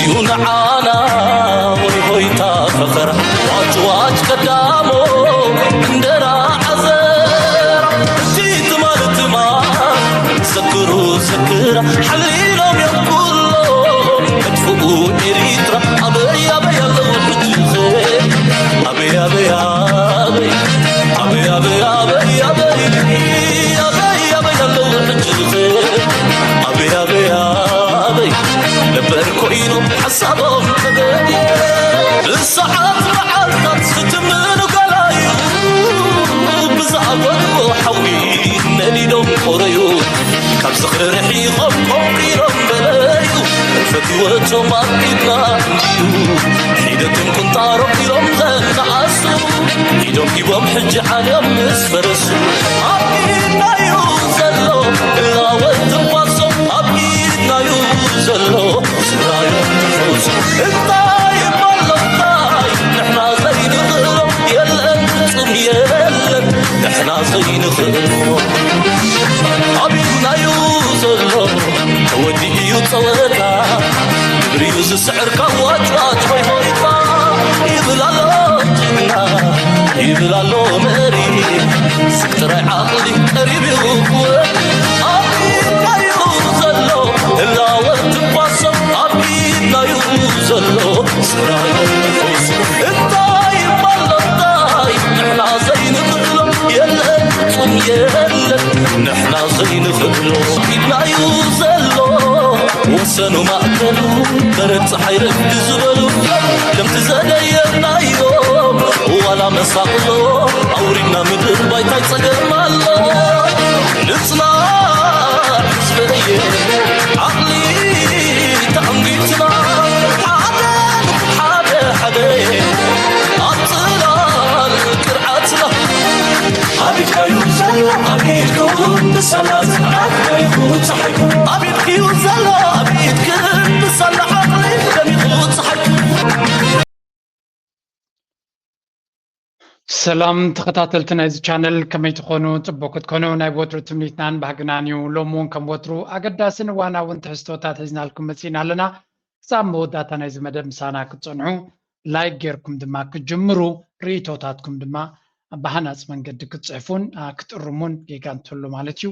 እዩ ንዓና ወይ ሆይታ ፈኸራ ዋጭ ዋጭ ቀዳሞ እንደራ ዓዘራ እቲ ትማል ትማል ዘክሩ ዘክራ ሓሊሎም እዮም ኩሎ መጥፍኡ ኤሪትራ ኣበይ ኣበይ ኣለዉ ሕጂ ኸ ኣበይ ኣበይ ኣበይ ኣበይ ኣበይ ኣበይ ኣበይ ኣበይ ኣበይ ኣለዉ ሕጂ ኸ ኣበይ ኣበይ ኣበይ ነበር ኮይኖም ሓሳቦም ተገድየ ብሰዓት መዓልታት ዝትምኑ ገላዩ ብዝኣጎድዎ ሓዊ ነዲዶም ቆረዩ ካብ ዝኽሪ ርሒቖም ቆንቂሮም በለዩ ፈትወቶም ኣብ ኢድና እንድዩ ሒደቶም ቁንጣሮም ኢሎም ዘነኣሱ ኢዶም ሂቦም ሕጂ ዓለም ምስ ፈረሱ ኣብ ኢድናዩ ዘሎ ህላወ ትንፋሶም ኣብ ኢድናዩ ዘሎ ስራዮም ትንፋሶም እንታይ እሞ ኣሎ እንታይ ንሕና ዘይንኽእሎ የለን ፍጹም የለን ንሕና ዘይንኽእሎ ኣብ ኢድናዩ ዘሎ ተወዲኡ እዩ ጸወታ ግብሪ እዩ ዝስዕር ካብ ዋጭዋጭ ሆይ ሆይታ ይብል ኣሎ ጅግና ይብል ኣሎ መሪ ስብ ጥራይ ዓቕሊ ቀሪብ እዩ ክወድ ኣብ ኢድናዩ ዘሎ ህላወ ትንፋሶም ኣብ ኢድናዩ ዘሎ ስራዮም ትንፋሶም እንታይ እሞ ኣሎ እንታይ ንሕና ዘይንኽእሎ የለን ፍጹም የለን ንሕና ዘይንኽእሎ ኢድናዩ ዘሎ ወሰኑ ማእከሉ በረድ ፀሓይ ረፍዲ ዝበሉ ከምቲ ዘደየናዮ ዋላ መሳቕሎ ኣውሪድና ምድር ባይታይ ፀገም ኣሎ ንፅና ዝበየ ዓቕሊ ተኣንጊትና ሓደ ሓደ ሓደ ኣብ ፅላል ቅርዓትና ኣብ ኢድካዩ ዘሎ ኣብ ኢድኩም ንሳላ ዝዓት ደሚኹ ፀሓይኩ ኣብ ኢድክዩ ዘሎ ኣብ ኢድክን ንሳላ ዓቕሊ ደሚኹ ፀሓይኩ ሰላም ተኸታተልቲ ናይዚ ቻነል ከመይ ትኾኑ? ፅቡቅ ክትኮኑ ናይ ወትሩ ትምኒትናን ባህግናን እዩ። ሎም እውን ከም ወትሩ ኣገዳስን እዋናውን ትሕዝቶታት ሒዝናልኩም መፂና ኣለና። ክሳብ መወዳእታ ናይዚ መደብ ምሳና ክትፀንሑ ላይክ ጌርኩም ድማ ክትጅምሩ ርእይቶታትኩም ድማ ብሃናፂ መንገዲ ክትፅሕፉን ክትእርሙን ጌጋ እንትህሉ ማለት እዩ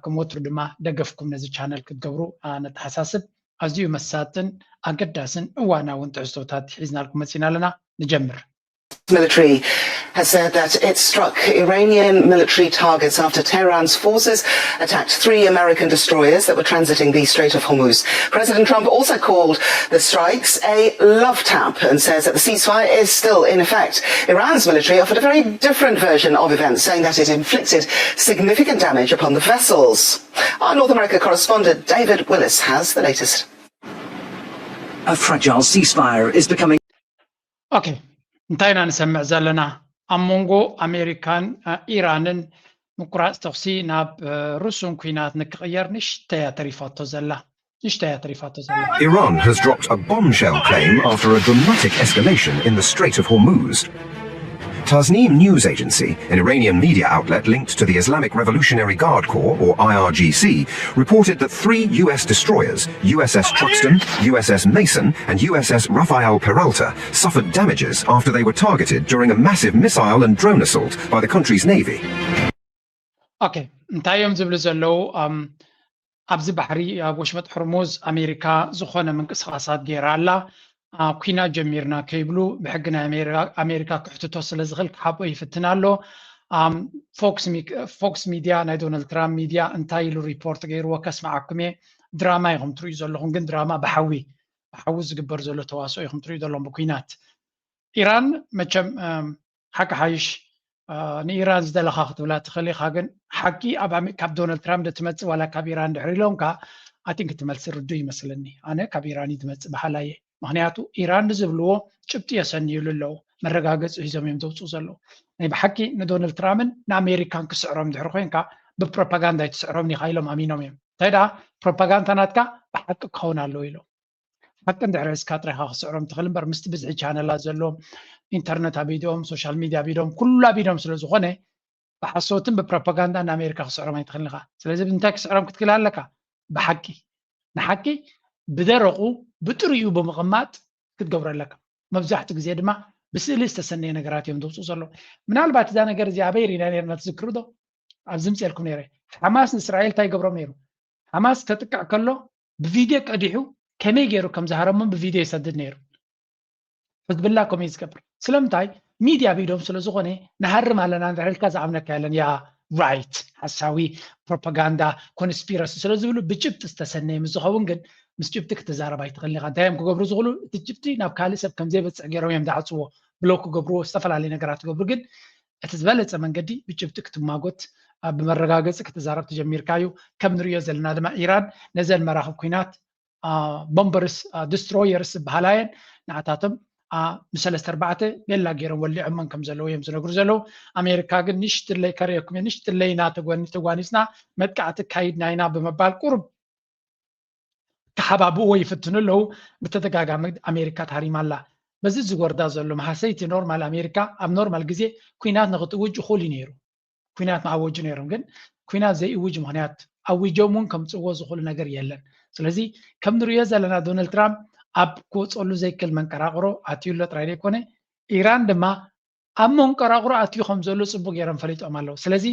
ከም ወትሩ ድማ ደገፍኩም ነዚ ቻነል ክትገብሩ ነተሓሳስብ። ኣዝዩ መሳጥን ኣገዳስን እዋናውን ትሕዝቶታት ሒዝናልኩም መፂና ኣለና። ንጀምር። military has said that it struck Iranian military targets after Tehran's forces attacked three American destroyers that were transiting the Strait of Hormuz. President Trump also called the strikes a love tap and says that the ceasefire is still in effect. Iran's military offered a very different version of events, saying that it inflicted significant damage upon the vessels. Our North America correspondent David Willis has the latest. A fragile ceasefire is becoming ኦኬ እንታይ ኢና ንሰምዕ ዘለና ኣብ መንጎ ኣሜሪካን ኢራንን ምቁራፅ ተኹሲ ናብ ርሱን ኩናት ንክቕየር ንሽተያ ተሪፋቶ ዘላ ንሽተያ ተሪፋቶ ዘላ Iran has dropped a bombshell claim after a dramatic escalation in the Strait of Hormuz. Tasnim news agency, an Iranian media outlet linked to the Islamic Revolutionary Guard Corps, or I R G C, reported that three U S destroyers, U S S Truxtun, U S S Mason, and U S S Rafael Peralta, suffered damages after they were targeted during a massive missile and drone assault by the country's navy. ኦኬ እንታይ እዮም ዝብሉ ዘለዉ ኣብዚ ባሕሪ ኣብ ወሽመጥ ሕርሙዝ ኣሜሪካ ዝኾነ ምንቅስቃሳት ገይራ ኣላ ኩናት ጀሚርና ከይብሉ ብሕጊ ናይ ኣሜሪካ ክሕትቶ ስለ ዝኽእል ክሓብኦ ይፍትን ኣሎ ፎክስ ሚድያ ናይ ዶናልድ ትራምፕ ሚድያ እንታይ ኢሉ ሪፖርት ገይርዎ ከስምዓኩም እየ ድራማ ኢኹም ትርእዩ ዘለኹም ግን ድራማ ብሓዊ ብሓዊ ዝግበር ዘሎ ተዋስኦ ኢኹም ትርእዩ ዘለኹም ብኩናት ኢራን መቸም ሓቂ ሓይሽ ንኢራን ዝደለኻ ክትብላ ትኽእል ኢኻ ግን ሓቂ ካብ ዶናልድ ትራምፕ ዶ ትመፅእ ዋላ ካብ ኢራን ድሕሪ ኢሎምካ ኣቲን ክትመልሲ ርዱ ይመስለኒ ኣነ ካብ ኢራን እዩ ዝመፅእ በሃላ እየ ምክንያቱ ኢራን ንዝብልዎ ጭብጢ የሰንዩሉ ኣለዉ መረጋገፂ ሒዞም እዮም ዘውፅኡ ዘለዉ ናይ ብሓቂ ንዶናልድ ትራምፕን ንኣሜሪካን ክስዕሮም ድሕሪ ኮይንካ ብፕሮፓጋንዳ ኣይትስዕሮም ኢኻ ኢሎም ኣሚኖም እዮም እንታይ ደኣ ፕሮፓጋንዳ ናትካ ብሓቂ ክኸውን ኣለዎ ኢሎም ሓቂ እንድሕር ሒዝካ ጥራይ ኢኻ ክትስዕሮም ትኽእል እምበር ምስቲ ብዝሒ ቻነላት ዘለዎም ኢንተርነት ኣብ ኢዶም ሶሻል ሚድያ ኣብ ኢዶም ኩሉ ኣብ ኢዶም ስለ ዝኾነ ብሓሶትን ብፕሮፓጋንዳን ንኣሜሪካ ክትስዕሮም ኣይትኽእልን ኢኻ ስለዚ እንታይ ክትስዕሮም ክትክእል ኣለካ ብሓቂ ንሓቂ ብደረቑ ብጥሪኡ ብምቕማጥ ክትገብሮ ኣለካ። መብዛሕትኡ ግዜ ድማ ብስእሊ ዝተሰነየ ነገራት እዮም ዘውፅኡ ዘለዉ። ምናልባት እዛ ነገር እዚኣ ኣበይ ርኢና ነርና ትዝክሩ ዶ? ኣብዚ ምፅኤልኩም ነይረ። ሓማስ ንእስራኤል እንታይ ይገብሮም ነይሩ? ሓማስ ከጥቅዕ ከሎ ብቪድዮ ቀዲሑ ከመይ ገይሩ ከም ዝሃረሞም ብቪድዮ ይሰድድ ነይሩ። ሕዝብላ ከምኡ እዩ ዝገብር። ስለምንታይ? ሚድያ ብኢዶም ስለ ዝኾነ ንሃርም ኣለና እንድሕር ኢልካ ዝኣምነካ የለን። ያ ራይት፣ ሓሳዊ፣ ፕሮፓጋንዳ፣ ኮንስፒረሲ ስለ ዝብሉ ብጭብጢ ዝተሰነየ ምስ ዝኸውን ግን ምስ ጭብጢ ክትዛረብ ኣይትኽእልን ኢኻ። እንታይ እዮም ክገብሩ ዝኽእሉ? እቲ ጭብጢ ናብ ካልእ ሰብ ከም ዘይበፅሕ ገይሮም እዮም ዝዓፅዎ። ብሎክ ክገብርዎ፣ ዝተፈላለዩ ነገራት ክገብሩ። ግን እቲ ዝበለፀ መንገዲ ብጭብጢ ክትማጎት፣ አ፣ ብመረጋገፂ ክትዛረብ ተጀሚርካ እዩ። ከም ንሪኦ ዘለና ድማ ኢራን ነዘን መራኽብ ኩናት፣ አ፣ ቦምበርስ፣ አ፣ ዲስትሮየርስ ዝበሃላ እየን። ንዓታቶም፣ አ፣ ንሰለስተ ኣርባዕተ ቤላ ገይሮም ወሊዖመን ከም ዘለዉ እዮም ዝነግሩ ዘለዉ። ኣሜሪካ ግን ንሽትለይ ከርእየኩም እየ፣ ንሽትለይ ኢና ተጓኒ-፣ ተጓኒፅና መጥቃዕቲ ኣካይድና ኢና ብምባል ቁሩብ ክሓባብእዎ ይፍትኑ ኣለዉ። ብተደጋጋሚ ኣሜሪካ ተሃሪማ ኣላ። በዚ ዝጎርዳ ዘሎ መሃሰይቲ ኖርማል ኣሜሪካ ኣብ ኖርማል ግዜ ኩናት ንክትእውጅ እኹል እዩ ነይሩ። ኩናት ምኣወጁ ነይሮም፣ ግን ኩናት ዘይእውጅ ምኽንያት ኣዊጆም እውን ከምፅእዎ ዝኽእሉ ነገር የለን። ስለዚ ከም ንሪኦ ዘለና ዶናልድ ትራምፕ ኣብ ክወፀሉ ዘይክእል መንቀራቕሮ ኣትዩ ኣሎ ጥራይ ዘይኮነ ኢራን ድማ ኣብ መንቀራቕሮ ኣትዩ ከም ዘሎ ፅቡቅ ገይሮም ፈሊጦም ኣለዉ። ስለዚ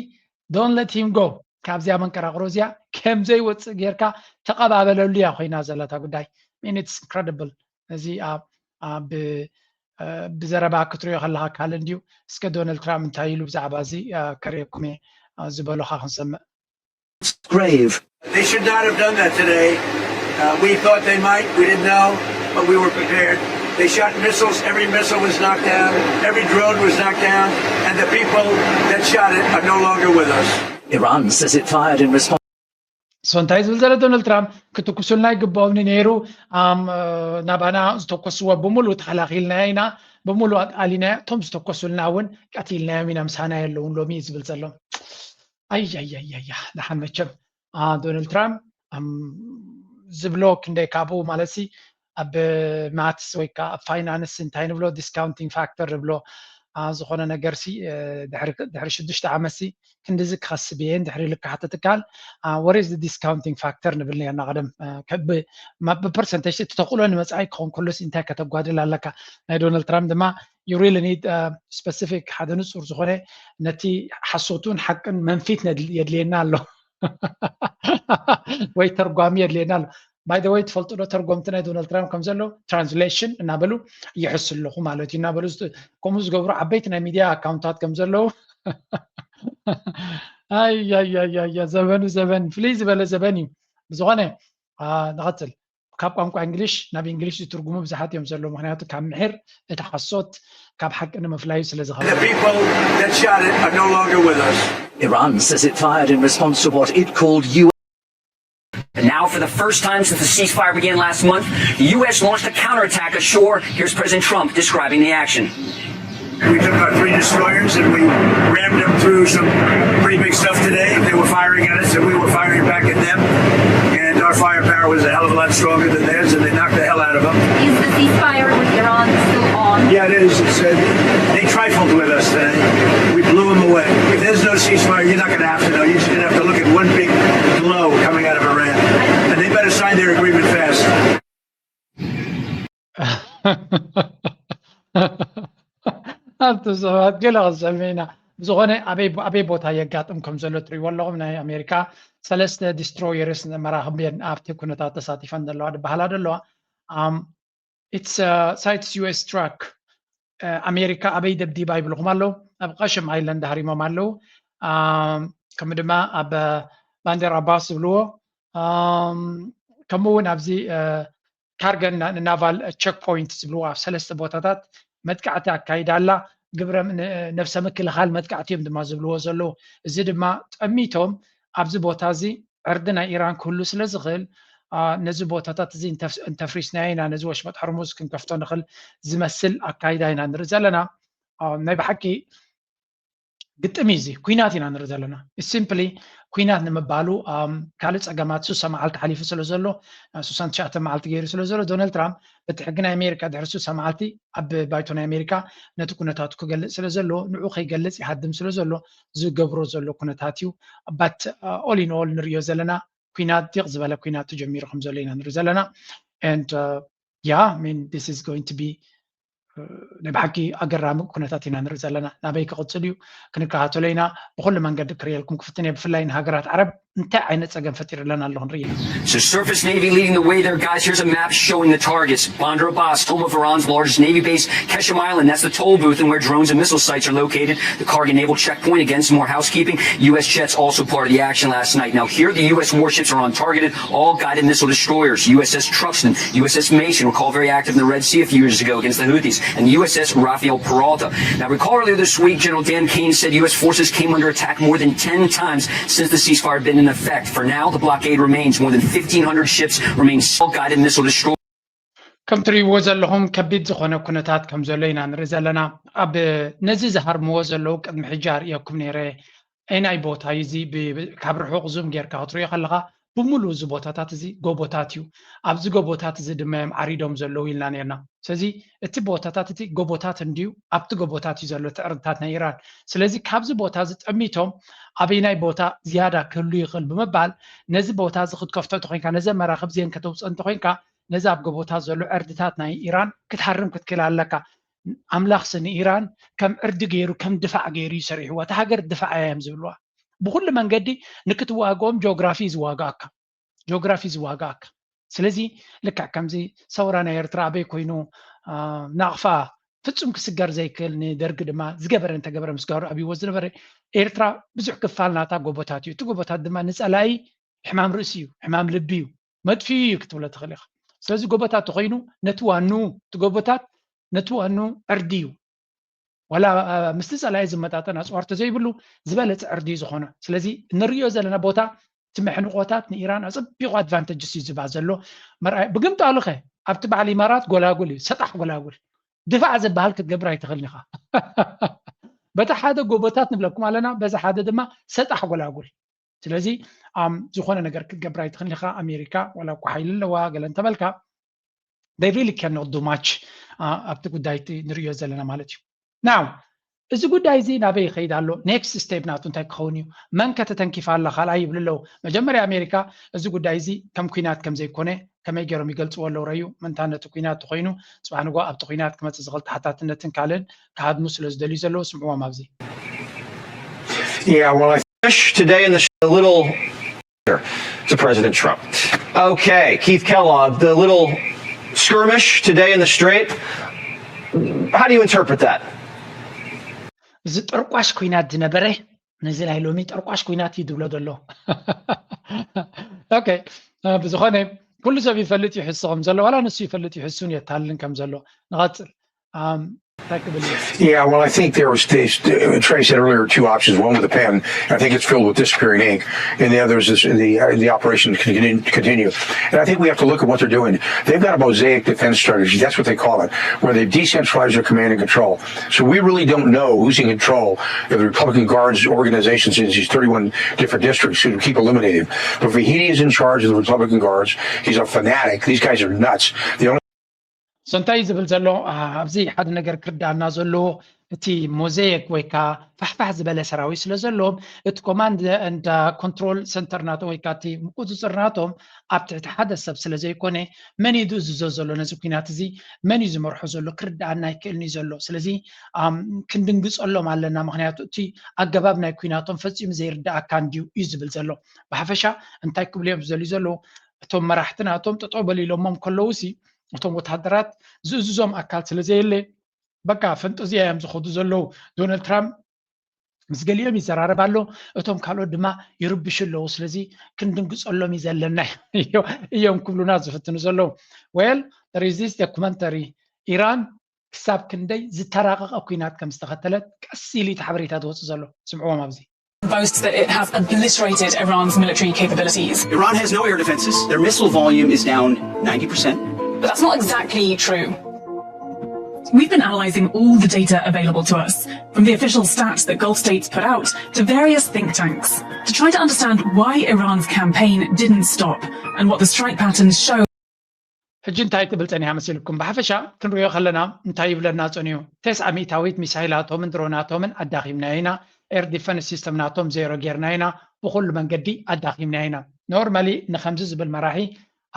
don't let him go፣ ካብዚኣ መንቀራቕሮ እዚኣ ከም ዘይወፅእ ጌርካ ተቐባበለሉ እያ ኮይና ዘለታ ጉዳይ። I mean, it's incredible። እዚ ኣብ ኣብ ብ- እ፣ ብዘረባ ክትሪኦ ከለካ ካልእ እንድዩ። እስከ ዶናልድ ትራምፕ እንታይ ኢሉ ብዛዕባ እዚ፣ እ፣ ከርእየኩም እየ፣ እ፣ ዝበሉኻ ክንሰምዕ። Grave. They should not have done that today. Uh, we thought they might. We didn't know, but we were prepared. They shot missiles. Every missile was knocked down. Every drone was knocked down. And the people that shot it are no longer with us. Iran says it fired in response. So እንታይ ዝብል ዘሎ ዶናልድ ትራምፕ? ክትኩሱልና ይግባኦም ነይሩ። ኣም፣ እ፣ ናባና ዝተኮስዎ ብምሉእ ተኸላኺልናዮ ኢና፣ ብምሉእ ኣቃሊናዮ። እቶም ዝተኮሱልና እውን ቀቲልናዮም ኢና፣ ምሳና የለውን ሎሚ እዩ ዝብል ዘሎ። ኣያያያያ፣ ደሓን መቸም፣ አ፣ ዶናልድ ትራምፕ፣ ኣም፣ ዝብሎ ክንደይ ካብኡ ማለት ሲ ኣብ ማትስ ወይ ከዓ ኣብ ፋይናንስ እንታይ ንብሎ ዲስካውንቲንግ ፋክተር ንብሎ፣ አ፣ ዝኾነ ነገር ሲ፣ እ፣ ድሕሪ ድሕሪ ሽዱሽተ ዓመት ሲ ክንድዚ ክኸስብ እየ ድሕሪ ኢሉ ክሓተት ትካል፣ አ፣ what is the discounting factor ንብል ነርና ቀደም። አ፣ ከ- ብ- ማ- ብፐርሰንቴጅ እቲ ተኽእሎ ንመጻኢ ክኸውን ከሎስ እንታይ ከተጓድል ኣለካ? ናይ ዶናልድ ትራምፕ ድማ you really need specific ሓደ ንጹር ዝኾነ ነቲ ሓሶቱን ሓቅን መንፊት ነድል- የድልየና ኣሎ ወይ ተርጓሚ የድልየና ኣሎ። By the way ትፈልጡ ዶ ተርጎምቲ ናይ ዶናልድ ትራምፕ ከም ዘሎ ትራንስሌሽን እናበሉ ይሕሱ ኣለኹ ማለት እዩ እናበሉ ዝት- ከምኡ ዝገብሩ ዓበይቲ ናይ ሚድያ ኣካውንታት ከም ዘለዉ ኣያያያያ ዘበኑ ዘበን ፍልይ ዝበለ ዘበን እዩ። ብዝኾነ አ፣ ንቐጽል። ካብ ቋንቋ እንግሊሽ ናብ እንግሊሽ ዝትርጉሙ ብዙሓት እዮም ዘለዉ፣ ምኽንያቱ ካብ ምሒር እቲ ሓሶት ካብ ሓቂ ንምፍላዩ ስለ The ዝኸብር። people that shot it are no longer with us. Iran says it fired in response to what it called U S. And now, for the first time since the ceasefire began last month, the U S launched a counterattack ashore. Here's President Trump describing the action. We took our three destroyers and we rammed them through some pretty big stuff today. They were firing at us and we were firing back at them. And our firepower was a hell of a lot stronger than theirs, and they knocked the hell out of them. Is the ceasefire with Iran still on? Yeah, it is. It's, uh, they trifled with us today. We blew them away. If there's no ceasefire, you're not going to have to know. You're just going to have to look at one big blow coming out of Iran. And they better sign their agreement fast. ኣብቲ ሰባት ገለ ክንሰምዕ ኢና። ብዝኾነ ኣበይ ኣበይ ቦታ የጋጥም ከም ዘሎ ትሪእዎ ኣለኹም። ናይ ኣሜሪካ ሰለስተ ዲስትሮየርስ መራኽብ እየን ኣብቲ ኩነታት ተሳቲፈን ዘለዋ ዝበሃላ ዘለዋ። Um, it's uh, sites U S track. Uh, ኣሜሪካ ኣበይ ደብዲባ ይብልኹም ኣለዉ። ኣብ ቀሽም ኣይላንድ ሃሪሞም ኣለዉ። Um, ከምኡ ድማ ኣብ ባንዴራ ባስ ዝብልዎ፣ um፣ ከምኡ እውን ኣብዚ፣ uh፣ ካርገን ናቫል ቸክ ፖይንት ዝብልዎ ኣብ ሰለስተ ቦታታት መጥቃዕቲ ኣካይዳ ኣላ። ግብረ ን- ነብሰ ምክልኻል መጥቃዕቲ እዮም ድማ ዝብልዎ ዘለዉ። እዚ ድማ ጠሚቶም ኣብዚ ቦታ እዚ ዕርዲ ናይ ኢራን ክህሉ ስለ ዝኽእል፣ አ፣ ነዚ ቦታታት እዚ እንተፍ- እንተፍሪስናዮ ኢና ነዚ ወሽመጥ ሕርሙዝ ክንከፍቶ ንኽእል ዝመስል ኣካይዳ ኢና ንርኢ ዘለና። አ፣ ናይ ብሓቂ ግጥም እዩ እዚ። ኩናት ኢና ንርኢ ዘለና። ሲምፕሊ ኩናት ንምባሉ፣ ኣም፣ ካልእ ጸገማት ሱሳ መዓልቲ ሓሊፉ ስለ ዘሎ፣ ሱሳን ትሽዓተ መዓልቲ ገይሩ ስለ ዘሎ፣ ዶናልድ ትራምፕ በቲ ሕጊ ናይ ኣሜሪካ ድሕሪ ሱሳ መዓልቲ ኣብ ባይቶ ናይ ኣሜሪካ ነቲ ኩነታቱ ክገልጽ ስለ ዘሎ፣ ንዑ ከይገልጽ ይሃድም ስለ ዘሎ ዝገብሮ ዘሎ ኩነታት እዩ። ባት ኦል ኢን ኦል ንርእዮ ዘለና ኩናት ዲቕ ዝበለ ኩናት ተጀሚሩ ከም ዘሎ ኢና ንርኢ ዘለና። And uh, yeah, I mean, this is going to be ናይ ብሓቂ ኣገራሚ ኩነታት ኢና ንርኢ ዘለና። ናበይ ክቕፅል እዩ ክንከታተሎ ኢና። ብኩሉ መንገዲ ክርእየልኩም ክፍትን እየ። ብፍላይ ንሃገራት ዓረብ እንታይ ዓይነት ፀገም ፈጢርለን ኣሎ ክንርኢ ኢና። So surface Navy leading the way there, guys. Here's a map showing the targets. Bandar Abbas, home of Iran's largest Navy base, Qeshm Island, that's the toll booth and where drones and missile sites are located. The Karga naval checkpoint, again, some more housekeeping. U S jets also part of the action last night. Now here, the U S warships are on targeted, all guided missile destroyers. U S S Truxtun, U S S Mason were called very active in the Red Sea a few years ago against the Houthis, and the U S S Rafael Peralta. Now recall earlier this week, General Dan Caine said U S forces came under attack more than ten times since the ceasefire had been in effect. For now, the blockade remains. More than fifteen hundred ships remain, all guided missile destroyers. ከም ትርእይዎ ዘለኹም ከቢድ ዝኾነ ኩነታት ከም ዘሎ ኢና ንርኢ ዘለና። ኣብ ነዚ ዝሃርምዎ ዘለዉ ቅድሚ ሕጂ ኣርእየኩም ነይረ። ኣየናይ ቦታ እዩ እዚ? ካብ ርሑቕ ዙም ጌርካ ክትሪኦ ከለኻ ብምሉእ እዚ ቦታታት እዚ ጎቦታት እዩ። ኣብዚ ጎቦታት እዚ ድማ እዮም ዓሪዶም ዘለዉ ኢልና ነርና። ስለዚ እቲ ቦታታት እቲ ጎቦታት እንድዩ፣ ኣብቲ ጎቦታት እዩ ዘሎ እቲ ዕርድታት ናይ ኢራን። ስለዚ ካብዚ ቦታ እዚ ጠሚቶም ኣበይናይ ቦታ ዝያዳ ክህሉ ይኽእል ብምባል ነዚ ቦታ እዚ ክትከፍቶ እንተኮይንካ፣ ነዘ መራኽብ እዚአን ከተውፅኦ እንተኮይንካ ነዚ ኣብ ጎቦታት ዘሎ ዕርድታት ናይ ኢራን ክትሃርም ክትክእል ኣለካ። ኣምላኽሲ ንኢራን ከም ዕርዲ ገይሩ ከም ድፋዕ ገይሩ እዩ ሰሪሕዋ። እታ ሃገር ድፋዕ እያ እዮም ዝብልዋ። ብኩሉ መንገዲ ንክትዋግኦም ጂኦግራፊ እዩ ዝዋጋኣካ፣ ጂኦግራፊ እዩ ዝዋጋኣካ። ስለዚ ልክዕ ከምዚ ሰውራ ናይ ኤርትራ ኣበይ ኮይኑ ናቕፋ ፍጹም ክስገር ዘይክእል ንደርጊ ድማ ዝገበረ እንተገበረ ምስጋሩ ኣብይዎ ዝነበረ ኤርትራ ብዙሕ ክፋል ናታ ጎቦታት እዩ። እቲ ጎቦታት ድማ ንጸላኢ ሕማም ርእሲ እዩ፣ ሕማም ልቢ እዩ፣ መጥፊኡ እዩ ክትብሎ ትኽእል ኢኻ። ስለዚ ጎቦታት ተኾይኑ ነቲ ዋኑ እቲ ጎቦታት ነቲ ዋኑ ዕርዲ እዩ። ዋላ ምስቲ ጸላኢ ዝመጣጠን ኣጽዋር ተዘይብሉ ዝበለጸ ዕርዲ እዩ ዝኾኖ። ስለዚ እንርእዮ ዘለና ቦታ እቲ መሕንቆታት ንኢራን ኣጸቢቑ ኣድቫንተጅስ እዩ ዝባ ዘሎ። መርኣይ ብግምጣሉ ኸ ኣብቲ በዓል ኢማራት ጎላጉል እዩ፣ ሰጣሕ ጎላጉል። ድፋዕ ዝበሃል ክትገብር ኣይትኽእልን ኢኻ። በቲ ሓደ ጎቦታት ንብለኩም ኣለና፣ በዚ ሓደ ድማ ሰጣሕ ጎላጉል። ስለዚ ኣም ዝኾነ ነገር ክትገብር ኣይትኽእልን ኢኻ። ኣሜሪካ ዋላ እኳ ሓይሊ ኣለዋ ገለ እንተበልካ they really cannot do much ኣብቲ ጉዳይ እቲ ንርእዮ ዘለና ማለት እዩ። ናው እዚ ጉዳይ እዚ ናበይ ይኸይድ ኣሎ? ኔክስት ስቴፕ ናቱ እንታይ ክኸውን እዩ? መን ከተተንኪፋ ኣላ ካልኣይ ይብሉ ኣለዉ። መጀመርያ ኣሜሪካ እዚ ጉዳይ እዚ ከም ኩናት ከም ዘይኮነ ከመይ ገይሮም ይገልፅዎ ኣለዉ ረዩ ምንታ ነቲ ኩናት ተኮይኑ ፅባሕ ንጎ ኣብቲ ኩናት ክመፅእ ዝኽእል ተሓታትነትን ካልእን ክሃድሙ ስለ ዝደልዩ ዘለዉ ስምዕዎም ኣብዚ Yeah, well, I fish today in the little to President Trump. Okay, Keith Kellogg, the little skirmish today in the Strait. How do you interpret that? እዚ ጠርቋሽ ኩናት ዝነበረ ነዚ ናይ ሎሚ ጠርቋሽ ኩናት እዩ ዝብሎ ዘሎ። ኦኬ፣ ብዝኾነ ኩሉ ሰብ ይፈልጥ ይሕሱ ከም ዘሎ፣ ዋላ ንሱ ይፈልጥ ይሕሱን የታልን ከም ዘሎ። ንቐጽል። እንታይ ክብል እዩ? Yeah, well, I think there was, they, Trey said earlier, two options. One with a pen, I think it's filled with disappearing ink, and the other is this, the, uh, the operation can continue. And I think we have to look at what they're doing. They've got a mosaic defense strategy, that's what they call it, where they've decentralized their command and control. So we really don't know who's in control of the Republican Guards organizations in these thirty-one different districts who keep eliminating. But Vahidi is in charge of the Republican Guards. He's a fanatic. These guys are nuts. The only So እንታይ እዩ ዝብል ዘሎ ኣብዚ ሓደ ነገር ክርዳእና ዘለዎ እቲ ሞዛይክ ወይ ከዓ ፋሕፋሕ ዝበለ ሰራዊት ስለ ዘለዎም እቲ ኮማንድ እንዳ ኮንትሮል ሰንተር ናቶም ወይ ከዓ እቲ ምቁፅፅር ናቶም ኣብ ትሕቲ ሓደ ሰብ ስለ ዘይኮነ መን እዩ ዝእዝዞ ዘሎ ነዚ ኩናት እዚ መን እዩ ዝመርሖ ዘሎ ክርዳእና ኣይክእልን እዩ ዘሎ። ስለዚ ክንድንግፀሎም ኣለና፣ ምክንያቱ እቲ ኣገባብ ናይ ኩናቶም ፈፂሙ ዘይርዳእካ እንድዩ እዩ ዝብል ዘሎ። ብሓፈሻ እንታይ ክብሉ እዮም ዝደልዩ ዘለዉ? እቶም መራሕቲ ናቶም ጠጠው በሉ ኢሎሞም ከለዉ ሲ እቶም ወታደራት ዝእዝዞም ኣካል ስለ ዘየለ በቃ ፈንጠዝያ እዮም ዝኸዱ ዘለዉ። ዶናልድ ትራምፕ ምስ ገሊኦም ይዘራረብ ኣሎ፣ እቶም ካልኦት ድማ ይርብሹ ኣለዉ። ስለዚ ክንድንግፀሎም እዩ ዘለና እዮም ክብሉና ዝፍትኑ ዘለዉ። Well, there is this documentary ኢራን ክሳብ ክንደይ ዝተራቐቐ ኩናት ከም ዝተኸተለት ቀስ ኢሉ እቲ ሓበሬታ ዝወፅእ ዘሎ። ስምዕዎም ኣብዚ። boasts that it has obliterated Iran's military capabilities. Iran has no air defenses. Their missile volume is down ninety percent. But that's not exactly true. We've been analysing all the data available to us, from the official stats that Gulf states put out to various think tanks, to try to understand why Iran's campaign didn't stop and what the strike patterns show. ሕጂ እንታይ ትብል ጸኒሓ መሲልኩም? ብሓፈሻ ክንሪኦ ከለና እንታይ ይብለና ጸኒሑ? ተስዓ ሚእታዊት ሚሳይላቶምን ድሮናቶምን ኣዳኺምናዮ ኢና። ኤር ዲፈንስ ሲስተም ናቶም ዜሮ ጌርና ኢና። ብኹሉ መንገዲ ኣዳኺምናዮ ኢና። ኖርማሊ ንኸምዚ ዝብል መራሒ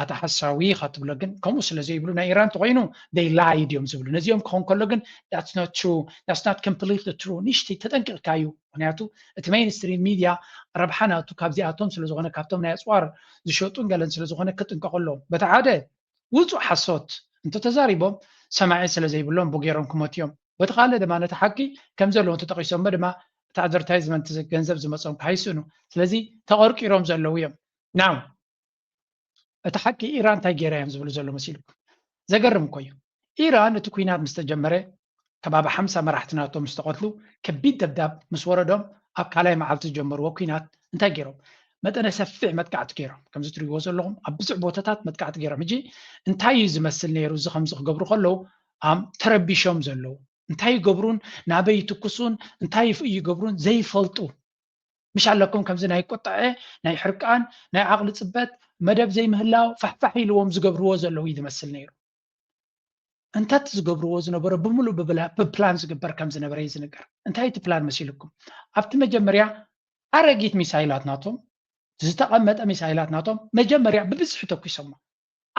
ኣታ ሓሳዊ ኢኻ ትብሎ። ግን ከምኡ ስለ ዘይብሉ፣ ናይ ኢራን እንተኾይኑ they lied እዮም ዝብሉ። ነዚኦም ክኾን ከሎ ግን that's not true, that's not completely true። ንእሽተይ ተጠንቂቕካ እዩ። ምክንያቱ እቲ mainstream media ረብሓ ናቱ ካብዚኣቶም ስለ ዝኾነ፣ ካብቶም ናይ ኣፅዋር ዝሸጡን ገለን ስለ ዝኾነ ክጥንቀቑ ኣለዎም። በቲ ሓደ ውፁእ ሓሶት እንተተዛሪቦም ሰማዒ ስለ ዘይብሎም ብገይሮም ክመቱ እዮም። በቲ ካልእ ድማ ነቲ ሓቂ ከም ዘለዉ እንተጠቒሶሞ ድማ እቲ advertisement ገንዘብ ዝመፆም ከይስእኑ። ስለዚ ተቐርቂሮም ዘለዉ እዮም። ናው እቲ ሓቂ ኢራን እንታይ ገይራ እዮም ዝብሉ ዘሎ መሲልኩም? ዘገርም እኮ እዩ። ኢራን እቲ ኩናት ምስ ተጀመረ ከባቢ ሓምሳ መራሕቲ ናቶም ምስ ተቐትሉ፣ ከቢድ ደብዳብ ምስ ወረዶም ኣብ ካልኣይ መዓልቲ ዝጀመርዎ ኩናት እንታይ ገይሮም? መጠነ ሰፊሕ መጥቃዕቲ ገይሮም። ከምዚ ትሪእዎ ዘለኹም ኣብ ብዙሕ ቦታታት መጥቃዕቲ ገይሮም። ሕጂ እንታይ እዩ ዝመስል ነይሩ? እዚ ከምዚ ክገብሩ ከለዉ ኣም ተረቢሾም ዘለዉ፣ እንታይ ይገብሩን ናበይ ይትኩሱን እንታይ ይፍ- ይገብሩን ዘይፈልጡ ምሽ ኣለኩም። ከምዚ ናይ ቁጥዐ፣ ናይ ሕርቃን፣ ናይ ዓቕሊ ፅበት፣ መደብ ዘይምህላው ፋሕፋሕ ኢልዎም ዝገብርዎ ዘለዉ እዩ ዝመስል ነይሩ። እንታት ዝገብርዎ ዝነበረ ብምሉእ ብብላ- ብፕላን ዝግበር ከም ዝነበረ እዩ ዝንገር። እንታይ እቲ ፕላን መሲልኩም? ኣብቲ መጀመርያ ኣረጊት ሚሳይላት ናቶም፣ ዝተቐመጠ ሚሳይላት ናቶም መጀመርያ ብብዝሒ ተኩሶሞ።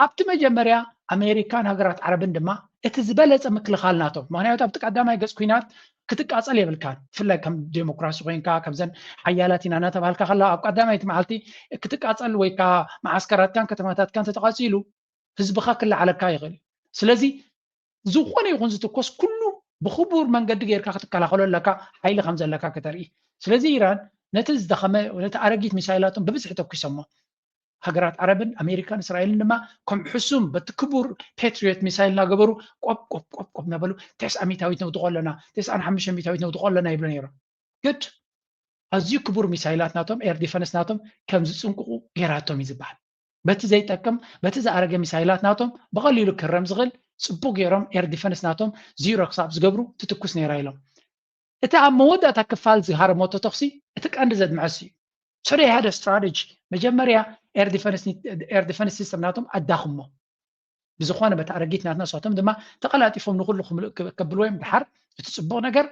ኣብቲ መጀመርያ ኣሜሪካን ሃገራት ዓረብን ድማ እቲ ዝበለፀ ምክልኻል ናቶም። ምክንያቱ ኣብቲ ቀዳማይ ገፅ ኩናት ክትቃፀል የብልካን። ብፍላይ ከም ዴሞክራሲ ኮይንካ፣ ከምዘን ሓያላት ኢና እናተባሃልካ ከላ፣ ኣብ ቀዳማይቲ መዓልቲ ክትቃፀል ወይ ከዓ መዓስከራትካን ከተማታትካን ተተቃፂሉ ህዝብኻ ክለዓለካ ይኽእል እዩ። ስለዚ ዝኾነ ይኹን ዝትኮስ ኩሉ ብኽቡር መንገዲ ጌርካ ክትከላኸሎ ኣለካ፣ ሓይሊ ከም ዘለካ ከተርኢ። ስለዚ ኢራን ነቲ ዝደኸመ፣ ነቲ ኣረጊት ሚሳይላቶም ብብዝሒ ተኩሶሞ። ሃገራት ዓረብን ኣሜሪካን እስራኤልን ድማ ከም ሕሱም በቲ ክቡር ፓትሪዮት ሚሳይል እናገበሩ ቆብ ቆብ ቆብ ቆብ እናበሉ ተስዓ ሚእታዊት ነውድቖ ኣለና፣ ተስዓን ሓሙሽተ ሚእታዊት ነውድቖ ኣለና ይብሉ ነይሮም። ግድ ኣዝዩ ክቡር ሚሳይላት ናቶም፣ ኤር ዲፈንስ ናቶም ከም ዝፅንቅቑ ገይራቶም እዩ ዝበሃል። በቲ ዘይጠቅም፣ በቲ ዝኣረገ ሚሳይላት ናቶም ብቐሊሉ ክረም ዝኽእል ፅቡቅ ገይሮም ኤር ዲፈንስ ናቶም ዚሮ ክሳብ ዝገብሩ ትትኩስ ነይራ ኢሎም። እቲ ኣብ መወዳእታ ክፋል ዝሃረመቶ ተኹሲ እቲ ቀንዲ ዘድምዐስ እዩ። So they had a strategy። መጀመርያ ኤር ዲፈንስ ሲስተም ናቶም ኣዳኽሞ። ብዝኾነ በቲ ኣረጊት ናትና ንሳቶም ድማ ተቐላጢፎም ንኹሉ ክምልእ- ከብልዎ እዮም። ድሓር እቲ ፅቡቕ ነገር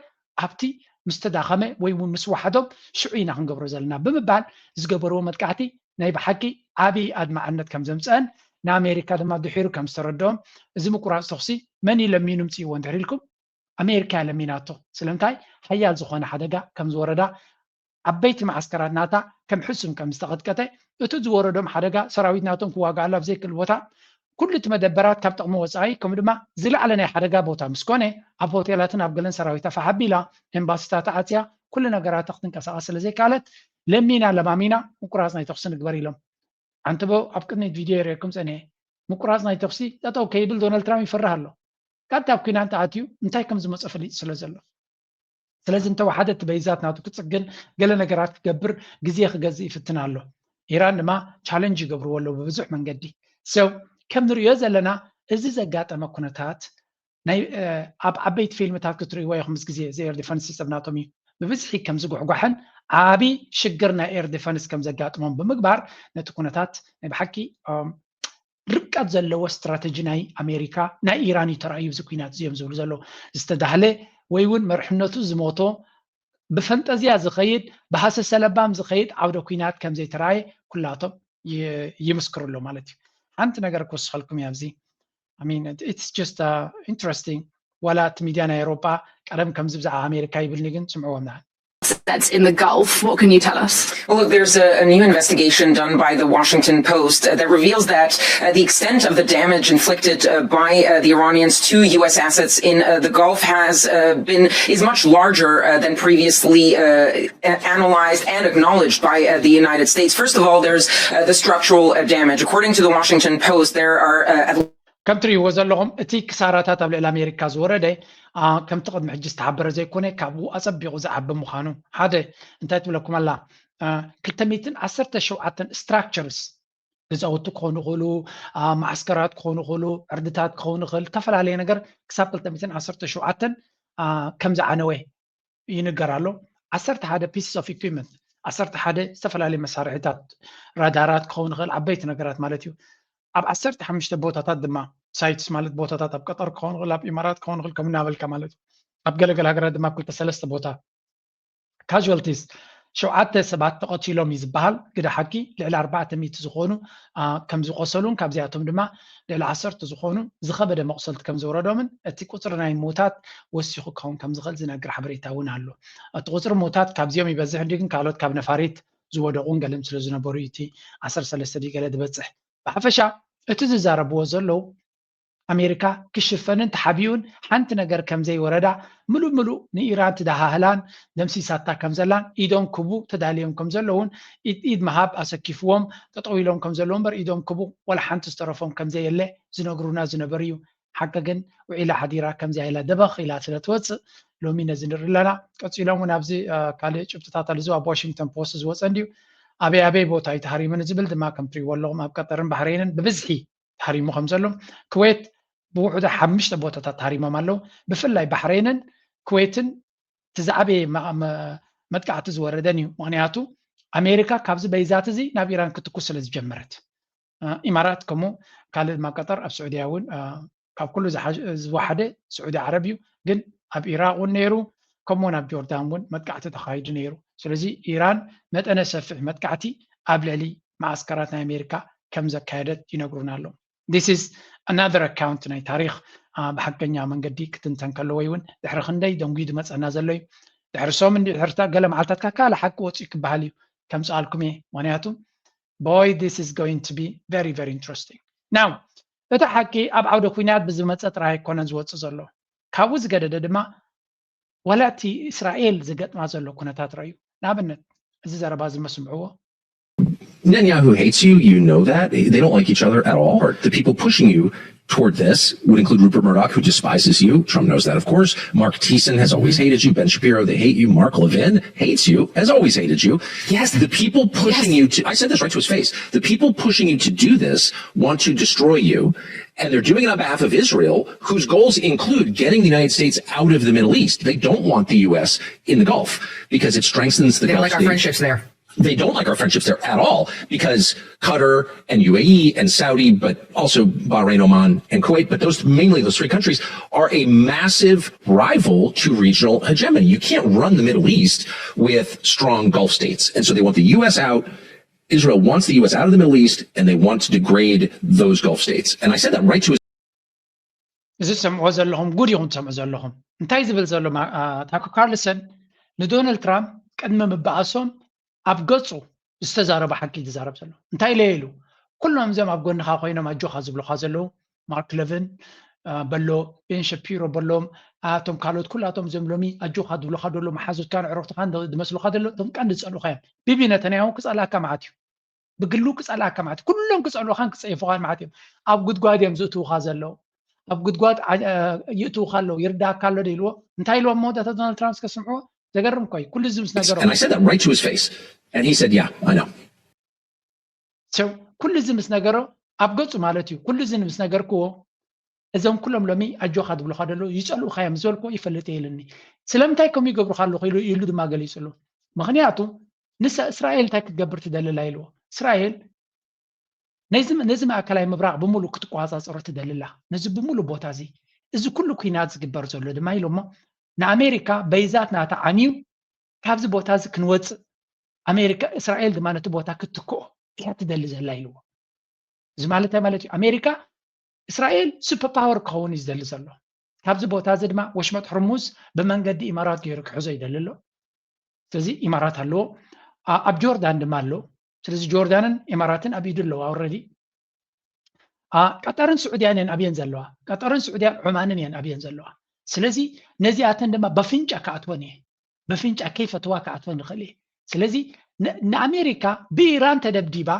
ኣብቲ ምስ ተዳኸመ ወይ እውን ምስ ወሓዶም ሽዑ ኢና ክንገብሮ ዘለና ብምባል ዝገበርዎ መጥቃዕቲ ናይ ብሓቂ ዓብዪ ኣድማዕነት ከም ዘምፀአን ንኣሜሪካ ድማ ድሒሩ ከም ዝተረድኦም፣ እዚ ምቁራፅ ተኹሲ መን እዩ ለሚኑ ምፅእዎ እንድሕር ኢልኩም ኣሜሪካ እያ ለሚናቶ። ስለምንታይ? ሓያል ዝኾነ ሓደጋ ከም ዝወረዳ ዓበይቲ መዓስከራት ናታ ከም ሕሱም ከም ዝተቐጥቀጠ፣ እቲ ዝወረዶም ሓደጋ ሰራዊት ናቶም ክዋጋኣሉ ኣብ ዘይክእል ቦታ ኩሉ እቲ መደበራት ካብ ጥቕሚ ወፃኢ ከምኡ ድማ ዝለዓለ ናይ ሓደጋ ቦታ ምስ ኮነ ኣብ ሆቴላትን ኣብ ገለን ሰራዊታ ፋሕ ኣቢላ ኤምባሲታት ዓፅያ ኩሉ ነገራታ ክትንቀሳቐስ ስለ ዘይከኣለት ለሚና ለማሚና ምቁራፅ ናይ ተኹሲ ንግበር ኢሎም። ኣንተቦ ኣብ ቅድሚት ቪድዮ ይርእየኩም ፀኒሐ ምቁራፅ ናይ ተኹሲ ጠጠው ከይብል ዶናልድ ትራምፕ ይፈርህ ኣሎ። ቀጥታ ኣብ ኩናት እንተኣትዩ እንታይ ከም ዝመፆ ፈሊጡ ስለ ዘሎ። ስለዚ እንተወሓደ እቲ በይዛት ናቱ ክፅግን ገለ ነገራት ክገብር ግዜ ክገዝእ ይፍትን ኣሎ። ኢራን ድማ ቻለንጅ ይገብርዎ ኣለዉ ብብዙሕ መንገዲ። So ከም ንሪኦ ዘለና እዚ ዘጋጠመ ኩነታት ናይ ኣብ ዓበይቲ ፊልምታት ክትርእይዎ ኢኹም ምስ ግዜ እዚ ኤር ዲፈንስ ሲስተም ናቶም እዩ ብብዝሒ ከም ዝጉሕጓሕን ዓቢ ሽግር ናይ ኤር ዲፈንስ ከም ዘጋጥሞም ብምግባር ነቲ ኩነታት ናይ ብሓቂ ርቀት ዘለዎ ስትራተጂ ናይ ኣሜሪካ ናይ ኢራን እዩ ተራእዩ እዚ ኩናት እዚኦም ዝብሉ ዘለዉ ዝተዳህለ ወይ እውን መርሕነቱ ዝሞቶ ብፈንጠዝያ ዝኸይድ ብሃሰሰ ለባም ዝኸይድ ዓውደ ኩናት ከም ዘይተራእየ ኩላቶም ይምስክሩ ኣለዉ ማለት እዩ። ሓንቲ ነገር ክውስኸልኩም እያ ኣብዚ I mean it's just interesting ዋላ እቲ ሚድያ ናይ ኤውሮጳ ቀደም ከምዚ ብዛዕባ ኣሜሪካ ይብልኒ ግን ስምዕዎም ንዓል assets in the Gulf. What can you tell us? Well, look, there's a, a new investigation done by the Washington Post uh, that reveals that uh, the extent of the damage inflicted uh, by uh, the Iranians to U S assets in uh, the Gulf has uh, been is much larger uh, than previously uh, a- analyzed and acknowledged by uh, the United States. First of all, there's uh, the structural uh, damage. According to the Washington Post, there are uh, at ከም ትርእይዎ ዘለኹም እቲ ክሳራታት ኣብ ልዕሊ ኣሜሪካ ዝወረደ አ፣ ከምቲ ቅድሚ ሕጂ ዝተሓበረ ዘይኮነ ካብኡ ኣፀቢቑ ዝዓቢ ምዃኑ ሓደ እንታይ ትብለኩም ኣላ አ፣ ክልተ ሚእትን ዓሰርተ ሸውዓተን structures ገዛውቲ ክኾኑ ይኽእሉ አ፣ ማዓስከራት ክኾኑ ይኽእሉ ዕርድታት ክኸውን ይኽእል ዝተፈላለየ ነገር ክሳብ ክልተ ሚእትን ዓሰርተ ሸውዓተን አ፣ ከም ዝዓነወ ይንገር ኣሎ ዓሰርተ ሓደ pieces of equipment ዓሰርተ ሓደ ዝተፈላለዩ መሳርሒታት ራዳራት ክኸውን ይኽእል ዓበይቲ ነገራት ማለት እዩ ኣብ ዓሰርተ ሓሙሽተ ቦታታት ድማ ሳይትስ ማለት ቦታታት ኣብ ቀጠር ክኸውን ይኽእል ኣብ ኢማራት ክኸውን ይኽእል ከም እናበልካ ማለት እዩ ኣብ ገለገለ ሃገራት ድማ ኣብ ክልተ ሰለስተ ቦታ casualties ሸውዓተ ሰባት ተቐቲሎም እዩ ዝበሃል። ግደ ሓቂ ልዕሊ ኣርባዕተ ሚእቲ ዝኾኑ ከም ዝቆሰሉን ካብዚኣቶም ድማ ልዕሊ ዓሰርተ ዝኾኑ ዝኸበደ መቑሰልቲ ከም ዝወረዶምን እቲ ቁፅሪ ናይ ሞታት ወሲኹ ክኸውን ከም ዝኽእል ዝነግር ሓበሬታ እውን ኣሎ። እቲ ቁፅሪ ሞታት ካብዚኦም ይበዝሕ እንዲ ግን ካልኦት ካብ ነፋሪት ዝወደቑን ገለን ስለ ዝነበሩ እዩ እቲ ዓሰርተ ሰለስተ ድዩ ገለ ዝበፅሕ። ብሓፈሻ እቲ ዝዛረብዎ ዘለዉ ኣሜሪካ ክሽፈንን ተሓቢኡን ሓንቲ ነገር ከም ዘይወረዳ ምሉእ ምሉእ ንኢራን ትደሃህላን ደምሲሳታ ከም ዘላን ኢዶም ክቡ ተዳልዮም ከም ዘለውን ኢድ ኢድ ምሃብ ኣሰኪፍዎም ጠጠው ኢሎም ከም ዘለዉ እምበር ኢዶም ክቡ ዋላ ሓንቲ ዝተረፎም ከም ዘየለ ዝነግሩና ዝነበሩ እዩ። ሓቂ ግን ውዒላ ሓዲራ ከም ዘየላ ደበኽ ኢላ ስለ ትወፅእ ሎሚ ነዚ ንርኢ ኣለና። ቀፂሎም እውን ኣብዚ ካልእ ጭብጥታት ኣሎ። እዚ ኣብ ዋሽንግተን ፖስት ዝወፀ እንድዩ። ኣበይ ኣበይ ቦታ እዩ ተሃሪሙ ንዝብል ድማ ከም ትሪእዎ ኣለኹም ኣብ ቀጠርን ባሕሬንን ብብዝሒ ተሃሪሙ ከም ዘሎ ክዌት ብውሕዱ ሓሙሽተ ቦታታት ተሃሪሞም ኣለዉ። ብፍላይ ባሕሬንን ክዌትን እቲ ዝዓበየ መ- መ- መጥቃዕቲ ዝወረደን እዩ። ምክንያቱ ኣሜሪካ ካብዚ በይዛት እዚ ናብ ኢራን ክትኩስ ስለ ዝጀመረት እ፣ ኢማራት ከምኡ ካልእ ድማ ቀጠር ኣብ ስዑድያ እውን እ፣ ካብ ኩሉ ዝሓ- ዝወሓደ ስዑዲ ዓረብ እዩ። ግን ኣብ ኢራቅ እውን ነይሩ ከምኡውን ኣብ ጆርዳን እውን መጥቃዕቲ ተኻይዱ ነይሩ። ስለዚ ኢራን መጠነ ሰፊሕ መጥቃዕቲ ኣብ ልዕሊ መዓስከራት ናይ ኣሜሪካ ከም ዘካየደት ይነግሩና ኣለዉ። This is another account ናይ ታሪክ እ፣ ብሓቀኛ መንገዲ ክትንተን ከሎ ወይ እውን ድሕሪ ክንደይ ደንጉዩ ዝመፀና ዘሎ እዩ። ድሕሪ ሶም እንዲ ድሕርታ ገለ መዓልታት ካካለ ሓቂ ወፅኡ ክበሃል እዩ ከምፅኣልኩም እየ። ምክንያቱ boy this is going to be very very interesting now እቲ ሓቂ ኣብ ዓውደ ኩናት ብዝመፀ ጥራይ ኣይኮነን ዝወፅእ ዘሎ። ካብኡ ዝገደደ ድማ ዋላ እቲ እስራኤል ዝገጥማ ዘሎ ኩነታት ረእዩ። ንኣብነት እዚ ዘረባ እዚ መስምዕዎ Netanyahu hates you. You know that. They don't like each other at all. The people pushing you toward this would include Rupert Murdoch, who despises you. Trump knows that, of course. Mark Thiessen has always hated you. Ben Shapiro, they hate you. Mark Levin hates you, has always hated you. Yes. The people pushing you to, I said this right to his face. The people pushing you to do this want to destroy you. And they're doing it on behalf of Israel, whose goals include getting the United States out of the Middle East. They don't want the U S in the Gulf because it strengthens the They don't Gulf. like our friendships there. They don't like our friendships there at all because Qatar and U A E and Saudi, but also Bahrain, Oman, and Kuwait, but those mainly those three countries are a massive rival to regional hegemony. You can't run the Middle East with strong Gulf states. And so they want the U S out. Israel wants the U S out of the Middle East, and they want to degrade those Gulf states. And I said that right to his እዚ ትሰምዕዎ ዘለኹም ጉድ ኢኹም ትሰምዑ ዘለኹም። እንታይ ዝብል ዘሎ ማ- አ፣ ታኮ ካርልሰን ንዶናልድ ትራምፕ ቅድሚ ምበኣሶም ኣብ ገፁ ዝተዛረበ ሓቂ እዩ ዝዛረብ ዘሎ። እንታይ ኢለ ኢሉ ኩሎም እዚኦም ኣብ ጎንኻ ኮይኖም ኣጆኻ ዝብሉኻ ዘለዉ ማርክ ለቭን አ፣ በሎ ቤን ሸፒሮ በሎም ኣቶም ካልኦት ኩላቶም እዚኦም ሎሚ ኣጆኻ ዝብሉኻ ደሎ መሓዙትካን ዕረፍትኻን ዝመስሉኻ ደሎ እቶም ቀንዲ ዝፀልኡኻ እዮም። ቢቢ ነተንያሁ ክፀልኣካ መዓት እዩ። ብግሉ ክፀልኣካ ማለት ኩሎም ክፀልኡኻን ክፀየፉኻን ማለት እዮም። ኣብ ጉድጓድ እዮም ዝእትውኻ ዘለዉ። ኣብ ጉድጓድ ዓ- እ፣ ይእትውኻ ኣለዉ ይርዳእካ ኣሎ ዶ ኢልዎ እንታይ ኢልዎም መወዳእታ ዶናልድ ትራምፕ ከስምዕዎ ዘገርም እኮ እዩ። ኩሉ እዚ ምስ ነገሮ And I said that right to his face. And he said, "Yeah, I know." So ኩሉ እዚ ምስ ነገሮ ኣብ ገፁ ማለት እዩ። ኩሉ እዚ ምስ ነገርክዎ እዞም ኩሎም ሎሚ ኣጆኻ ዝብሉኻ ዘለዉ ይፀልኡኻ እዮም ዝበልክዎ ይፈልጥ እየ ኢሉኒ። ስለምንታይ ከምኡ ይገብሩኻ ኣለኹ ኢሉ ኢሉ ድማ ገሊፅሉ። ምክንያቱ ንሳ እስራኤል እንታይ ክትገብር ትደልላ ኢልዎ። እስራኤል ነዚ ነዚ ማእከላይ ምብራቕ ብምሉእ ክትቆፃፀሮ ትደልላ ነዚ ብምሉእ ቦታ እዚ እዚ ኩሉ ኩናት ዝግበር ዘሎ ድማ ኢሎሞ ንኣሜሪካ በይዛት ናታ ዓምዩ ካብዚ ቦታ እዚ ክንወፅእ ኣሜሪካ እስራኤል ድማ ነቲ ቦታ ክትክኦ እያ ትደሊ ዘላ ኢልዎ። እዚ ማለት እንታይ ማለት እዩ? ኣሜሪካ እስራኤል ሱፐር ፓወር ክኸውን እዩ ዝደሊ ዘሎ። ካብዚ ቦታ እዚ ድማ ወሽመጥ ሕርሙዝ ብመንገዲ ኢማራት ገይሩ ክሕዞ ይደሊ ኣሎ። ስለዚ ኢማራት ኣለዎ፣ ኣ- ኣብ ጆርዳን ድማ ኣለዎ። ስለዚ ጆርዳንን ኢማራትን ኣብ ኢዱ ኣለዋ ኦልሬዲ። ኣ፣ ቀጠርን ስዑድያን እየን ኣብየን ዘለዋ። ቀጠርን ስዑድያን ዑማንን እየን ኣብየን ዘለዋ። ስለዚ ነዚኣተን ድማ በፍንጫ ክኣትወን እየ። በፍንጫ ከይፈትዋ ክኣትወን ይኽእል እየ። ስለዚ ን- ንኣሜሪካ ብኢራን ተደብዲባ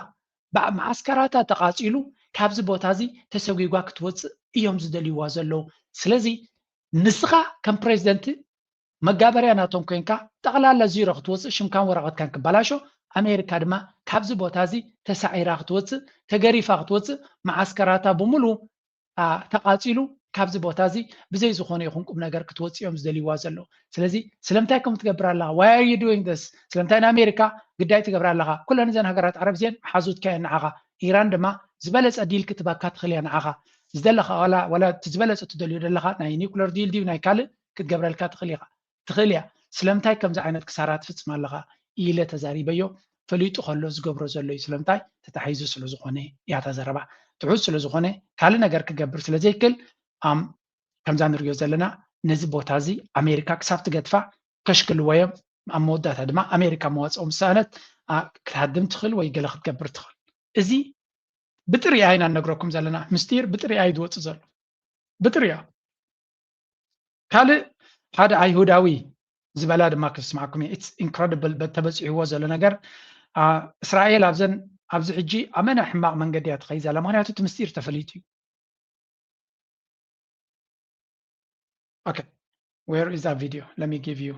ብ- መዓስከራታ ተቓፂሉ ካብዚ ቦታ እዚ ተሰጒጓ ክትወፅእ እዮም ዝደልይዋ ዘለዉ። ስለዚ ንስኻ ከም ፕሬዚደንት መጋበርያ ናቶም ኮይንካ ጠቕላላ ዚሮ ክትወፅእ ሽምካን ወረቐትካን ክበላሾ ኣሜሪካ ድማ ካብዚ ቦታ እዚ ተሳዒራ ክትወፅእ ተገሪፋ ክትወፅእ መዓስከራታ ብምሉ ኣ፣ ተቓፂሉ ካብዚ ቦታ እዚ ብዘይ ዝኾነ ይኹን ቁም ነገር ክትወፅእ እዮም ዝደልይዋ ዘለዉ። ስለዚ ስለምንታይ ከም ትገብር ኣለኻ? Why are you doing this? ስለምንታይ ንኣሜሪካ ግዳይ ትገብር ኣለኻ? ኩለን እዘን ሃገራት ዓረብ እዚአን ሓዙትካ እየን ንዓኻ። ኢራን ድማ ዝበለፀ ዲል ክትበካ ትኽእል እያ ንዓኻ። ዝደለኻ ዋላ ዋላ እቲ ዝበለፀ ትደልዮ ዘለኻ ናይ ኒኩለር ዲል ድዩ ናይ ካልእ ክትገብረልካ ትኽእል ኢኻ ትኽእል እያ። ስለምንታይ ከምዚ ዓይነት ክሳራ ትፍፅም ኣለኻ? ኢለ ተዛሪበዮ። ፈሊጡ ከሎ ዝገብሮ ዘሎ እዩ። ስለምንታይ? ተታሒዙ ስለ ዝኾነ እያ እታ ዘረባ። ትሑዝ ስለ ዝኾነ፣ ካልእ ነገር ክገብር ስለ ዘይክእል፣ ኣም፣ ከምዛ ንሪኦ ዘለና፣ ነዚ ቦታ እዚ ኣሜሪካ ክሳብ ትገድፋ ከሽክልዎ እዮም። ኣብ መወዳእታ ድማ ኣሜሪካ መዋፅኦ ምስ ሰኣነት፣ ኣ፣ ክትሃድም ትኽእል ወይ ገለ ክትገብር ትኽእል። እዚ ብጥሪኣ ኢና ንነግረኩም ዘለና ምስጢር፣ ብጥሪኣ እዩ ዝወፅእ ዘሎ። ብጥሪኣ። ካልእ ሓደ ኣይሁዳዊ ዝበላ ድማ ክስማዕኩም እየ። It's incredible፣ በ-፣ ተበፂሕዎ ዘሎ ነገር። ኣ፣ እስራኤል ኣብዘን፣ ኣብዚ ሕጂ ኣመና ሕማቕ መንገዲ እያ ትኸይድ ዘላ፣ ምኽንያቱ እቲ ምስጢር ተፈሊጡ እዩ። Okay, where is that video? Let me give you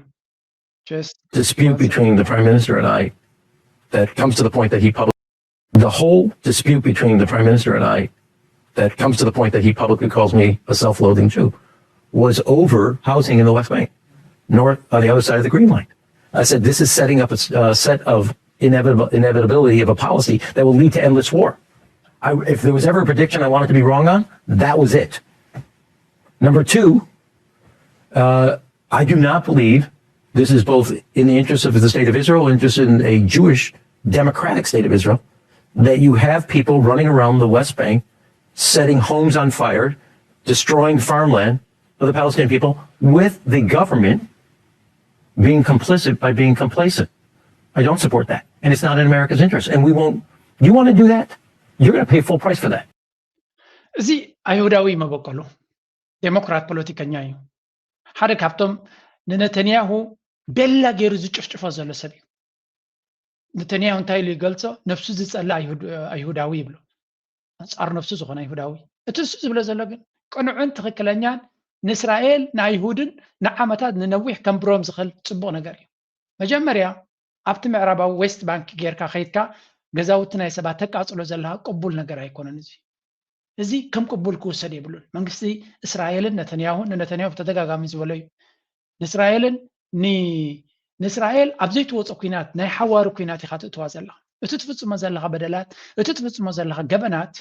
just dispute one second. between the prime minister and I that comes to the point that he publicly, the whole dispute between the prime minister and I that comes to the point that he publicly calls me a self-loathing Jew was over housing in the West Bank, north on the other side of the Green Line. I said, this is setting up a s- uh, set of inevitable inevitability of a policy that will lead to endless war. I, if there was ever a prediction I wanted to be wrong on, that was it. Number two, uh, I do not believe this is both in the interest of the state of Israel, interest in a Jewish democratic state of Israel, that you have people running around the West Bank, setting homes on fire, destroying farmland of the Palestinian people, with the government being complicit by being complacent. I don't support that. And it's not in America's interest. And we won't, you want to do that? You're going to pay full price for that. እዚ ኣይሁዳዊ መበቆሉ ዴሞክራት ፖለቲከኛ እዩ። ሓደ ካብቶም ንነተንያሁ ቤላ ገይሩ ዝጭፍጭፎ ዘሎ ሰብ እዩ። ነተንያሁ እንታይ ኢሉ ይገልጾ? ነብሱ ዝጸልእ ኣይሁድ-፣ ኣይሁዳዊ ይብሎ። ኣንጻር ነብሱ ዝኾነ ኣይሁዳዊ። እቲ እሱ ዝብሎ ዘሎ ግን ቅኑዕን ትኽክለኛን ንእስራኤል ንኣይሁድን ንዓመታት ንነዊሕ ከንብሮም ዝኽእል ጽቡቕ ነገር እዩ። መጀመርያ ኣብቲ ምዕራባዊ ዌስት ባንክ ጌርካ ከይድካ ገዛውቲ ናይ ሰባት ተቃጽሎ ዘለኻ ቅቡል ነገር ኣይኮነን። እዚ እዚ ከም ቅቡል ክውሰድ የብሉን። መንግስቲ እስራኤልን ነተንያሁን፣ ንነተንያሁ ብተደጋጋሚ ዝበሎ እዩ። ንእስራኤልን ን-፣ ንእስራኤል ኣብ ዘይትወጾ ኲናት፣ ናይ ሓዋሩ ኲናት ኢኻ ትእትዋ ዘለኻ። እቲ ትፍጽሞ ዘለኻ በደላት፣ እቲ ትፍጽሞ ዘለኻ ገበናት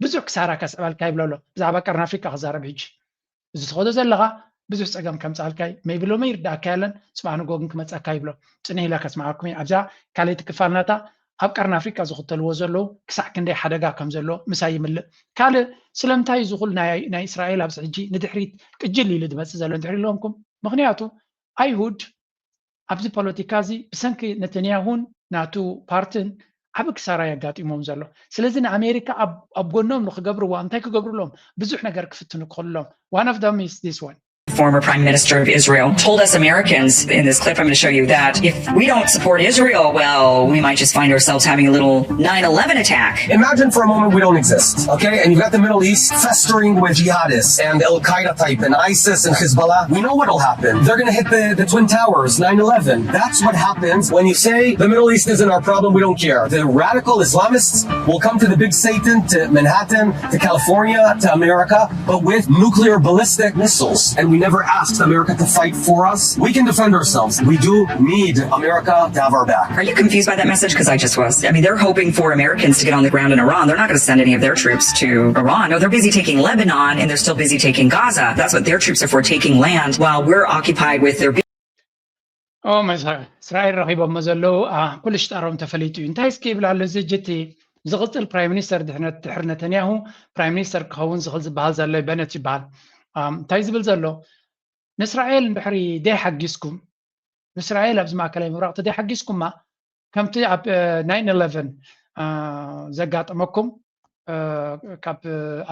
ብዙሕ ክሳራ ከስዕበልካ ይብሎ ኣሎ። ብዛዕባ ቀርኒ ኣፍሪቃ ክዛረብ ሕጂ። እዚ ትኸዶ ዘለኻ ብዙሕ ጸገም ከምጽኣልካ እዩ። ሜይቢ ሎሚ ይርዳእካ የለን፣ ጽባሕ ንጎ ግን ክመጽኣካ ይብሎ። ጽንሕ ኢለ ከስምዓኩም እየ። ኣብዛ ካልኣይቲ ክፋል ናታ ኣብ ቀርኒ ኣፍሪቃ ዝኽተልዎ ዘለዉ ክሳዕ ክንደይ ሓደጋ ከም ዘሎ ምሳይ ይምልእ። ካልእ ስለምንታይ እዚ ኩሉ ናይ፣ ናይ እስራኤል ኣብዚ ሕጂ ንድሕሪት ቅጅል ኢሉ ዝመጽእ ዘሎ እንድሕር ኢልኩምኩም? ምኽንያቱ ኣይሁድ ኣብዚ ፖለቲካ እዚ ብሰንኪ ነተንያሁን ናቱ ፓርትን ዓቢ ክሳራ የጋጢሞም ዘሎ። ስለዚ ንኣሜሪካ ኣብ፣ ኣብ ጎኖም ንክገብርዋ እንታይ ክገብርሎም? ብዙሕ ነገር ክፍትኑ ክኽእልሎም። One of them is this one. Former Prime Minister of Israel told us Americans in this clip I'm going to show you that if we don't support Israel, well, we might just find ourselves having a little nine eleven attack. Imagine for a moment we don't exist, okay? And you've got the Middle East festering with jihadists and Al Qaeda type and ISIS and Hezbollah. We know what'll happen. They're going to hit the, the Twin Towers, nine eleven. That's what happens when you say the Middle East isn't our problem, we don't care. The radical Islamists will come to the big Satan, to Manhattan, to California, to America, but with nuclear ballistic missiles. And we never asked America to fight for us. We can defend ourselves. We do need America to have our back. Are you confused by that message? Because I just was. I mean, they're hoping for Americans to get on the ground in Iran. They're not going to send any of their troops to Iran. No, they're busy taking Lebanon, and they're still busy taking Gaza. That's what their troops are for, taking land while we're occupied with their ኦ፣ መስ-፣ እስራኤል ረኺቦሞ ዘለዉ፣ ኣ፣ ኩሉ ሽጣሮም ተፈሊጡ እዩ። እንታይ እስኪ ይብል ኣሎ እዚ ሕጂ እቲ ዝቕጽል ፕራይም ሚኒስተር ድሕነት-፣ ድሕሪ ነተንያሁ ፕራይም ሚኒስተር ክኸውን ዝኽእል ዝበሃል ዘሎ በነት ይበሃል። ኣም፣ እንታይ ዝብል ዘሎ? ንእስራኤል እንድሕሪ ደይሓጊዝኩም፣ ንእስራኤል ኣብዚ ማእከላይ ምብራቕ ተደይሓጊዝኩማ፣ ከምቲ ኣብ፣ እ፣ ናይን ኢለቨን፣ እ፣ ዘጋጠመኩም፣ እ፣ ካብ፣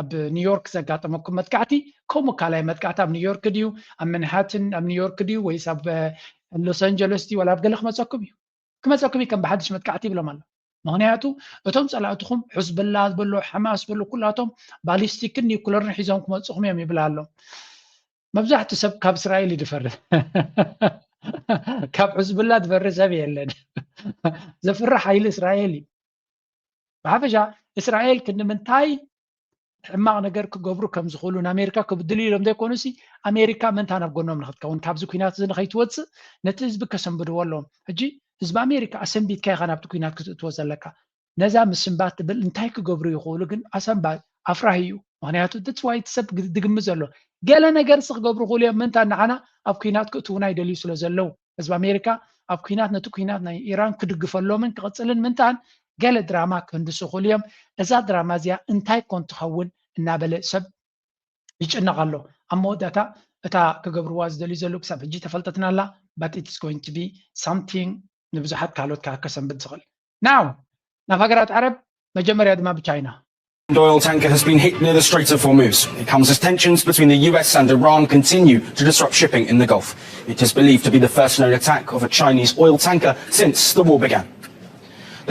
ኣብ ኒውዮርክ ዘጋጠመኩም መጥቃዕቲ፣ ከምኡ ካልኣይ መጥቃዕቲ ኣብ ኒውዮርክ ድዩ፣ ኣብ መንሃትን ኣብ ኒውዮርክ ድዩ፣ ወይስ ኣብ፣ እ፣ ሎስ ኣንጀለስ ድዩ፣ ዋላ ኣብ ገለ ክመጸኩም እዩ። ክመጸኩም እዩ፣ ከም ብሓድሽ መጥቃዕቲ ይብሎም ኣሎ። ምኽንያቱ እቶም ጸላእትኹም ሕዝብላ ዝበሎ፣ ሓማስ ዝበሎ፣ ኩላቶም ባሊስቲክን ኒኩለርን ሒዞም ክመጽኹም እዮም ይብል ኣሎ። መብዛሕትኡ ሰብ ካብ እስራኤል እዩ ዝፈርህ። ካብ ሕዝብላ ዝፈርህ ሰብ የለን። ዘፍርህ ሓይሊ እስራኤል እዩ። ብሓፈሻ እስራኤል ክንዲ ምንታይ ሕማቕ ነገር ክገብሩ ከም ዝኽእሉ ንኣሜሪካ ክብድሉ ኢሎም ዘይኮኑሲ፣ ኣሜሪካ ምንታ ናብ ጎኖም ንክትከውን፣ ካብዚ ኲናት እዚ ንኸይትወፅእ ነቲ ህዝቢ ከሰንብድዎ ኣለዎም። ሕጂ ህዝቢ ኣሜሪካ ኣሰንቢድካ ኢኻ ናብቲ ኲናት ክትእትዎ ዘለካ። ነዛ ምስንባት ትብል እንታይ ክገብሩ ይኽእሉ ግን ኣሰንባድ ኣፍራሂ እዩ። ምኽንያቱ that's why እቲ ሰብ ግ-፣ ድግምት ዘሎ። ገለ ነገርሲ ክገብሩ ይኽእሉ እዮም። ምንታ ንዓና ኣብ ኲናት ክእትዉና ይደልዩ ስለ ዘለዉ፣ ህዝቢ ኣሜሪካ ኣብ ኩናት ነቲ ኩናት ናይ ኢራን ክድግፈሎምን ክቕፅልን ምንታን ገለ ድራማ ክህንድሱ ይኽእሉ እዮም። እዛ ድራማ እዚኣ እንታይ ኮን ትኸውን እናበለ ሰብ ይጭነቕ ኣሎ። ኣብ መወዳእታ እታ ክገብርዋ ዝደልዩ ዘለዉ ክሳብ ሕጂ ተፈልጠትና ኣላ። But it's going to be something ንብዙሓት ካልኦት ከዓ ከሰንብድ ዝኽእል። Now ናብ ሃገራት ዓረብ መጀመርያ ድማ ብቻይና The oil tanker has been hit near the Strait of Hormuz. It comes as tensions between the U S and Iran continue to disrupt shipping in the Gulf. It is believed to be the first known attack of a Chinese oil tanker since the war began.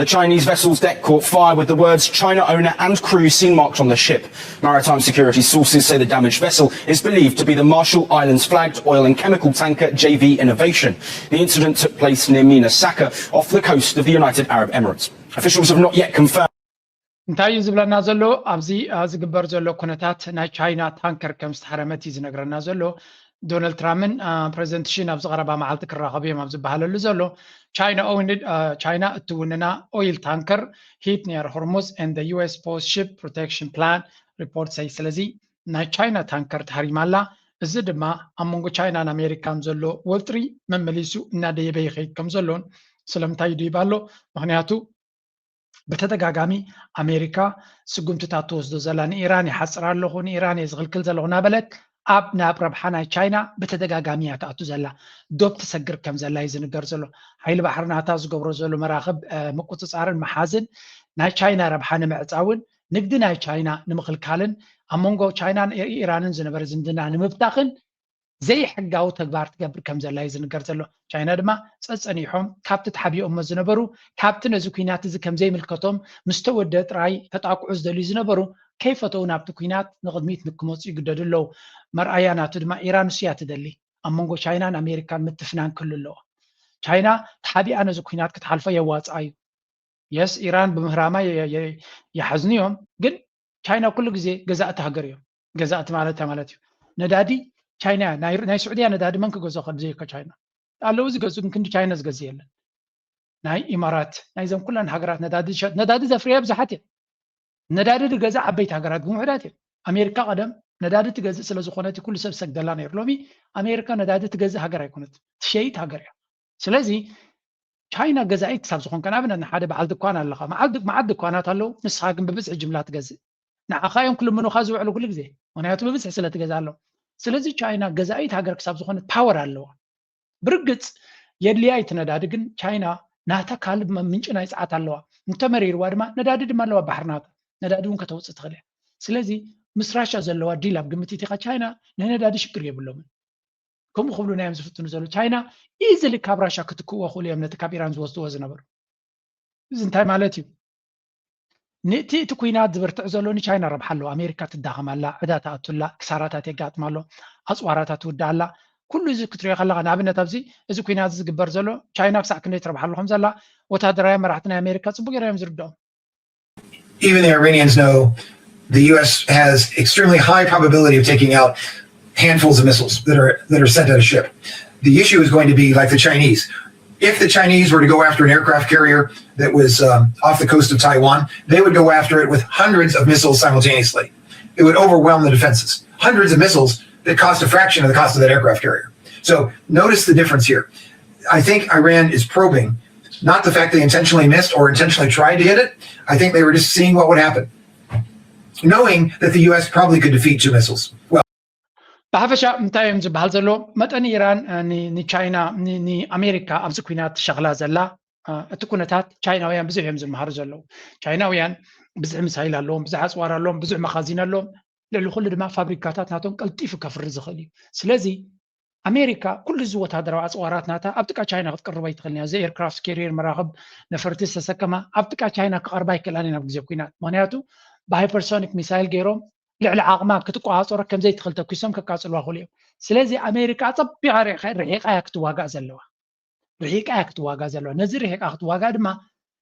The Chinese vessel's deck caught fire with the words China owner and crew seen marked on the ship. Maritime security sources say the damaged vessel is believed to be the Marshall Islands flagged oil and chemical tanker J V Innovation. The incident took place near Mina Saka off the coast of the United Arab Emirates. Officials have not yet confirmed. እንታይ እዩ ዝብለና ዘሎ? ኣብዚ ዝግበር ዘሎ ኩነታት ናይ ቻይና ታንከር ከም ዝተሃረመት እዩ ዝነግረና ዘሎ። ዶናልድ ትራምፕን ፕረዚደንት ሺን ኣብዚ ቀረባ መዓልቲ ክራኸቡ እዮም ኣብ ዝበሃለሉ ዘሎ። ቻይና ቻይና እትውንና ኦይል ታንከር hit near Hormuz and the U S post ship protection plan report say። ስለዚ ናይ ቻይና ታንከር ተሃሪማ ኣላ። እዚ ድማ ኣብ መንጎ ቻይናን ኣሜሪካን ዘሎ ወጥሪ መመሊሱ እናደየበ ይኸይድ ከም ዘሎን ስለምንታይ ይድይብ ኣሎ? ምክንያቱ ብተደጋጋሚ ኣሜሪካ ስጉምትታት ትወስዶ ዘላ ንኢራን ይሓፅር ኣለኹ ንኢራን እየ ዝኽልክል ዘለኹ እናበለት ኣብ ናብ ረብሓ ናይ ቻይና ብተደጋጋሚ እያ ትኣቱ ዘላ። ዶብ ትሰግር ከም ዘላ እዩ ዝንገር ዘሎ። ሓይሊ ባሕሪ ናታ ዝገብሮ ዘሎ መራኽብ ምቁፅፃርን ምሓዝን ናይ ቻይና ረብሓ ንምዕፃውን ንግዲ ናይ ቻይና ንምኽልካልን ኣብ መንጎ ቻይናን ኢራንን ዝነበረ ዝምድና ንምብታኽን ዘይሕጋዊ ተግባር ትገብር ከም ዘላ እዩ ዝንገር ዘሎ። ቻይና ድማ ፀፀኒሖም ካብቲ ተሓቢኦሞ ዝነበሩ ካብቲ ነዚ ኩናት እዚ ከም ዘይምልከቶም ምስ ተወደአ ጥራይ ከጣቅዑ ዝደልዩ ዝነበሩ ከይፈተው ናብቲ ኩናት ንቕድሚት ንክመፁ ይግደዱ ኣለዉ። መርኣያ ናቱ ድማ ኢራን እሱ እያ ትደሊ። ኣብ መንጎ ቻይናን ኣሜሪካን ምትፍናን ክህሉ ኣለዎ። ቻይና ተሓቢኣ ነዚ ኩናት ክትሓልፎ የዋፅኣ እዩ። የስ ኢራን ብምህራማ ይሓዝኑ እዮም፣ ግን ቻይና ኩሉ ግዜ ገዛእቲ ሃገር እዮም። ገዛእቲ ማለት እንታይ ማለት እዩ? ነዳዲ ቻይና ናይ ስዑድያ ነዳዲ መን ክገዝኦ ከ ብዘይኮ ቻይና ኣለዉ ዝገዝኡ፣ ግን ክንዲ ቻይና ዝገዝእ የለን። ናይ ኢማራት ናይዘን ኩለን ሃገራት ነዳዲ ዝሸጥ ነዳዲ ዘፍርያ ብዙሓት እየን። ነዳዲ ዝገዝእ ዓበይቲ ሃገራት ግን ውሕዳት እዮም። ኣሜሪካ ቀደም ነዳዲ ትገዝእ ስለ ዝኾነት ኩሉ ሰብ ሰግደላ ነይሩ። ሎሚ ኣሜሪካ ነዳዲ ትገዝእ ሃገር ኣይኮነት፣ ትሸይጥ ሃገር እያ። ስለዚ ቻይና ገዛኢት ክሳብ ዝኾንካ ንኣብነት ንሓደ በዓል ድኳን ኣለኻ፣ መዓት ድኳናት ኣለዉ፣ ንስኻ ግን ብብዝሒ ጅምላ ትገዝእ። ንዓኻ እዮም ክልምኑኻ ዝውዕሉ ኩሉ ግዜ፣ ምክንያቱ ብብዝሒ ስለ ትገዝእ ኣለዉ። ስለዚ ቻይና ገዛኢት ሃገር ክሳብ ዝኾነት ፓወር ኣለዋ። ብርግፅ የድልያ እቲ ነዳዲ፣ ግን ቻይና ናታ ካልእ ምንጪ ናይ ፀዓት ኣለዋ። እንተመሪርዋ ድማ ነዳዲ ድማ ኣለዋ ባሕሪ ናታ፣ ነዳዲ እውን ከተውፅእ ትኽእል እያ። ስለዚ ምስ ራሻ ዘለዋ ዲል ኣብ ግምት ኢቲኻ ቻይና ናይ ነዳዲ ሽግር የብሎምን። ከምኡ ክብሉና እዮም ዝፍትኑ ዘለዉ። ቻይና ኢዝሊ ካብ ራሻ ክትክእዎ ክእሉ እዮም ነቲ ካብ ኢራን ዝወስድዎ ዝነበሩ። እዚ እንታይ ማለት እዩ? ንእቲ እቲ ኩናት ዝበርትዕ ዘሎ ንቻይና ረብሓ ኣለዎ። ኣሜሪካ ትዳኸም ኣላ፣ ዕዳ ትኣቱ ኣላ፣ ክሳራታት የጋጥማ ኣሎ፣ ኣፅዋራታ ትውዳእ ኣላ። ኩሉ እዚ ክትሪኦ ከለኻ ንኣብነት ኣብዚ እዚ ኩናት እዚ ዝግበር ዘሎ ቻይና ክሳዕ ክንደይ ትረብሓሉ ከም ዘላ ወታደራውያን መራሕቲ ናይ ኣሜሪካ ፅቡቅ ገይሮም እዮም ዝርድኦም። Even the Iranians know the U S has extremely high probability of taking out handfuls of missiles that are that are sent at a ship. The issue is going to be like the Chinese. If the Chinese were to go after an aircraft carrier that was um, off the coast of Taiwan, they would go after it with hundreds of missiles simultaneously. It would overwhelm the defenses. Hundreds of missiles that cost a fraction of the cost of that aircraft carrier. So notice the difference here. I think Iran is probing, not the fact they intentionally missed or intentionally tried to hit it. I think they were just seeing what would happen, knowing that the U S probably could defeat two missiles. Well, ብሓፈሻ እንታይ እዮም ዝበሃል ዘሎ? መጠን ኢራን ንቻይና ንኣሜሪካ ኣብዚ ኩናት ትሸኽላ ዘላ እቲ ኩነታት ቻይናውያን ብዙሕ እዮም ዝመሃሩ ዘለዉ። ቻይናውያን ብዙሕ ሚሳይል ኣለዎም፣ ብዙሕ ኣፅዋር ኣለዎም፣ ብዙሕ መኻዚን ኣለዎም። ልዕሊ ኩሉ ድማ ፋብሪካታት ናቶም ቀልጢፉ ከፍሪ ዝኽእል እዩ። ስለዚ ኣሜሪካ ኩሉ እዚ ወታደራዊ ኣፅዋራት ናታ ኣብ ጥቃ ቻይና ክትቅርብ ኣይትኽእልን እያ። እዚ ኤርክራፍት ኬሪየር መራኽብ ነፈርቲ ዝተሰከማ ኣብ ጥቃ ቻይና ክቐርባ ኣይክእላን እየን ኣብ ግዜ ኩናት። ምክንያቱ ብሃይፐርሶኒክ ሚሳይል ገይሮም ልዕሊ ዓቕማ ክትቆፃፀሮ ከምዘይትኽእል ተኩሶም ከቃፅልዋ ክእሉ እዮም። ስለዚ ኣሜሪካ ኣፀቢቓ ርሒቓ እያ ክትዋጋእ ዘለዋ። ርሒቃ እያ ክትዋጋ ዘለዋ። ነዚ ርሒቃ ክትዋጋ ድማ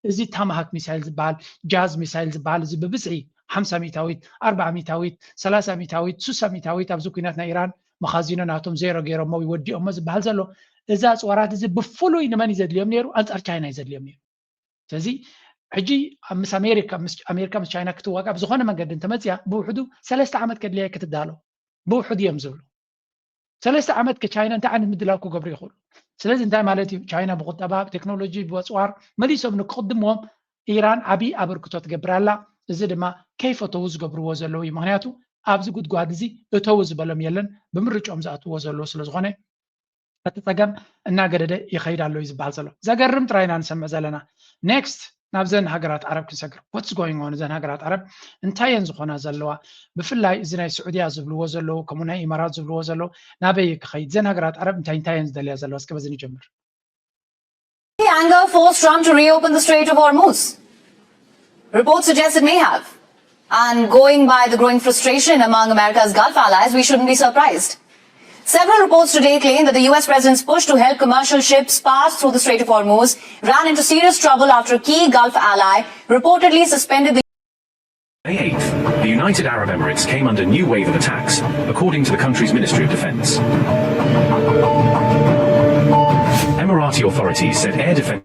እዚ ታማሃክ ሚሳይል ዝበሃል ጃዝ ሚሳይል ዝበሃል እዚ ብብዝሒ ሓምሳ ሚእታዊት ኣርባዓ ሚእታዊት ሰላሳ ሚእታዊት ሱሳ ሚእታዊት ኣብዚ ኩናት ናይ ኢራን መኻዚኖ ናቶም ዜሮ ገይሮሞ ይወዲኦሞ ዝበሃል ዘሎ እዚ ኣፅዋራት እዚ ብፍሉይ ንመን እዩ ዘድልዮም ነይሩ? ኣንፃር ቻይና እዩ ዘድልዮም ነይሩ። ስለዚ ሕጂ ምስ ኣሜሪካ ኣሜሪካ ምስ ቻይና ክትዋጋ ብዝኾነ መንገዲ እንተመፅያ ብውሕዱ ሰለስተ ዓመት ከድልያ ክትዳሎ ብውሕዱ እዮም ዝብሉ። ሰለስተ ዓመት ከቻይና እንታይ ዓይነት ምድላው ክገብሩ ይኽእሉ? ስለዚ እንታይ ማለት እዩ? ቻይና ብቁጠባ፣ ብቴክኖሎጂ፣ ብኣፅዋር መሊሶም ንክቕድምዎም ኢራን ዓብዪ ኣበርክቶ ትገብር ኣላ። እዚ ድማ ከይፈተዉ ዝገብርዎ ዘለዉ እዩ። ምክንያቱ ኣብዚ ጉድጓድ እዚ እተዉ ዝበሎም የለን፣ ብምርጫኦም ዝኣትዎ ዘለዉ ስለ ዝኾነ እቲ ፀገም እናገደደ ይኸይድ ኣሎ እዩ ዝበሃል ዘሎ። ዘገርም ጥራይ ኢና ንሰምዕ ዘለና። ኔክስት ናብዘን ሃገራት ዓረብ ክንሰግር። What's going on? እዘን ሃገራት ዓረብ እንታይ እየን ዝኾና ዘለዋ? ብፍላይ እዚ ናይ ስዑድያ ዝብልዎ ዘለዉ ከምኡ ናይ ኢማራት ዝብልዎ ዘለዉ ናበይ ክኸይድ? እዘን ሃገራት ዓረብ እንታይ እንታይ እየን ዝደልያ ዘለዋ? እስከ በዚ ንጀምር። The anger forced Trump to reopen the Strait of Hormuz. Reports suggest it may have. And going by the growing frustration among America's Gulf allies, we shouldn't be surprised. Several reports today claim that the U S president's push to help commercial ships pass through the Strait of Hormuz ran into serious trouble after a key Gulf ally reportedly suspended the May eighth, the United Arab Emirates came under new wave of attacks, according to the country's Ministry of Defense. Emirati authorities said air defense.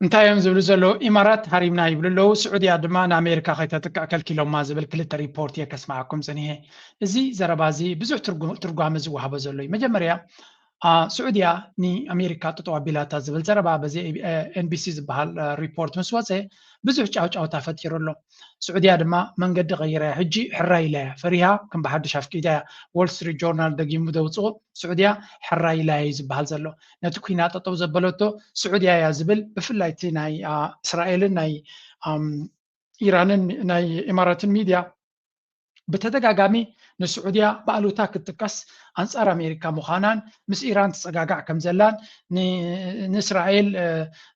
እንታይ እዮም ዝብሉ ዘለዉ? ኢማራት ሃሪምና ይብሉ ኣለዉ። ስዑድያ ድማ ንኣሜሪካ ከይተጥቅዕ ከልኪሎማ ዝብል ክልተ ሪፖርት እየ ከስምዓኩም ጽኒሐ። እዚ ዘረባ እዚ ብዙሕ ትርጓመ ዝወሃቦ ዘሎ እዩ። መጀመርያ ስዑድያ ንኣሜሪካ ጠጠው ኣቢላታ ዝብል ዘረባ በዚ ኤንቢሲ ዝበሃል ሪፖርት ምስ ወፀ ብዙሕ ጫውጫውታ ፈጢሩ ኣሎ። ስዑድያ ድማ መንገዲ ቀይራ እያ። ሕጂ ሕራይ ኢላ እያ። ፈሪሃ ከም ብሓድሽ ኣፍቂዳ እያ። ዎል ስትሪት ጆርናል ደጊሙ ዘውፅኡ ስዑድያ ሕራይ ኢላ እዩ ዝበሃል ዘሎ። ነቲ ኩና ጠጠው ዘበለቶ ስዑድያ እያ ዝብል ብፍላይ እቲ ናይ እስራኤልን ናይ ኢራንን ናይ ኢማራትን ሚድያ ብተደጋጋሚ ንስዑድያ ብኣሉታ ክትጥቀስ ኣንጻር ኣሜሪካ ምዃናን ምስ ኢራን ትጸጋጋዕ ከም ዘላን ንእስራኤል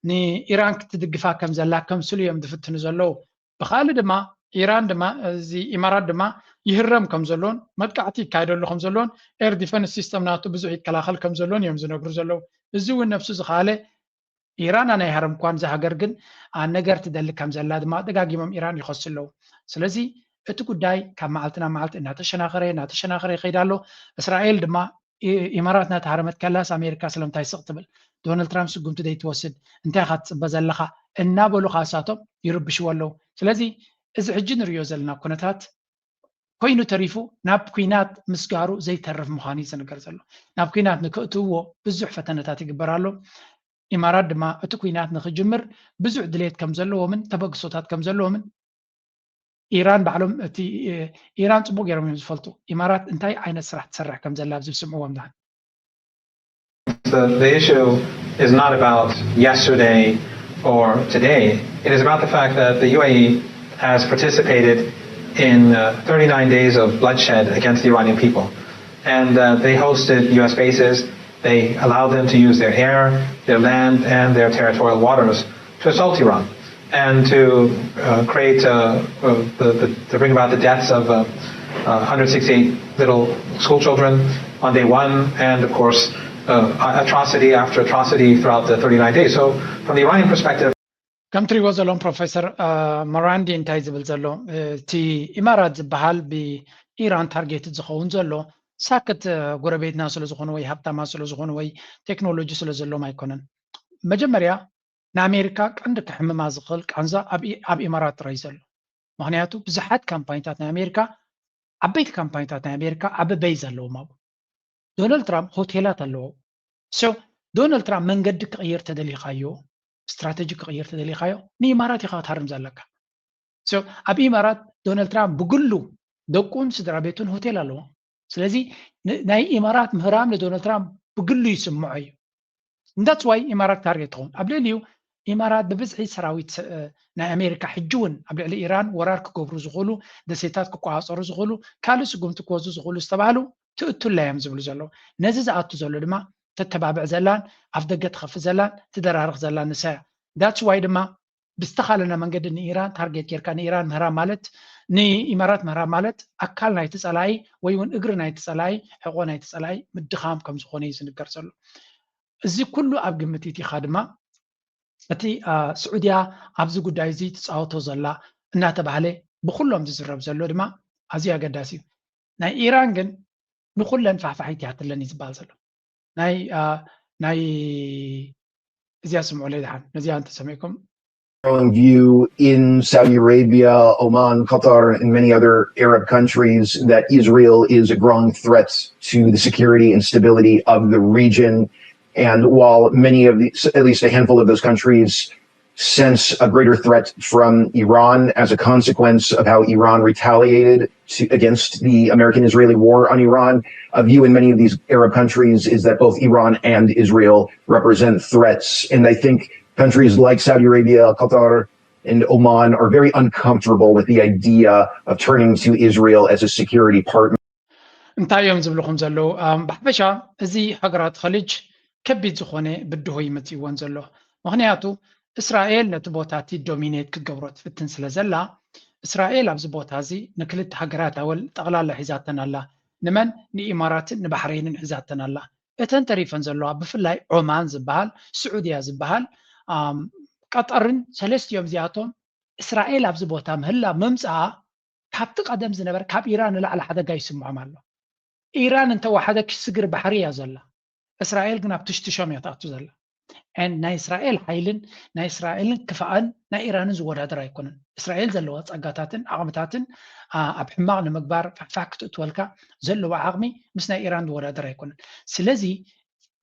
ንኢራን ክትድግፋ ከም ዘላ ከምስሉ እዮም ዝፍትኑ ዘለዉ። ብኻልእ ድማ ኢራን ድማ እዚ ኢማራት ድማ ይህረም ከም ዘሎን መጥቃዕቲ ይካየደሉ ከም ዘሎን ኤር ዲፈንስ ሲስተም ናቱ ብዙሕ ይከላኸል ከም ዘሎን እዮም ዝነግሩ ዘለዉ። እዚ እውን ነብሱ ዝኸኣለ ኢራን ኣነ ኣይሃረምኳን፣ እዛ ሃገር ግን ነገር ትደሊ ከም ዘላ ድማ ደጋጊሞም ኢራን ይኸሱ ኣለዉ። ስለዚ እቲ ጉዳይ ካብ መዓልቲ ናብ መዓልቲ እናተሸናኸረ እናተሸናኸረ ይኸይድ ኣሎ። እስራኤል ድማ ኢማራት እናተሃረመት ከላስ ኣሜሪካ ስለምንታይ ስቕ ትብል? ዶናልድ ትራምፕ ስጉምቲ ዘይትወስድ እንታይ ኢኻ ትፅበ ዘለኻ? እናበሉ ከዓ እሳቶም ይርብሽዎ ኣለዉ። ስለዚ እዚ ሕጂ ንሪኦ ዘለና ኩነታት ኮይኑ ተሪፉ ናብ ኲናት ምስጋሩ ዘይተርፍ ምዃኑ እዩ ዝንገር ዘሎ። ናብ ኲናት ንክእትውዎ ብዙሕ ፈተነታት ይግበር ኣሎ። ኢማራት ድማ እቲ ኲናት ንክጅምር ብዙሕ ድሌት ከም ዘለዎምን ተበግሶታት ከም ዘለዎምን ኢራን ባዕሎም እቲ ኢራን ፅቡቅ ገይሮም እዮም ዝፈልጡ ኢማራት እንታይ ዓይነት ስራሕ ትሰርሕ ከም ዘላ ኣብዚ ስምዕዎም ድሓን The, the issue is not about yesterday or today. It is about the fact that the U A E has participated in uh, thirty-nine days of bloodshed against the Iranian people. And uh, they hosted U S bases. They allowed them to use their air, their land, and their territorial waters to assault Iran and to uh, create, uh, uh, the, the, to bring about the deaths of uh, uh, one hundred sixty-eight little school children on day one, and of course, uh, atrocity after atrocity throughout the thirty-nine days. So, from the Iranian perspective, ከም ትሪእዎ ዘለኹም ፕሮፌሰር መራንዲ እንታይ ዝብል ዘሎ እቲ ኢማራት ዝበሃል ብኢራን ታርጌት ዝኸውን ዘሎ ሳክት ጎረቤትና ስለ ዝኾኑ ወይ ሃብታማ ስለ ዝኾኑ ወይ ቴክኖሎጂ ስለ ዘለዎም ኣይኮነን። መጀመርያ ንኣሜሪካ ቀንዲ ክሕምማ ዝኽእል ቃንዛ ኣብ ኢማራት ጥራይ ዘሎ። ምክንያቱ ብዙሓት ካምፓኒታት ናይ ኣሜሪካ ዓበይቲ ካምፓኒታት ናይ ኣሜሪካ ዓቢ በይዝ ኣለዎም ኣብኡ። ዶናልድ ትራምፕ ሆቴላት ኣለዎ። ሶ ዶናልድ ትራምፕ መንገዲ ክቕይር ተደሊኻዮ፣ ስትራተጂ ክቕይር ተደሊኻዮ ንኢማራት ኢኻ ክትሃርም ዘለካ። ሶ ኣብ ኢማራት ዶናልድ ትራምፕ ብግሉ ደቁን ስድራ ቤቱን ሆቴል ኣለዎ። ስለዚ ናይ ኢማራት ምህራም ንዶናልድ ትራምፕ ብግሉ ይስምዖ እዩ። እንዳትስ ዋይ ኢማራት ታርጌት ትኸውን ኣብ ልዕሊኡ ኢማራት ብብዝሒ ሰራዊት ናይ ኣሜሪካ ሕጂ እውን ኣብ ልዕሊ ኢራን ወራር ክገብሩ ዝኽእሉ ደሴታት ክቆፃፀሩ ዝኽእሉ ካልእ ስጉምቲ ክወስዱ ዝኽእሉ ዝተባህሉ ትእቱላ እዮም ዝብሉ ዘለዉ። ነዚ ዝኣቱ ዘሎ ድማ ተተባብዕ ዘላን ኣፍ ደገ ትኸፍት ዘላን ትደራርኽ ዘላን ንሳ እያ። ዳትስ ዋይ ድማ ብዝተኻለና መንገዲ ንኢራን ታርጌት ጌርካ ንኢራን ምህራም ማለት ንኢማራት ምህራም ማለት ኣካል ናይቲ ፀላኢ ወይ እውን እግሪ ናይቲ ፀላኢ ሕቆ ናይቲ ፀላኢ ምድኻም ከም ዝኾነ እዩ ዝንገር ዘሎ። እዚ ኩሉ ኣብ ግምት ኢትኻ ድማ እቲ ስዑድያ ኣብዚ ጉዳይ እዚ ትፃወቶ ዘላ እናተባህለ ብኩሎም ዝዝረብ ዘሎ ድማ ኣዝዩ ኣገዳሲ እዩ። ናይ ኢራን ግን ንኩለን ፋሕፋሒት ያትለን እዩ ዝበሃል ዘሎ ናይ ናይ እዚኣ ስምዑለይ ድሓን ነዚኣ እንተሰሚዕኩም growing view in Saudi Arabia, Oman, Qatar, and many other Arab countries that Israel is a growing threat to the security and stability of the region. And while many of the, at least a handful of those countries, sense a greater threat from Iran as a consequence of how Iran retaliated to, against the American Israeli war on Iran, a view in many of these Arab countries is that both Iran and Israel represent threats. And I think countries like Saudi Arabia, Qatar, and Oman are very uncomfortable with the idea of turning to Israel as a security partner. እንታይ እዮም ዝብልኹም ዘለዉ? ብሓፈሻ እዚ ሃገራት ኸሊጅ ከቢድ ዝኾነ ብድሆ ይመፅእዎን ዘሎ። ምኽንያቱ እስራኤል ነቲ ቦታ እቲ ዶሚኔት ክትገብሮ ትፍትን ስለ ዘላ፣ እስራኤል ኣብዚ ቦታ እዚ ንክልተ ሃገራት ኣወል ጠቕላላ ሒዛተን ኣላ። ንመን? ንኢማራትን ንባሕሬንን ሒዛተን ኣላ። እተን ተሪፈን ዘለዋ ብፍላይ ዖማን ዝበሃል፣ ስዑድያ ዝበሃል፣ ቀጠርን ሰለስቲኦም እዚኣቶም እስራኤል ኣብዚ ቦታ ምህላ ምምፅኣ ካብቲ ቀደም ዝነበረ ካብ ኢራን ንላዕሊ ሓደጋ ይስምዖም ኣሎ። ኢራን እንተወሓደ ክስግር ባሕሪ እያ ዘላ። እስራኤል ግን ኣብ ትሽትሾም እያ ትኣቱ ዘላ። ናይ እስራኤል ሓይልን ናይ እስራኤልን ክፋኣን ናይ ኢራንን ዝወዳደር ኣይኮነን። እስራኤል ዘለዋ ፀጋታትን ዓቕምታትን ኣብ ሕማቕ ንምግባር ፋሕፋሕ ክትእትወልካ ዘለዋ ዓቕሚ ምስ ናይ ኢራን ዝወዳደር ኣይኮነን። ስለዚ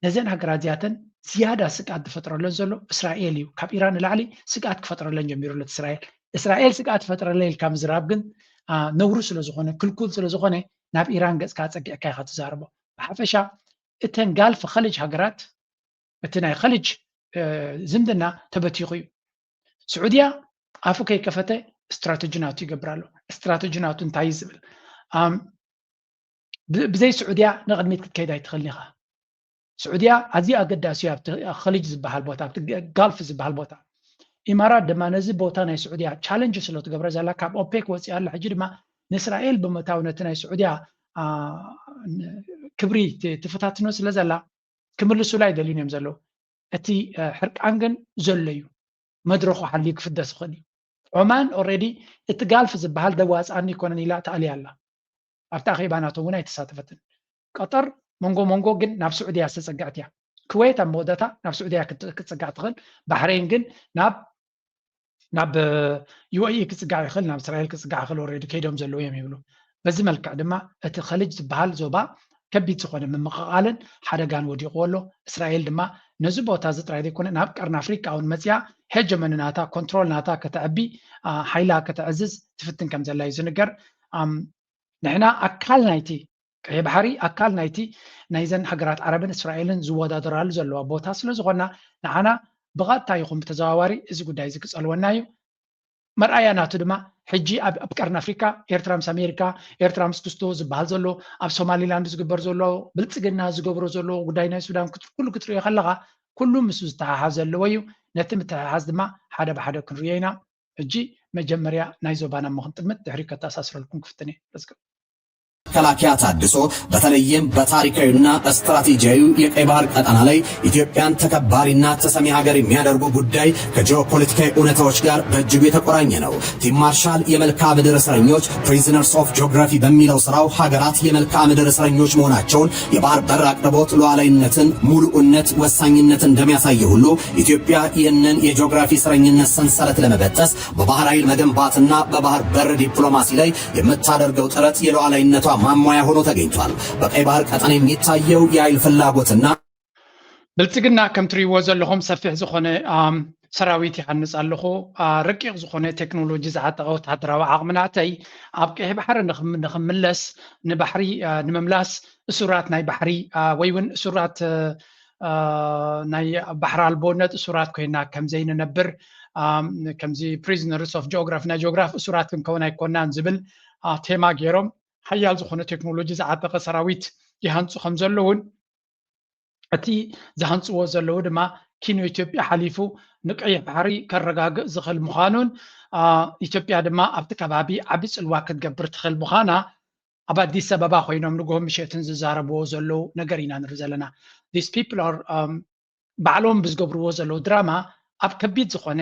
ነዘን ሃገራት እዚኣተን ዝያዳ ስግኣት ዝፈጥረለን ዘሎ እስራኤል እዩ። ካብ ኢራን ንላዕሊ ስግኣት ክፈጥረለን ጀሚሩ ኣሎ እስራኤል። እስራኤል ስግኣት ትፈጥረለን ኢልካ ምዝራብ ግን ነውሪ ስለ ዝኾነ፣ ክልኩል ስለ ዝኾነ ናብ ኢራን ገፅካ ፀጊዕካ ኢኻ ትዛረቦ። ብሓፈሻ እተን ጋልፍ ኸሊጅ ሃገራት፣ እቲ ናይ ኸሊጅ ዝምድና ተበቲኹ እዩ። ስዑድያ ኣፉ ከይከፈተ ስትራተጂ ናቱ ይገብር ኣሎ። ስትራተጂ ናቱ እንታይ እዩ ዝብል? ብዘይ ስዑድያ ንቕድሚት ክትከይድ ኣይትኽእልን ኢኻ። ስዑድያ ኣዝዩ ኣገዳሲ እዩ ኣብቲ ኸሊጅ ዝበሃል ቦታ፣ ኣብቲ ጋልፍ ዝበሃል ቦታ። ኢማራት ድማ ነዚ ቦታ ናይ ስዑድያ ቻለንጅ ስለ ትገብረ ዘላ ካብ ኦፔክ ወፂኣ ኣላ። ሕጂ ድማ ንእስራኤል ብምእታው ነቲ ናይ ስዑድያ ክብሪ ትፈታትኖ ስለ ዘላ ክምልሱላ ኣይደልዩን እዮም ዘለዉ። እቲ ሕርቃን ግን ዘሎ እዩ። መድረኹ ሓልዩ ክፍደስ ይኽእል እዩ። ዖማን ኦልሬዲ እቲ ጋልፍ ዝበሃል ደዋፅኣኒ ይኮነን ኢላ ተኣልያ ኣላ። ኣብቲ ኣኼባ ናቶም እውን ኣይተሳተፈትን። ቀጠር መንጎ መንጎ ግን ናብ ስዑድያ ዝተፀግዐት እያ። ክወይት ኣብ መወዳእታ ናብ ስዑድያ ክትፅጋዕ ትኽእል። ባሕሬን ግን ናብ ናብ ዩኤኢ ክፅጋዕ ይኽእል፣ ናብ እስራኤል ክፅጋዕ ይኽእል። ኦልሬዲ ከይዶም ዘለዉ እዮም ይብሉ። በዚ መልክዕ ድማ እቲ ኸሊጅ ዝበሃል ዞባ ከቢድ ዝኾነ ምምቕቓልን ሓደጋን ወዲቑ ኣሎ። እስራኤል ድማ ነዚ ቦታ እዚ ጥራይ ዘይኮነ ናብ ቀርኒ ኣፍሪቃ እውን መፅያ ሄጀመኒ ናታ ኮንትሮል ናታ ከተዕቢ ሓይላ ከተዕዝዝ ትፍትን ከም ዘላ እዩ ዝንገር። ንሕና ኣካል ናይቲ ቀይሕ ባሕሪ ኣካል ናይቲ ናይዘን ሃገራት ዓረብን እስራኤልን ዝወዳደራሉ ዘለዋ ቦታ ስለ ዝኾና ንዓና ብቐጥታ ይኹን ብተዘዋዋሪ እዚ ጉዳይ እዚ ክፀልወና እዩ። መርኣያ ናቱ ድማ ሕጂ ኣብ ቀርኒ ኣፍሪካ ኤርትራ ምስ ኣሜሪካ፣ ኤርትራ ምስ ክስቶ ዝበሃል ዘሎ፣ ኣብ ሶማሊላንድ ዝግበር ዘሎ፣ ብልፅግና ዝገብሮ ዘሎ ጉዳይ ናይ ሱዳን ኩሉ ክትሪኦ ከለኻ ኩሉ ምስ ዝተሓሓዝ ዘለዎ እዩ። ነቲ ምትሕሓዝ ድማ ሓደ ብሓደ ክንሪኦ ኢና። ሕጂ መጀመርያ ናይ ዞባና ምኽንጥምት ድሕሪ ከተኣሳስረልኩም ክፍትን እየ። መከላከያ ታድሶ በተለይም በታሪካዊና ስትራቴጂያዊ የቀይ ባህር ቀጠና ላይ ኢትዮጵያን ተከባሪና ተሰሚ ሀገር የሚያደርጉ ጉዳይ ከጂኦፖለቲካዊ እውነታዎች ጋር በእጅጉ የተቆራኘ ነው። ፊልድ ማርሻል የመልክዓ ምድር እስረኞች፣ Prisoners of Geography፣ በሚለው ስራው ሀገራት የመልክዓ ምድር እስረኞች መሆናቸውን፣ የባህር በር አቅርቦት ሉዓላዊነትን ሙሉእነት ወሳኝነት እንደሚያሳይ ሁሉ ኢትዮጵያ ይህንን የጂኦግራፊ እስረኝነት ሰንሰለት ለመበጠስ በባህር ኃይል መገንባትና በባህር በር ዲፕሎማሲ ላይ የምታደርገው ጥረት የሉዓላዊነቷ ማሟያ ሆኖ ተገኝቷል። በቀይ ባህር ቀጠና የሚታየው የኃይል ፍላጎትና ብልፅግና ከም ትሪእዎ ዘለኹም ሰፊሕ ዝኾነ ሰራዊት ይሃንፅ ኣለኹ። ረቂቕ ዝኾነ ቴክኖሎጂ ዝዓጠቐ ወታደራዊ ዓቕሚ ናተይ ኣብ ቀይሕ ባሕሪ ንኽምለስ ንባሕሪ ንምምላስ እሱራት ናይ ባሕሪ ወይ እውን እሱራት ናይ ባሕሪ ኣልቦነት እሱራት ኮይና ከምዘይንነብር ከምዚ Prisoners of Geography ናይ ጂኦግራፊ እሱራት ክንከውን ኣይኮናን ዝብል ቴማ ገይሮም ሓያል ዝኾነ ቴክኖሎጂ ዝዓጠቐ ሰራዊት ይሃንፁ ከም ዘለውን እቲ ዝሃንፅዎ ዘለዉ ድማ ኪኖ ኢትዮጵያ ሓሊፉ ንቀይሕ ባሕሪ ከረጋግእ ዝኽእል ምዃኑን ኢትዮጵያ ድማ ኣብቲ ከባቢ ዓቢ ፅልዋ ክትገብር ትኽእል ምዃና ኣብ ኣዲስ ኣበባ ኮይኖም ንግሆ ምሸትን ዝዛረብዎ ዘለዉ ነገር ኢና ንርኢ ዘለና። These people are ባዕሎም ብዝገብርዎ ዘለዉ ድራማ ኣብ ከቢድ ዝኾነ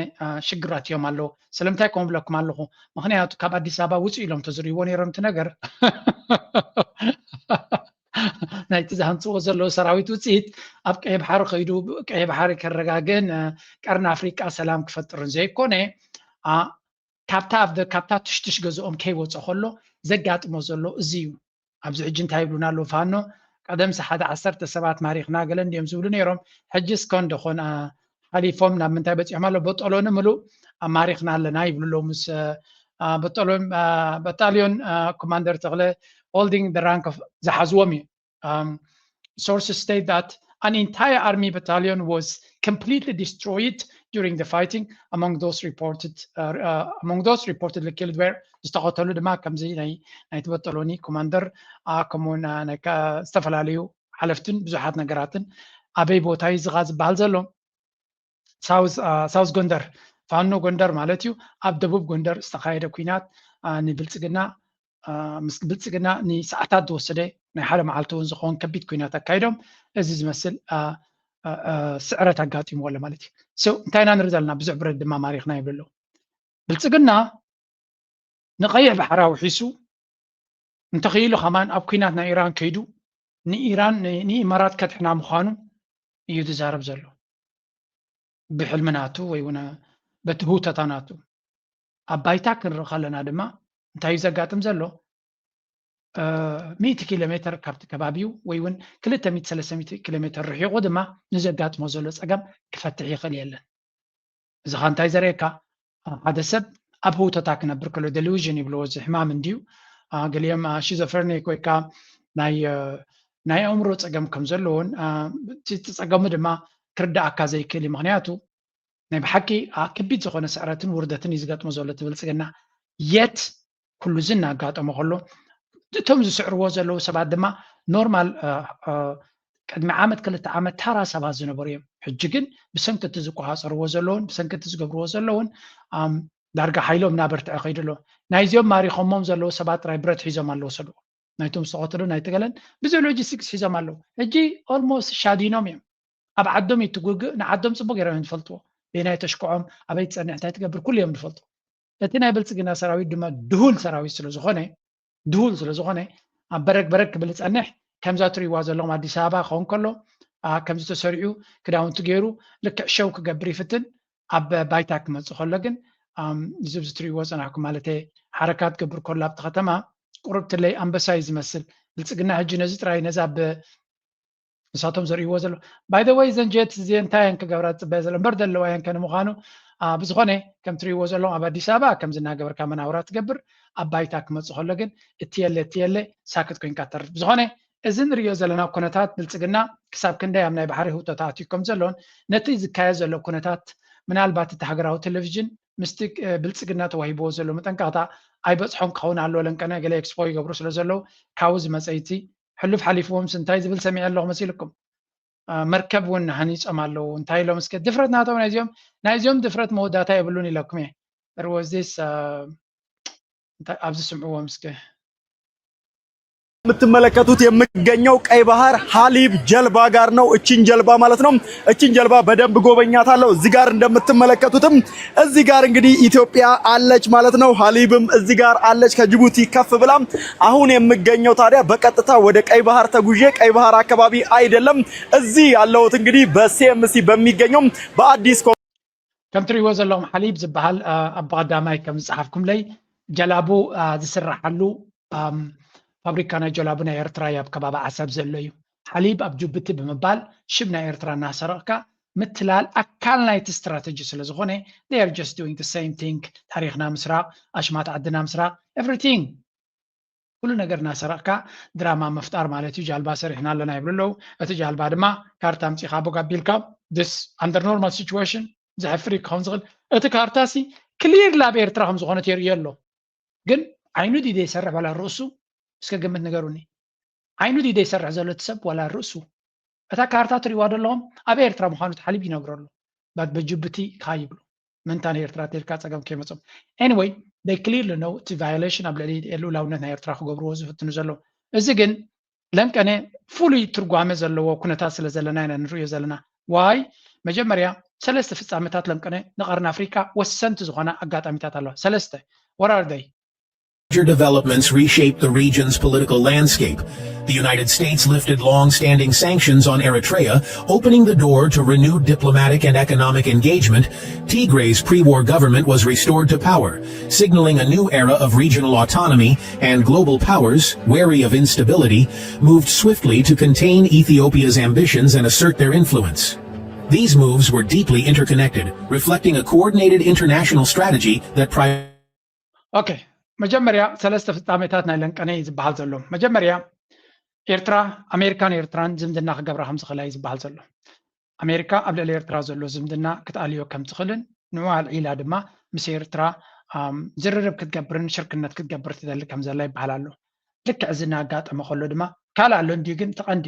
ሽግራት እዮም ኣለዉ። ስለምንታይ ከምኡ ብለኩም ኣለኹ? ምኽንያቱ ካብ ኣዲስ ኣበባ ውፅእ ኢሎም ተዝርእይዎ ነይሮም እቲ ነገር ናይቲ ዝሃንፅዎ ዘለዉ ሰራዊት ውፅኢት ኣብ ቀይ ባሕሪ ከይዱ ቀይ ባሕሪ ከረጋግእን ቀርኒ ኣፍሪቃ ሰላም ክፈጥርን ዘይኮነ፣ ካብታ ኣብ ካብታ ትሽትሽ ገዝኦም ከይወፀ ከሎ ዘጋጥሞ ዘሎ እዚ እዩ። ኣብዚ ሕጂ እንታይ ይብሉና ኣለዉ ፋኖ? ቀደምሲ ሓደ ዓሰርተ ሰባት ማሪኽና ገለ እንዲዮም ዝብሉ ነይሮም። ሕጂ እስከ እንደኾን ሓሊፎም ናብ ምንታይ በፂሖም ኣሎ? በጠሎኒ ምሉእ ኣማሪኽና ኣለና ይብሉ ኣለዉ ምስ በጠሎን በታልዮን ኮማንደር ተኽለ፣ holding the rank of ዝሓዝዎም እዩ። Sources state that an entire army battalion was completely destroyed during the fighting. Among those reported, uh, uh, among those reportedly killed were ዝተኸተሉ ድማ ከምዚ ናይ ናይቲ በጠሎኒ ኮማንደር ከምኡውን ዝተፈላለዩ ሓለፍትን ብዙሓት ነገራትን ኣበይ ቦታ እዩ ዝኻ ዝበሃል ዘሎ ሳውዝ ጎንደር ፋኖ ጎንደር ማለት እዩ። ኣብ ደቡብ ጎንደር ዝተኻየደ ኩናት ንብልፅግና ምስ ብልፅግና ንሰዓታት ዝወሰደ ናይ ሓደ መዓልቲ እውን ዝኸውን ከቢድ ኩናት ኣካይዶም እዚ ዝመስል ስዕረት ኣጋጢምዎ ኣሎ ማለት እዩ። እንታይ ኢና ንርኢ ዘለና? ብዙሕ ብረት ድማ ማሪኽና ይብሉ ኣለዉ። ብልፅግና ንቐይሕ ባሕሪ ኣውሒሱ እንተኽኢሉ ከማን ኣብ ኩናት ናይ ኢራን ከይዱ ንኢራን ንኢማራት ከድሕና ምዃኑ እዩ ዝዛረብ ዘሎ። ብሕልሚ ናቱ ወይ እውን በቲ ህውተታ ናቱ ኣብ ባይታ ክንርኢ ከለና ድማ እንታይ እዩ ዘጋጥም ዘሎ? ሚእቲ ኪሎ ሜትር ካብቲ ከባቢኡ ወይ እውን ክልተ ሚእቲ ሰለስተ ሚእቲ ኪሎ ሜትር ርሒቑ ድማ ንዘጋጥሞ ዘሎ ፀገም ክፈትሕ ይኽእል የለን። እዚ ኸ እንታይ ዘርእየካ? ሓደ ሰብ ኣብ ህውተታ ክነብር ከሎ ደሊውዥን ይብልዎ እዚ ሕማም እንድዩ። ገሊኦም ሽዞፈርኒክ ወይ ከዓ ናይ ናይ ኣእምሮ ፀገም ከም ዘለዎን እቲ ፀገሙ ድማ ክርዳኣካ ዘይክእል እዩ። ምክንያቱ ናይ ብሓቂ ከቢድ ዝኾነ ስዕረትን ውርደትን እዩ ዝገጥሞ ዘሎ እቲ ብልፅግና። የት ኩሉ እዚ እናጋጠሞ ከሎ እቶም ዝስዕርዎ ዘለዉ ሰባት ድማ ኖርማል ቅድሚ ዓመት ክልተ ዓመት ታራ ሰባት ዝነበሩ እዮም። ሕጂ ግን ብሰንኪ እቲ ዝቆፃፀርዎ ዘለውን ብሰንኪ እቲ ዝገብርዎ ዘለውን ዳርጋ ሓይሎም እናበርትዐ ከይዱ ኣሎ። ናይዚኦም ማሪኾሞም ዘለዉ ሰባት ጥራይ ብረት ሒዞም ኣለዉ ሰድዎ ናይቶም ዝተቐተሉ ናይቲ ገለን ብዙሕ ሎጂስቲክስ ሒዞም ኣለዉ። ሕጂ ኦልሞስት ሻዲኖም እዮም። ኣብ ዓዶም እዩ እቲ ውግእ፣ ንዓዶም ፅቡቅ ገይሮም እዮም ዝፈልጥዎ። በየናይ ተሽክዖም፣ ኣበይ ትፀንሕ፣ እንታይ ትገብር፣ ኩሉ እዮም ዝፈልጡ። እቲ ናይ ብልፅግና ሰራዊት ድማ ድሁል ሰራዊት ስለዝኾነ፣ ድሁል ስለዝኾነ ኣብ በረግ በረግ ክብል ዝፀንሕ ከምዛ ትሪእዋ ዘለኹም ኣዲስ ኣበባ ክኸውን ከሎ ከምዚ ተሰሪዑ ክዳውንቲ ገይሩ ልክዕ ሸው ክገብር ይፍትን። ኣብ ባይታ ክመፅእ ከሎ ግን እዚ ኣብዚ ትሪእዎ ዝፀናሕኩም ማለት ሓረካት ገብር ከሎ ኣብቲ ከተማ ቁሩብ ትለይ ኣንበሳ እዩ ዝመስል። ብልፅግና ሕጂ ነዚ ጥራይ ነዛ ብ ንሳቶም ዘርእይዎ ዘሎ ባይ ዘ ወይ ዘን ጀት እዚ እንታይ እየን ክገብራ ዝፅበያ ዘሎ እምበር ዘለዋ እየን ከ ንምዃኑ ብዝኾነ ከም ትርእይዎ ዘለኹም ኣብ ኣዲስ ኣበባ ከምዚ እናገበርካ መናውራ ትገብር ኣብ ባይታ ክመፅእ ከሎ ግን እቲ የለ እቲ የለ ሳክት ኮይንካ ተርፍ ብዝኾነ እዚ ንርእዮ ዘለና ኩነታት ብልፅግና ክሳብ ክንደይ ኣብ ናይ ባሕሪ ህውተት ኣትዩ ከም ዘሎን ነቲ ዝካየድ ዘሎ ኩነታት ምናልባት እቲ ሃገራዊ ቴሌቪዥን ምስቲ ብልፅግና ተዋሂብዎ ዘሎ መጠንቀቕታ ኣይበፅሖን ክኸውን ኣለዎ ለንቀነ ገለ ኤክስፖ ይገብሩ ስለ ዘለዉ ካብኡ ዝመፀ እቲ ሕሉፍ ሓሊፍዎምስ እንታይ ዝብል ሰሚዐ ኣለኹ መሲልኩም? መርከብ እውን ሃኒፆም ኣለዉ እንታይ ኢሎም እስከ ድፍረት ናቶም ናይዚኦም ናይዚኦም ድፍረት መወዳእታ የብሉን ኢለኩም እየ። There was this ኣብዚ ስምዕዎም እስከ የምትመለከቱት የምገኘው ቀይ ባህር ሀሊብ ጀልባ ጋር ነው። እችን ጀልባ ማለት ነው። እችን ጀልባ በደንብ ጎበኛታለሁ። እዚህ ጋር እንደምትመለከቱትም እዚህ ጋር እንግዲህ ኢትዮጵያ አለች ማለት ነው። ሀሊብም እዚህ ጋር አለች ከጅቡቲ ከፍ ብላ። አሁን የምገኘው ታዲያ በቀጥታ ወደ ቀይ ባህር ተጉዤ ቀይ ባህር አካባቢ አይደለም እዚህ ያለሁት እንግዲህ በ ሲ ኤም ሲ በሚገኘው በአዲስ ከም ትሪእዎ ዘለኹም ሓሊብ ዝበሃል ኣብ ቀዳማይ ከም ዝፀሓፍኩምለይ ጀላቡ ዝስራሓሉ ፋብሪካ ናይ ጀላቡ ናይ ኤርትራ እዩ ኣብ ከባቢ ዓሰብ ዘሎ እዩ። ሓሊብ ኣብ ጅቡቲ ብምባል ሽም ናይ ኤርትራ እናሰረቕካ ምትላል ኣካል ናይቲ ስትራተጂ ስለ ዝኾነ they are just doing the same thing። ታሪኽና ምስራቕ፣ ኣሽማት ዓድና ምስራቕ፣ everything ኩሉ ነገር እናሰረቕካ ድራማ ምፍጣር ማለት እዩ። ጃልባ ሰሪሕና ኣለና ይብሉ ኣለዉ። እቲ ጃልባ ድማ ካርታ ኣምፂኻ ቦግ ኣቢልካ this under normal situation ዘሕፍር እዩ ክኸውን ዝኽእል። እቲ ካርታ ሲ ክሊር ላብ ኤርትራ ከም ዝኾነት የርእዮ ኣሎ። ግን ዓይኑ ድዩ ዘይሰርሕ ዋላ ርእሱ? እስከ ግምት ንገሩኒ። ዓይኑ ድዩ ዘይሰርሕ ዘሎ እቲ ሰብ ዋላ ርእሱ? እታ ካርታ ትሪእዋ ዘለኹም ኣብ ኤርትራ ምዃኑ ተሓሊብ ይነግረሉ ባት በጅቡቲ ኢኻ ይብሉ ምንታ ንኤርትራ ተልካ ፀገም ከይመፆም anyway they clearly know እቲ violation ኣብ ልዕሊ ልኡላውነት ናይ ኤርትራ ክገብርዎ ዝፍትኑ ዘለዉ እዚ ግን ለንቀነ ፍሉይ ትርጓመ ዘለዎ ኩነታት ስለ ዘለና ኢና ንርእዮ ዘለና ዋይ መጀመርያ ሰለስተ ፍፃመታት ለንቀነ ንቀርኒ ኣፍሪቃ ወሰንቲ ዝኾና ኣጋጣሚታት ኣለዋ ሰለስተ what are they Major developments reshaped the region's political landscape. The United States lifted long-standing sanctions on Eritrea, opening the door to renewed diplomatic and economic engagement. Tigray's pre-war government was restored to power, signaling a new era of regional autonomy, and global powers, wary of instability, moved swiftly to contain Ethiopia's ambitions and assert their influence. These moves were deeply interconnected, reflecting a coordinated international strategy that pri- ኦኬ፣ መጀመርያ ሰለስተ ፍጻሜታት ናይ ለንቀነ እዩ ዝበሃል ዘሎ። መጀመርያ ኤርትራ፣ ኣሜሪካን ኤርትራን ዝምድና ክገብራ ከም ዝኽእላ እዩ ዝበሃል ዘሎ። ኣሜሪካ ኣብ ልዕሊ ኤርትራ ዘሎ ዝምድና ክትኣልዮ ከም ትኽእልን ንኡ ኣልዒላ ድማ ምስ ኤርትራ ዝርርብ ክትገብርን ሽርክነት ክትገብር ትደሊ ከም ዘላ ይበሃል ኣሎ። ልክዕ እዚ እናጋጠመ ከሎ ድማ ካልእ ኣሎ እንድዩ፣ ግን እቲ ቀንዲ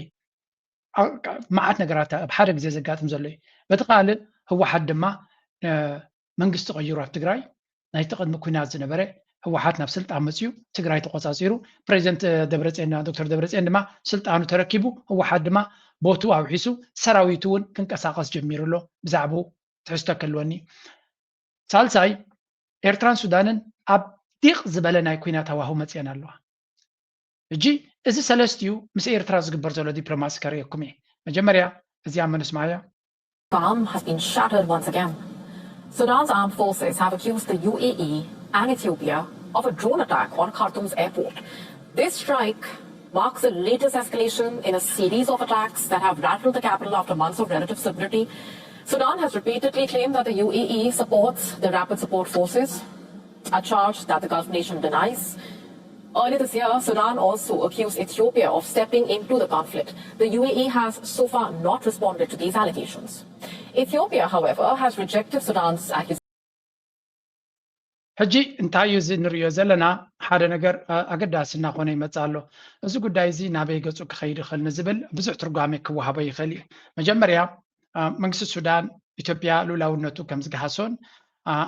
መዓት ነገራት ኣብ ሓደ ግዜ ዘጋጥም ዘሎ እዩ። በቲ ካልእ ህወሓት ድማ መንግስቲ ቀይሩ ኣብ ትግራይ ናይቲ ቅድሚ ኩናት ዝነበረ ህወሓት ናብ ስልጣን መፅዩ ትግራይ ተቆፃፂሩ ፕሬዚደንት ደብረፅዮን ዶክተር ደብረፅዮን ድማ ስልጣኑ ተረኪቡ ህወሓት ድማ ቦቱ ኣውሒሱ ሰራዊቱ እውን ክንቀሳቀስ ጀሚሩ ኣሎ። ብዛዕባኡ ትሕዝቶ ክህልወኒ። ሳልሳይ ኤርትራን ሱዳንን ኣብ ዲቕ ዝበለ ናይ ኩናት ሃዋሁ መፅየን ኣለዋ። ሕጂ እዚ ሰለስቲኡ ምስ ኤርትራ ዝግበር ዘሎ ዲፕሎማሲ ከርእየኩም እየ። መጀመርያ እዚኣ መነስማያ። Calm has been shattered once again. Sudan's armed forces have accused the U A E and Ethiopia of a drone attack on Khartoum's airport. This strike marks the latest escalation in a series of attacks that have rattled the capital after months of relative stability. Sudan has repeatedly claimed that the U A E supports the Rapid Support Forces, a charge that the Gulf nation denies. Earlier this year, Sudan also accused Ethiopia of stepping into the conflict. The U A E has so far not responded to these allegations. Ethiopia, however, has rejected Sudan's accusation. ሕጂ እንታይ እዩ እዚ እንሪኦ ዘለና? ሓደ ነገር ኣገዳሲ እናኾነ ይመፅእ ኣሎ። እዚ ጉዳይ እዚ ናበይ ገፁ ክኸይድ ይኽእል ንዝብል ብዙሕ ትርጓሜ ክወሃቦ ይኽእል እዩ። መጀመርያ መንግስቲ ሱዳን ኢትዮጵያ ልኡላውነቱ ከም ዝገሃሶን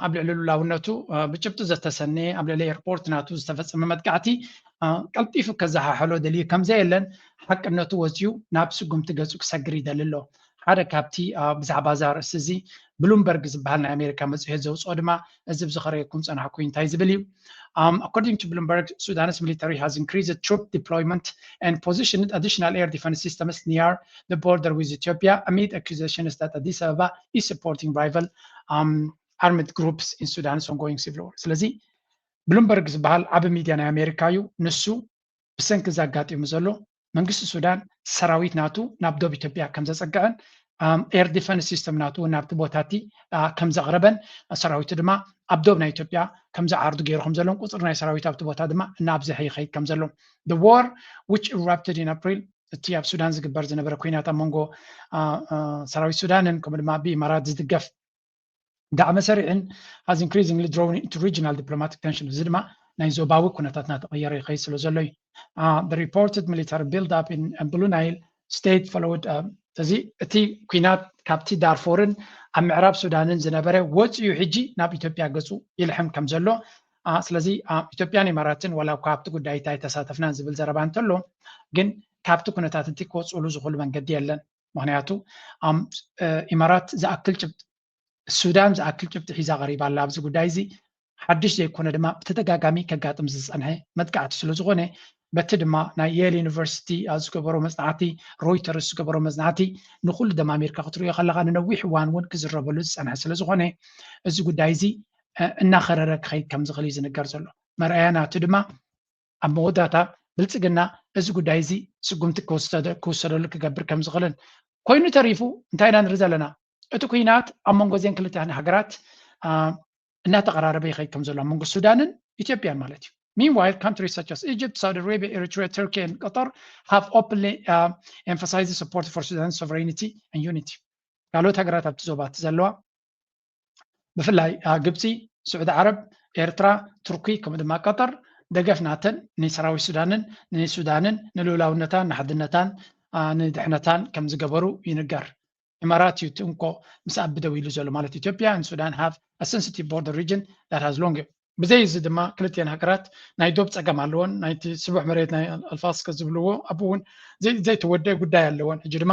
ኣብ ልዕሊ ልኡላውነቱ ብጭብጢ ዘተሰነየ ኣብ ልዕሊ ኤርፖርት ናቱ ዝተፈፀመ መጥቃዕቲ ቀልጢፉ ከዘሓሕሎ ደልዩ ከም ዘየለን ሓቅነቱ ወፂኡ ናብ ስጉምቲ ገፁ ክሰግር ይደሊ ኣሎ። ሓደ ካብቲ ብዛዕባ እዛ ርእሲ እዚ ብሉምበርግ ዝበሃል ናይ ኣሜሪካ መፅሄት ዘውፅኦ ድማ እዚ ብዝኸረየኩም ፀናሕኩ እንታይ ዝብል እዩ። Um, according to Bloomberg, Sudan's military has increased troop deployment and positioned additional air defense systems near the border with Ethiopia amid accusations that Addis Ababa is supporting rival um, armed groups in Sudan's ongoing civil war. ስለዚ ብሉምበርግ ዝበሃል ዓቢ ሚድያ ናይ ኣሜሪካ እዩ። ንሱ ብሰንኪ እዚ ኣጋጢሙ ዘሎ መንግስቲ ሱዳን ሰራዊት ናቱ ናብ ዶብ ኢትዮጵያ ከም ዘፀግዐን ኤር ዲፈንስ ሲስተም ናቱ እውን ናብቲ ቦታቲ ከም ዘቕረበን ሰራዊቱ ድማ ኣብ ዶብ ናይ ኢትዮጵያ ከም ዝዓርዱ ገይሩ ከም ዘሎን ቁፅሪ ናይ ሰራዊት ኣብቲ ቦታ ድማ እናብዝሐ ይኸይድ ከም ዘሎ። The war which erupted in April እቲ ኣብ ሱዳን ዝግበር ዝነበረ ኩናት ኣብ መንጎ ሰራዊት ሱዳንን ከምኡ ድማ ብኢማራት ዝድገፍ ዳዕመ ሰሪዕን has increasingly drawn into regional diplomatic tension። እዚ ድማ ናይ ዞባዊ ኩነታት እናተቐየረ ይኸይድ ስለ ዘሎ እዩ። The reported military build up in Blue Nile state followed እዚ እቲ ኩናት ካብቲ ዳርፎርን ኣብ ምዕራብ ሱዳንን ዝነበረ ወፂኡ ሕጂ ናብ ኢትዮጵያ ገፁ ይልሕም ከም ዘሎ ስለዚ ኢትዮጵያን ኢማራትን ዋላ እኳ ኣብቲ ጉዳይ ኣይተሳተፍናን ዝብል ዘረባ እንተሎ ግን ካብቲ ኩነታት እቲ ክወፅእሉ ዝኽእሉ መንገዲ የለን። ምክንያቱ ኢማራት ዝኣክል ጭብጢ ሱዳን ዝኣክል ጭብጢ ሒዛ ቀሪባ ኣላ ኣብዚ ጉዳይ እዚ ሓድሽ ዘይኮነ ድማ ብተደጋጋሚ ከጋጥም ዝፀንሐ መጥቃዕቲ ስለ ዝኾነ በቲ ድማ ናይ የል ዩኒቨርሲቲ ዝገበሮ መፅናዕቲ ሮይተርስ ዝገበሮ መፅናዕቲ ንኩሉ ደማ ኣሜሪካ ክትሪኦ ከለካ ንነዊሕ እዋን እውን ክዝረበሉ ዝፀንሐ ስለ ዝኾነ እዚ ጉዳይ እዚ እናኸረረ ክኸይድ ከም ዝኽእል እዩ ዝንገር ዘሎ። መርኣያ ናቱ ድማ ኣብ መወዳእታ ብልፅግና እዚ ጉዳይ እዚ ስጉምቲ ክውሰደሉ ክገብር ከም ዝኽእልን ኮይኑ ተሪፉ እንታይ ኢና ንርኢ ዘለና እቲ ኩናት ኣብ መንጎ እዚን ክልተ ሃገራት እናተቐራረበ ይኸይድ ከም ዘሎ ኣብ መንጎ ሱዳንን ኢትዮጵያን ማለት እዩ። Meanwhile, countries such as Egypt, Saudi Arabia, Eritrea, Turkey, and Qatar have openly uh, emphasized support for Sudan's sovereignty and unity. ካልኦት ሃገራት ኣብቲ ዞባ እቲ ዘለዋ ብፍላይ ግብፂ፣ ስዑዲ ዓረብ፣ ኤርትራ፣ ቱርኪ ከምኡ ድማ ቀጠር ደገፍ ናተን ንሰራዊት ሱዳንን ንሱዳንን ንልኡላውነታን ንሓድነታን ንድሕነታን ከም ዝገበሩ ይንገር። ኢማራት እዩ እቲ እንኮ ምስ ኣቢ ደው ኢሉ ዘሎ ማለት ኢትዮጵያ and Sudan have a sensitive border region that has long ብዘይ እዚ ድማ ክልቲኤን ሃገራት ናይ ዶብ ፀገም ኣለዎን ናይቲ ስቡሕ መሬት ናይ ኣልፋስከ ዝብልዎ ኣብኡ እውን ዘይተወደአ ጉዳይ ኣለዎን ሕጂ ድማ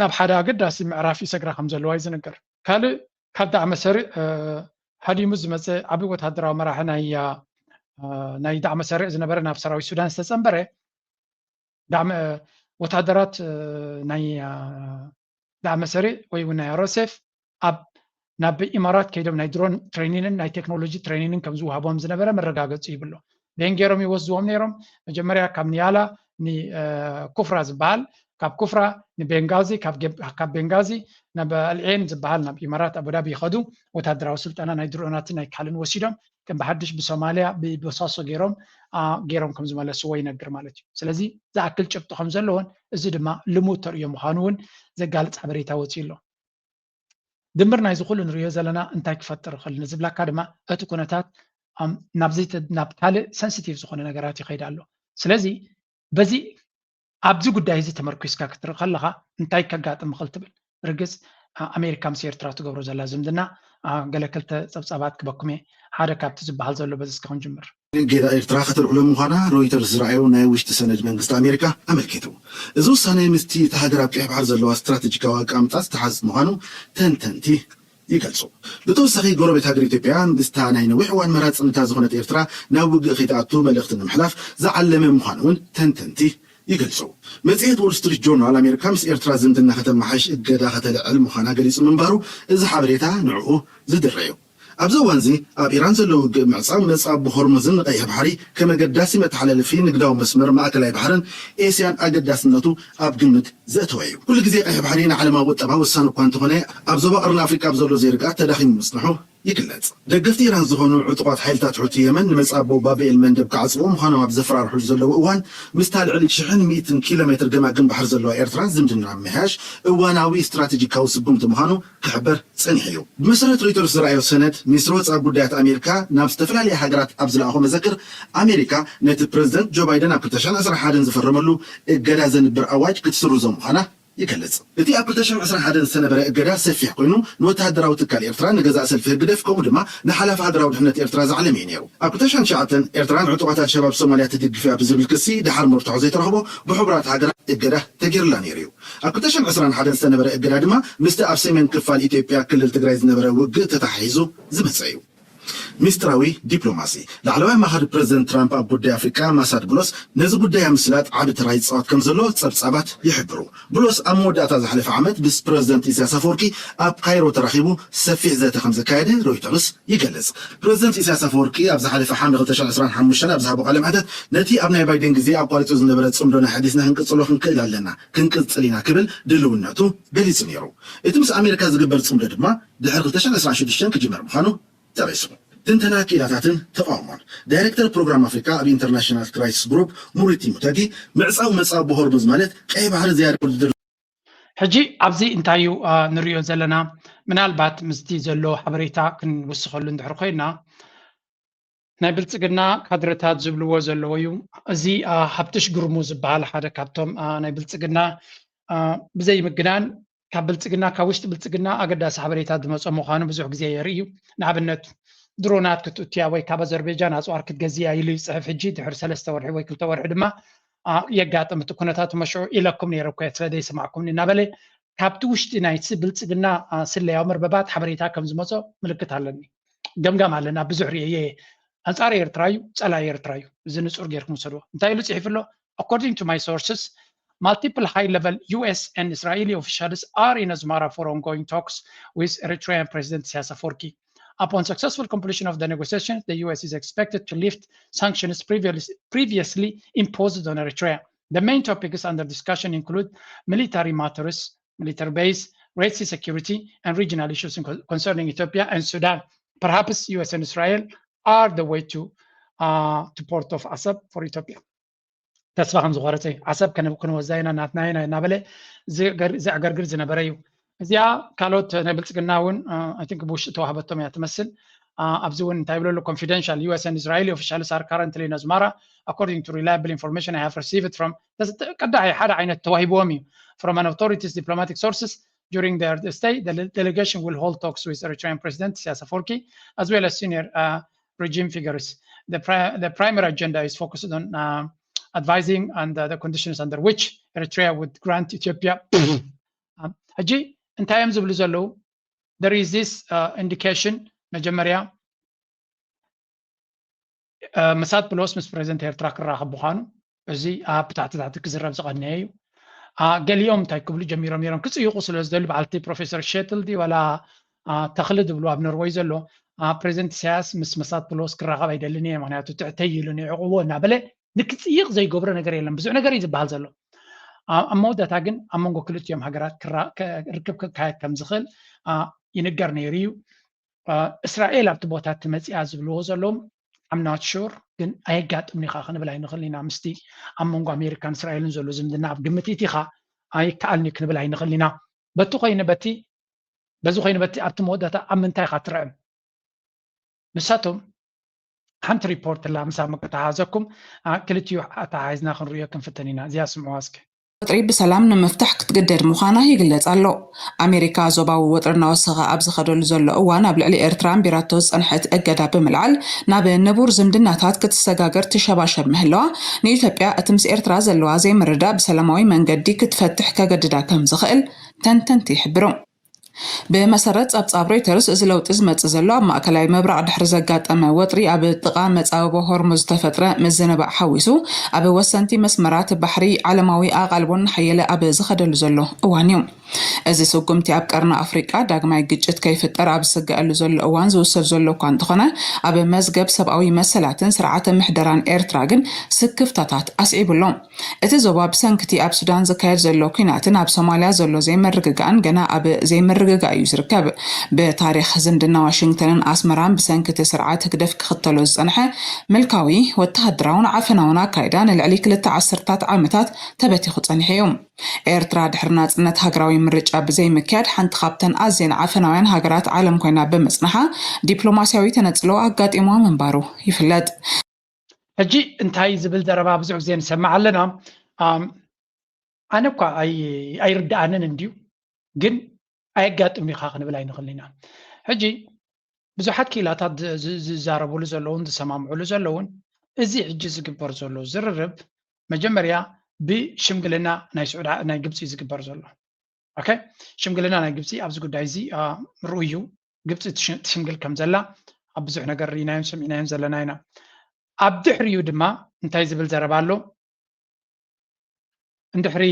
ናብ ሓደ ኣገዳሲ ምዕራፍ ይሰግራ ከም ዘለዋ እዩ ዝንገር። ካልእ ካብ ዳዕመ ሰሪዕ ሃዲሙ ዝመፀ ዓብዪ ወታደራዊ መራሒ ናይ ናይ ዳዕመ ሰሪዕ ዝነበረ ናብ ሰራዊት ሱዳን ዝተጸንበረ ዳዕመ ወታደራት ናይ ዳዕመ ሰሪዕ ወይ እውን ናይ ኣር ኤስ ኤፍ ኣብ ናብ ኢማራት ከይዶም ናይ ድሮን ትሬኒንን ናይ ቴክኖሎጂ ትሬኒንን ከም ዝወሃቦም ዝነበረ መረጋገፂ ይብሎ። ቤን ገይሮም ይወስድዎም ነይሮም። መጀመርያ ካብ ኒያላ ንኩፍራ ዝበሃል፣ ካብ ኩፍራ ንቤንጋዚ፣ ካብ ቤንጋዚ ናብ ኣልዔን ዝበሃል ናብ ኢማራት ኣቡዳቢ ይኸዱ። ወታደራዊ ስልጠና ናይ ድሮናትን ናይ ካልእን ወሲዶም ከም ብሓድሽ ብሶማልያ ብቦሳሶ ገይሮም ገይሮም ከም ዝመለስዎ ይነግር ማለት እዩ። ስለዚ ዝኣክል ጭብጢ ከም ዘለዎን እዚ ድማ ልሙድ ተርእዮ ምዃኑ እውን ዘጋልፅ ሓበሬታ ወፂኡ ኣሎ። ድምር ናይዚ ኩሉ ንሪኦ ዘለና እንታይ ክፈጥር ይኽእል ንዝብላካ ድማ እቲ ኩነታት ናብ ካልእ ሰንሲቲቭ ዝኾነ ነገራት ይኸይድ ኣሎ። ስለዚ በዚ ኣብዚ ጉዳይ እዚ ተመርኪስካ ክትርኢ ከለኻ እንታይ ከጋጥም ይኽእል ትብል? ርግጽ ኣሜሪካ ምስ ኤርትራ ትገብሮ ዘላ ዝምድና ገለ ክልተ ጸብጻባት ክበኩም እየ። ሓደ ካብቲ ዝበሃል ዘሎ በዚ እስከ ክንጅምር። ጌጋ ኤርትራ ከተልዕሎ ምዃና ሮይተርስ ዝረኣዮ ናይ ውሽጢ ሰነድ መንግስቲ ኣሜሪካ ኣመልኪቱ። እዚ ውሳነ ምስቲ እታ ሃገር ኣብ ቀይሕ ባሕሪ ዘለዋ ስትራተጂካዊ ኣቀማምጣ ዝተሓዝ ምዃኑ ተንተንቲ ይገልጹ። ብተወሳኺ ጎረቤት ሃገር ኢትዮጵያ ምስታ ናይ ነዊሕ እዋን መራጽነታ ዝኾነት ኤርትራ ናብ ውግእ ከይትኣቱ መልእኽቲ ንምሕላፍ ዝዓለመ ምዃኑ እውን ተንተንቲ ይገልጹ። መጽሔት ዎል ስትሪት ጆርናል ኣሜሪካ ምስ ኤርትራ ዝምድና ከተመሓይሽ እገዳ ከተልዕል ምዃና ገሊጹ ምንባሩ እዚ ሓበሬታ ንዕኡ ዝድረ እዩ። ኣብዚ እዋን እዚ ኣብ ኢራን ዘሎ ውግእ ምዕጻው መጻብ ብሆርሙዝን ንቐይሕ ባሕሪ ከም ኣገዳሲ መተሓላለፊ ንግዳዊ መስመር ማእከላይ ባሕርን ኤስያን ኣገዳስነቱ ኣብ ግምት ዘእተወ እዩ። ኩሉ ግዜ ቀይሕ ባሕሪ ንዓለማዊ ቁጠባ ወሳኒ እኳ እንተኾነ ኣብ ዞባ ቀርኒ ኣፍሪቃ ኣብ ዘሎ ዘይርግኣት ተዳኺሙ ምጽንሑ ይግለጽ። ደገፍቲ ኢራን ዝኾኑ ዕጡቓት ሓይልታት ሑቲ የመን ንመጻቦ ባብኤል መንደብ ክዓጽዎ ምዃኖም ኣብ ዘፈራርሑሉ ዘለዉ እዋን ምስታ ልዕሊ ሽሕን ሚእትን ኪሎ ሜትር ገማግም ባሕሪ ዘለዋ ኤርትራ ዝምድና ምምሕያሽ እዋናዊ ስትራተጂካዊ ስጉምቲ ምዃኑ ክሕበር ጸኒሑ እዩ። ብመሰረት ሮይተርስ ዝረኣዮ ሰነድ፣ ሚኒስትሪ ወጻኢ ጉዳያት ኣሜሪካ ናብ ዝተፈላለያ ሃገራት ኣብ ዝለኣኾ መዘክር፣ ኣሜሪካ ነቲ ፕረዚደንት ጆ ባይደን ኣብ ክልተ ሽሕን ዕስራን ሓደን ዝፈረመሉ እገዳ ዘንብር ኣዋጅ ክትስርዞ ምዃና ይገልጽ። እቲ ኣብ ክልተ ሽሕን ዕስራን ሓደን ዝተነበረ እገዳ ሰፊሕ ኮይኑ ንወተሃደራዊ ትካል ኤርትራ፣ ንገዛእ ሰልፊ ህግደፍ ከምኡ ድማ ንሓላፊ ሃገራዊ ድሕነት ኤርትራ ዝዓለመ እዩ ነይሩ። ኣብ ክልተ ሽሕን ትሽዓተን ኤርትራ ንዕጡቓት ኣልሸባብ ሶማልያ ትድግፍ እያ ብዝብል ክሲ ድሓር መርትዖ ዘይተረኽቦ ብሕቡራት ሃገራት እገዳ ተገይሩላ ነይሩ እዩ። ኣብ ክልተ ሽሕን ዕስራን ሓደን ዝተነበረ እገዳ ድማ ምስቲ ኣብ ሰሜን ክፋል ኢትዮጵያ ክልል ትግራይ ዝነበረ ውግእ ተተሓሒዙ ዝመጸ እዩ። ሚስጥራዊ ዲፕሎማሲ። ላዕለዋይ ኣማኻሪ ፕረዚደንት ትራምፕ ኣብ ጉዳይ ኣፍሪቃ ማሳድ ብሎስ ነዚ ጉዳይ ኣብ ምስላጥ ዓቢ ተራ ይጻወት ከም ዘሎ ጸብጻባት ይሕብሩ። ብሎስ ኣብ መወዳእታ ዝሓለፈ ዓመት ምስ ፕረዚደንት ኢሳያስ ኣፈወርቂ ኣብ ካይሮ ተራኺቡ ሰፊሕ ዘተ ከም ዘካየደ ሮይተርስ ይገልጽ። ፕረዚደንት ኢሳያስ ኣፈወርቂ ኣብ ዝሓለፈ ሓምለ ክልተ ሽሕን ዕስራን ሓሙሽተን ኣብ ዝሃቦ ቃለ መሕተት ነቲ ኣብ ናይ ባይደን ግዜ ኣቋሪጹ ዝነበረ ጽምዶ ናይ ሓዲስና ክንቅጽሎ ክንክእል ኣለና፣ ክንቅጽል ኢና ክብል ድልውነቱ ገሊጹ ነይሩ። እቲ ምስ ኣሜሪካ ዝግበር ጽምዶ ድማ ድሕሪ ክልተ ሽሕን ዕስራን ሽዱሽተን ክጅመር ምዃኑ ተበይሱ። ትንተና ክኢላታትን ተቃውሞን። ዳይሬክተር ፕሮግራም ኣፍሪካ ኣብ ኢንተርናሽናል ክራይሲስ ግሩፕ ሙሪቲ ሙተጊ፣ ምዕፃው መፃ ብሆርሙዝ ማለት ቀይ ባሕሪ ዝያዳ ውድድር። ሕጂ ኣብዚ እንታይ እዩ ንሪኦ ዘለና? ምናልባት ምስቲ ዘሎ ሓበሬታ ክንውስኸሉ እንድሕር ኮይና ናይ ብልፅግና ካድረታት ዝብልዎ ዘለዎ እዩ። እዚ ሃብትሽ ግርሙ ዝበሃል ሓደ ካብቶም ናይ ብልፅግና ብዘይምግናን ካብ ብልፅግና ካብ ውሽጢ ብልፅግና ኣገዳሲ ሓበሬታ ዝመፆ ምዃኑ ብዙሕ ግዜ የርኢ እዩ። ንኣብነት ድሮናት ክትእትያ ወይ ካብ ኣዘርቤጃን ኣፅዋር ክትገዝያ ኢሉ ይፅሕፍ። ሕጂ ድሕሪ ሰለስተ ወርሒ ወይ ክልተ ወርሒ ድማ የጋጥም እቲ ኩነታት። መሽዑ ኢለኩም ነይረ እኮ ስለ ዘይሰማዕኩምኒ እናበለ ካብቲ ውሽጢ ናይ ብልፅግና ስለያዊ መርበባት ሓበሬታ ከም ዝመፆ ምልክት ኣለኒ። ገምጋም ኣለና ብዙሕ ርእየ ኣንጻር ኤርትራ እዩ፣ ጸላኢ ኤርትራ እዩ። እዚ ንጹር ጌርኩም ውሰድዎ። እንታይ ኢሉ ጽሒፉ ኣሎ? According to my sources, multiple high-level U S and Israeli officials are in Asmara for ongoing talks with Eritrean President Isaias Afwerki. Upon successful completion of the negotiations, the U S is expected to lift sanctions previously, previously imposed on Eritrea. The main topics under discussion include military matters, military base, Red Sea security, and regional issues concerning Ethiopia and Sudan. Perhaps U S and Israel are the way to uh, to port of Asab for Ethiopia. ተስፋ ከም ዝቆረፀ እዩ። ዓሰብ ክንወዛ ኢና ናትና ኢና እናበለ ዘዕገርግር ዝነበረ እዩ። እዚኣ ካልኦት ናይ ብልፅግና እውን I think ብውሽጢ ተዋህበቶም እያ ትመስል። ኣብዚ እውን እንታይ ይብለሉ confidential U S and Israeli officials are currently in Asmara according to reliable information I have received from ቀዳሓይ ሓደ ዓይነት ተዋሂብዎም እዩ from an authorities diplomatic sources during their stay, the delegation will hold talks with Eritrean President Isaias Afwerki, as well as senior uh, regime figures. The, pri- the primary agenda is focused on uh, advising and uh, the conditions under which Eritrea would grant Ethiopia. ሕጂ እንታይ እዮም ዝብሉ ዘለዉ? There is this uh, indication መጀመርያ ምሳት ፕሎስ ምስ ፕሬዚደንት ኤርትራ ክራኸብ ምዃኑ፣ እዚ ኣብ ታሕቲ ታሕቲ ክዝረብ ዝቐነየ እዩ። ገሊኦም እንታይ ክብሉ ጀሚሮም ነይሮም፣ ክጽይቑ ስለ ዝደልዩ፣ በዓልቲ ፕሮፌሰር ሸትል ድዩ ዋላ ተኽሊ ዝብሉ ኣብ ኖርወይ ዘሎ፣ ፕሬዚደንት ኢሳያስ ምስ ምሳት ፕሎስ ክራኸብ ኣይደልን እየ፣ ምክንያቱ ትሕተይ ኢሉ ንዕቕዎ እናበለ ንክጽይቕ ዘይገብሮ ነገር የለን። ብዙሕ ነገር እዩ ዝበሃል ዘሎ። ኣብ መወዳእታ ግን ኣብ መንጎ ክልቲኦም ሃገራት ርክብ ክካየድ ከም ዝኽእል ይንገር ነይሩ እዩ። እስራኤል ኣብቲ ቦታ ትመፅያ ዝብልዎ ዘለዎም፣ I'm not sure፣ ግን ኣየጋጥምን ኢኻ ክንብል ኣይንኽእል ኢና። ምስቲ ኣብ መንጎ ኣሜሪካን እስራኤልን ዘሎ ዝምድና ኣብ ግምት ኢኻ ኣይከኣልን እዩ ክንብል ኣይንኽእል ኢና። በቲ ኮይኑ በቲ በዚ ኮይኑ በቲ ኣብቲ መወዳእታ ኣብ ምንታይ ኢኻ ትርዕም? ንሳቶም ሓንቲ ሪፖርት ኣላ፣ ምሳብ ምክተሓዘኩም ክልቲኡ ኣተሓሒዝና ክንርእዮ ክንፍትን ኢና። እዚኣ ስምዕዋ እስኪ። ወጥሪ ብሰላም ንምፍታሕ ክትግደድ ምዃና ይግለጽ ኣሎ። ኣሜሪካ ዞባዊ ወጥሪ እናወሰኸ ኣብ ዝኸደሉ ዘሎ እዋን ኣብ ልዕሊ ኤርትራ ኣንቢራቶ ዝጸንሐት እገዳ ብምልዓል ናብ ንቡር ዝምድናታት ክትሰጋገር ትሸባሸብ ምህላዋ ንኢትዮጵያ እቲ ምስ ኤርትራ ዘለዋ ዘይምርዳእ ብሰላማዊ መንገዲ ክትፈትሕ ከገድዳ ከም ዝኽእል ተንተንቲ ይሕብሩ። ብመሰረት ጸብጻብ ሮይተርስ፣ እዚ ለውጢ ዝመጽእ ዘሎ ኣብ ማእከላይ ምብራቕ ድሕሪ ዘጋጠመ ወጥሪ ኣብ ጥቓ መጻብቦ ሆርሙዝ ዝተፈጥረ ምዝንባዕ ሓዊሱ፣ ኣብ ወሰንቲ መስመራት ባሕሪ ዓለማዊ ኣቓልቦ እናሓየለ ኣብ ዝኸደሉ ዘሎ እዋን እዩ። እዚ ስጉምቲ ኣብ ቀርኒ ኣፍሪቃ ዳግማይ ግጭት ከይፍጠር ኣብ ዝስገኣሉ ዘሎ እዋን ዝውሰድ ዘሎ እኳ እንተኾነ፣ ኣብ መዝገብ ሰብኣዊ መሰላትን ስርዓተ ምሕደራን ኤርትራ ግን ስክፍታታት ኣስዒቡ ኣሎ። እቲ ዞባ ብሰንክቲ ኣብ ሱዳን ዝካየድ ዘሎ ኲናትን ኣብ ሶማልያ ዘሎ ዘይምርግጋእን ገና ኣብ ዘይምርግጋእ እዩ ዝርከብ። ብታሪኽ ዝምድና ዋሽንግተንን ኣስመራን ብሰንክቲ ስርዓት ህግደፍ ክኽተሎ ዝጸንሐ ምልካዊ፣ ወተሃደራውን ዓፈናውን ኣካይዳ ንልዕሊ ክልተ ዓሰርታት ዓመታት ተበቲኹ ጸኒሑ እዩ። ኤርትራ ድሕሪ ናጽነት ሃገራዊ ምርጫ ብዘይምክያድ ሓንቲ ካብተን ኣዝየን ዓፈናውያን ሃገራት ዓለም ኮይና ብምጽንሓ ዲፕሎማስያዊ ተነጽሎ ኣጋጢምዋ ምንባሩ ይፍለጥ። ሕጂ እንታይ ዝብል ዘረባ ብዙሕ ግዜ ንሰምዕ ኣለና። ኣነ እኳ ኣይርድኣንን እንድዩ፣ ግን ኣየጋጥም ኢኻ ክንብል ኣይንኽእል ኢና። ሕጂ ብዙሓት ክኢላታት ዝዛረብሉ ዘለውን ዝሰማምዕሉ ዘለውን፣ እዚ ሕጂ ዝግበር ዘሎ ዝርርብ መጀመርያ ብሽምግልና ናይ ስዑድ ናይ ግብፂ ዝግበር ዘሎ። ሽምግልና ናይ ግብፂ ኣብዚ ጉዳይ እዚ ርኡይ እዩ። ግብፂ ትሽምግል ከም ዘላ ኣብ ብዙሕ ነገር ርኢናዮን ሰሚዕናዮን ዘለና ኢና። ኣብ ድሕሪኡ ድማ እንታይ ዝብል ዘረባ ኣሎ? እንድሕሪ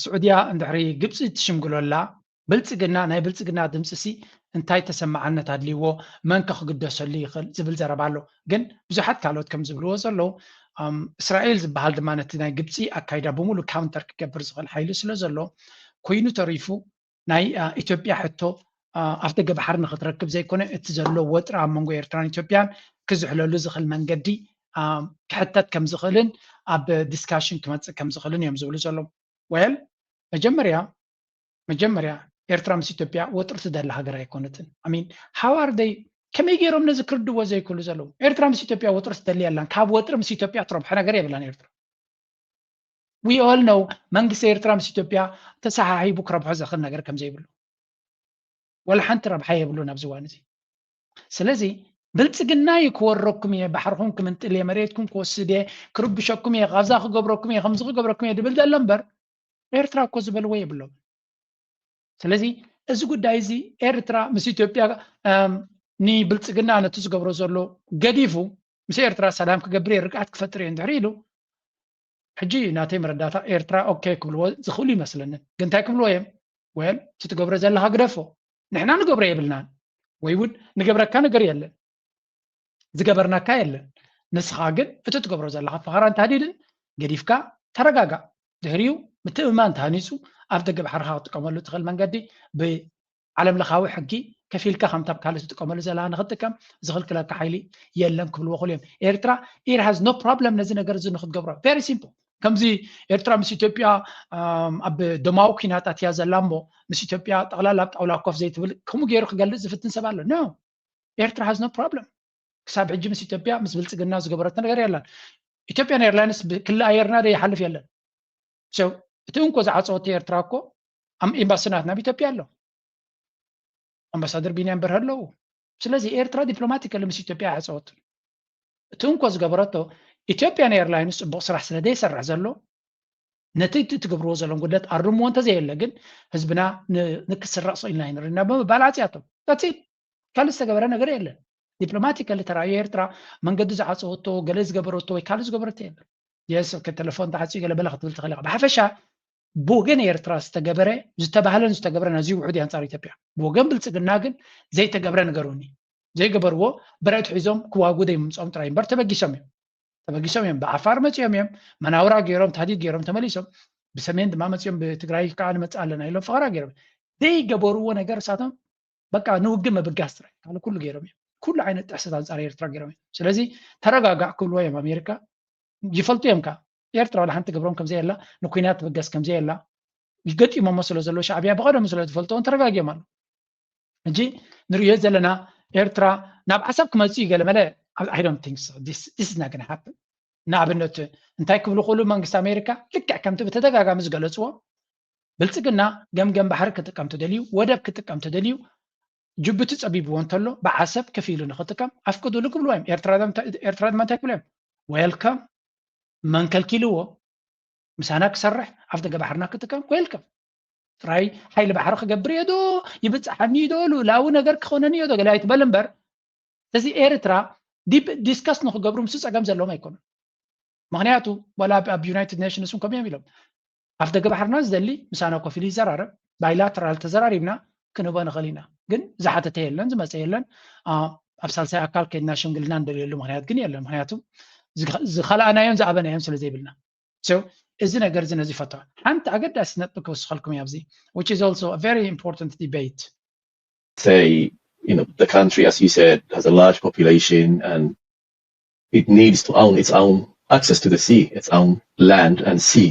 ስዑድያ እንድሕሪ ግብፂ ትሽምግሎ ኣላ፣ ብልፅግና ናይ ብልፅግና ድምፂ ሲ እንታይ ተሰማዓነት ኣድልይዎ፣ መን ከ ክግደሰሉ ይኽእል ዝብል ዘረባ ኣሎ። ግን ብዙሓት ካልኦት ከም ዝብልዎ ዘለዉ፣ እስራኤል ዝበሃል ድማ ነቲ ናይ ግብፂ ኣካይዳ ብምሉእ ካውንተር ክገብር ዝኽእል ሓይሊ ስለ ዘሎ፣ ኮይኑ ተሪፉ ናይ ኢትዮጵያ ሕቶ ኣፍደገ ባሕሪ ንኽትረክብ ዘይኮነ፣ እቲ ዘሎ ወጥሪ ኣብ መንጎ ኤርትራን ኢትዮጵያን ክዝሕለሉ ዝኽእል መንገዲ ክሕተት ከም ዝኽእልን ኣብ ዲስካሽን ክመፅእ ከም ዝኽእልን እዮም ዝብሉ ዘለዉ። ወል መጀመርያ መጀመርያ ኤርትራ ምስ ኢትዮጵያ ወጥሪ ትደሊ ሃገር ኣይኮነትን። ሚን ሃዋርደይ ከመይ ገይሮም ነዚ ክርድዎ ዘይክእሉ ዘለዉ? ኤርትራ ምስ ኢትዮጵያ ወጥሪ ትደሊ የላን። ካብ ወጥሪ ምስ ኢትዮጵያ ትረብሖ ነገር የብላን ኤርትራ። We all know መንግስቲ ኤርትራ ምስ ኢትዮጵያ ተሰሓሒቡ ክረብሖ ዘኽእል ነገር ከም ዘይብሉ፣ ወላ ሓንቲ ረብሓ የብሉን ኣብዚ እዋን እዚ። ስለዚ ብልፅግና እዩ ክወረኩም እየ፣ ባሕርኹም ክምንጥል እየ፣ መሬትኩም ክወስድ እየ፣ ክርብሸኩም እየ፣ ካብዛ ክገብረኩም እየ፣ ከምዚ ክገብረኩም እየ ድብል ዘሎ እምበር ኤርትራ እኮ ዝበልዎ የብሎም። ስለዚ እዚ ጉዳይ እዚ ኤርትራ ምስ ኢትዮጵያ ንብልፅግና ነቲ ዝገብሮ ዘሎ ገዲፉ ምስ ኤርትራ ሰላም ክገብር እየ፣ ርግኣት ክፈጥር እየ እንድሕር ኢሉ፣ ሕጂ ናተይ መረዳእታ ኤርትራ ኦኬ ክብልዎ ዝኽእሉ ይመስለንን። ግን እንታይ ክብልዎ እዮም? ወል እቲ ትገብሮ ዘለኻ ግደፎ፣ ንሕና ንገብሮ የብልናን፣ ወይ እውን ንገብረካ ነገር የለን፣ ዝገበርናካ የለን። ንስኻ ግን እቲ ትገብሮ ዘለኻ ፈኸራን ታህዲድን ገዲፍካ ተረጋጋእ። ድሕሪኡ ምትእምማን ተሃኒፁ ኣብ ደገ ባሕርኻ ክትጥቀመሉ ትኽእል መንገዲ ዓለም ለኻዊ ሕጊ ከፊልካ ከምታ ካልእ ትጥቀመሉ ዘለኻ ንክትጥቀም ዝኽልክለካ ሓይሊ የለን ክብልዎ ክእሉ እዮም። ኤርትራ it has no problem ነዚ ነገር እዚ ንክትገብሮ። Very simple። ከምዚ ኤርትራ ምስ ኢትዮጵያ ኣብ ደማዊ ኲናት ኣትያ ዘላ እሞ ምስ ኢትዮጵያ ጠቕላላ ኣብ ጣውላ ኮፍ ዘይትብል ከምኡ ገይሩ ክገልጽ ዝፍትን ሰብ ኣሎ። No። ኤርትራ has no problem። ክሳብ ሕጂ ምስ ኢትዮጵያ ምስ ብልጽግና ዝገበረቶ ነገር የለን። ኢትዮጵያን ኤርላይንስ ብክሊ ኣየርና ዶ ይሓልፍ የለን። So እቲ እንኮ ዝዓጸወቶ ኤርትራ እኮ ኣም- ኤምባሲ ናትና ኣብ ኢትዮጵያ ኣሎ። ኣምባሳደር ቢንያም በርሀ ኣለዉ። ስለዚ ኤርትራ ዲፕሎማቲካሊ ምስ ኢትዮጵያ ኣይዓጸወትን። እቲ እንኮ ዝገበረቶ ኢትዮጵያን ኤርላይንስ ጽቡቕ ስራሕ ስለ ዘይሰርሕ ዘሎ ነቲ እቲ ትገብርዎ ዘለኹም ጉድለት ኣርምዎ እንተዘየለ ግን ህዝብና ን- ንክስረቕ ስቕ ኢልና ኣይንርኢና ብምባል ዓጽያቶም። That's it። ካልእ ዝተገበረ ነገር የለን። ዲፕሎማቲካሊ ተራእዩ ኤርትራ መንገዲ ዝዓፀወቶ፣ ገለ ዝገበረቶ ወይ ካልእ ዝገበረቶ የለን። የስ፣ ኦኬ፣ ቴሌፎን ተዓፅዩ ገለ በለ ክትብል ትኽእል ኢኻ። ብሓፈሻ ብወገን ኤርትራ ዝተገበረ፣ ዝተባህለን ዝተገብረን ኣዝዩ ውሑድ እዩ ኣንጻር ኢትዮጵያ። ብወገን ብልጽግና ግን ዘይተገብረ ንገሩኒ። ዘይገበርዎ ብረት ሒዞም ክዋጉ ዘይምምፅኦም ጥራይ እምበር ተበጊሶም እዮም። ተበጊሶም እዮም። ብዓፋር መፂኦም እዮም። መናውራ ገይሮም፣ ታህዲድ ገይሮም ተመሊሶም። ብሰሜን ድማ መፂኦም፣ ብትግራይ ከዓ ንመፅእ ኣለና ኢሎም ፈኸራ ገይሮም። ዘይገበርዎ ነገር እሳቶም በቃ ንውግእ ምብጋስ ጥራይ ካልእ ኩሉ ገይሮም እዮም። ኩሉ ዓይነት ጥሕሰት ኣንጻር ኤርትራ ገይሮም እዮም። ስለዚ ተረጋጋዕ ክብልዎ እዮም ኣሜሪካ። ይፈልጡ እዮም ከዓ ኤርትራ ዋላ ሓንቲ ትገብሮም ከምዘየላ፣ ንኩናት ትብገስ ከምዘየላ፣ ይገጢሞሞ ስለ ዘሎ ሻዕብያ ብቐደሙ ስለ ዝፈልጥዎን ተረጋጊኦም ኣለዉ። ሕጂ ንርእዮ ዘለና ኤርትራ ናብ ዓሰብ ክመጽእ እዩ ገለ መለ፣ I don't think so. This, this is not gonna happen. ንኣብነት እንታይ ክብሉ ክእሉ መንግስቲ ኣሜሪካ ልክዕ ከምቲ ብተደጋጋሚ ዝገለጽዎ ብልጽግና ገምገም ባሕሪ ክጥቀም ተደልዩ፣ ወደብ ክጥቀም ተደልዩ፣ ጅቡቲ ጸቢብዎ እንተሎ ብዓሰብ ከፊሉ ንኽጥቀም ኣፍቅዱሉ ክብልዎ እዮም። ኤርትራ ደም-፣ ኤርትራ ድማ እንታይ ክብሉ እዮም? ዌልካም። መን ከልኪልዎ? ምሳና ክሰርሕ፣ ኣፍ ደገ ባሕርና ክጥቀም ዌልካም። ጥራይ ሓይሊ ባሕሪ ክገብር እየ ዶ፣ ይብጽሓኒ ዶ፣ ልኡላዊ ነገር ክኾነኒ እየ ዶ፣ ገለ ኣይትበል እምበር። ስለዚ ኤርትራ ዲፕ ዲስከስ ንኽገብሩ ምስ ጸገም ዘለዎም ኣይኮኑን። ምኽንያቱ ዋላ ኣብ፣ ኣብ ዩናይትድ ኔሽንስ እውን ከምኡ እዮም ኢሎም። ኣፍ ደገ ባሕርና ዝደሊ ምሳና ኮፍ ኢሉ ይዘራረብ፣ ባይላተራል ተዘራሪብና ክንህቦ ንኽእል ኢና። ግን ዝሓተተ የለን፣ ዝመፀ የለን። አ፣ ኣብ ሳልሳይ ኣካል ከድና ሽምግልና እንደልየሉ ምኽንያት ግን የለን። ምኽንያቱ ዝኸ-፣ ዝኸላእናዮን ዝኣበናዮን ስለ ዘይብልና። So፣ እዚ ነገር እዚ ነዚ ይፈትሖ። ሓንቲ ኣገዳሲ ነጥቢ ክውስኸልኩም እየ ኣብዚ፣ which is also a very important debate. Say, you know, the country, as you said, has a large population and it needs to own its own access to the sea, its own land and sea.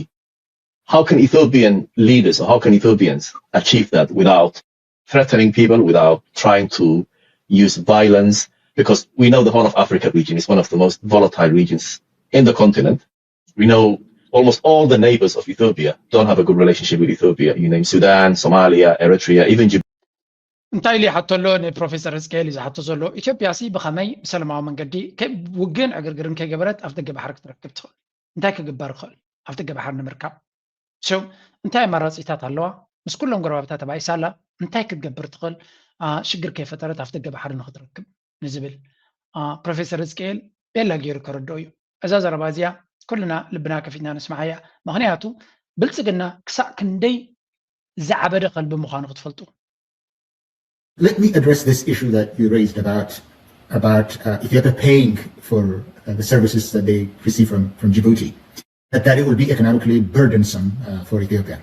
How can Ethiopian leaders, or how can Ethiopians achieve that without threatening people, without trying to use violence? Because we know the Horn of Africa region is one of the most volatile regions in the continent. We know almost all the neighbors of Ethiopia don't have a good relationship with Ethiopia. You name Sudan, Somalia, Eritrea, even Djibouti. እንታይ ኢሉ ይሓቶ ኣሎ ንፕሮፌሰር ህዝቅኤል እዩ ዝሓቶ ዘሎ። ኢትዮጵያ ሲ ብኸመይ ብሰላማዊ መንገዲ ከ-፣ ውግእን ዕግርግርን ከይገበረት ኣፍ ደገ ባሕሪ ክትረክብ ትኽእል? እንታይ ክግበር ይኽእል ኣፍ ደገ ባሕሪ ንምርካብ? So እንታይ ኣማራፂታት ኣለዋ? ምስ ኩሎም ጎረባብታ ተባኢሳ ኣላ። እንታይ ክትገብር ትኽእል? አ፣ ሽግር ከይፈጠረት ኣፍ ደገ ባሕሪ ንኽትረክብ ንዝብል፣ አ፣ ፕሮፌሰር ህዝቅኤል ቤላ ገይሩ ከረድኦ እዩ። እዛ ዘረባ እዚኣ ኩልና ልብና ከፊትና ንስማዓያ። ምኽንያቱ ብልጽግና ክሳዕ ክንደይ ዝዓበደ ከልቢ ምዃኑ ክትፈልጡ። Let me address this issue that you raised about, about, uh, Ethiopia paying for, uh, the services that they receive from, from Djibouti, but that it will be economically burdensome, uh, for Ethiopia.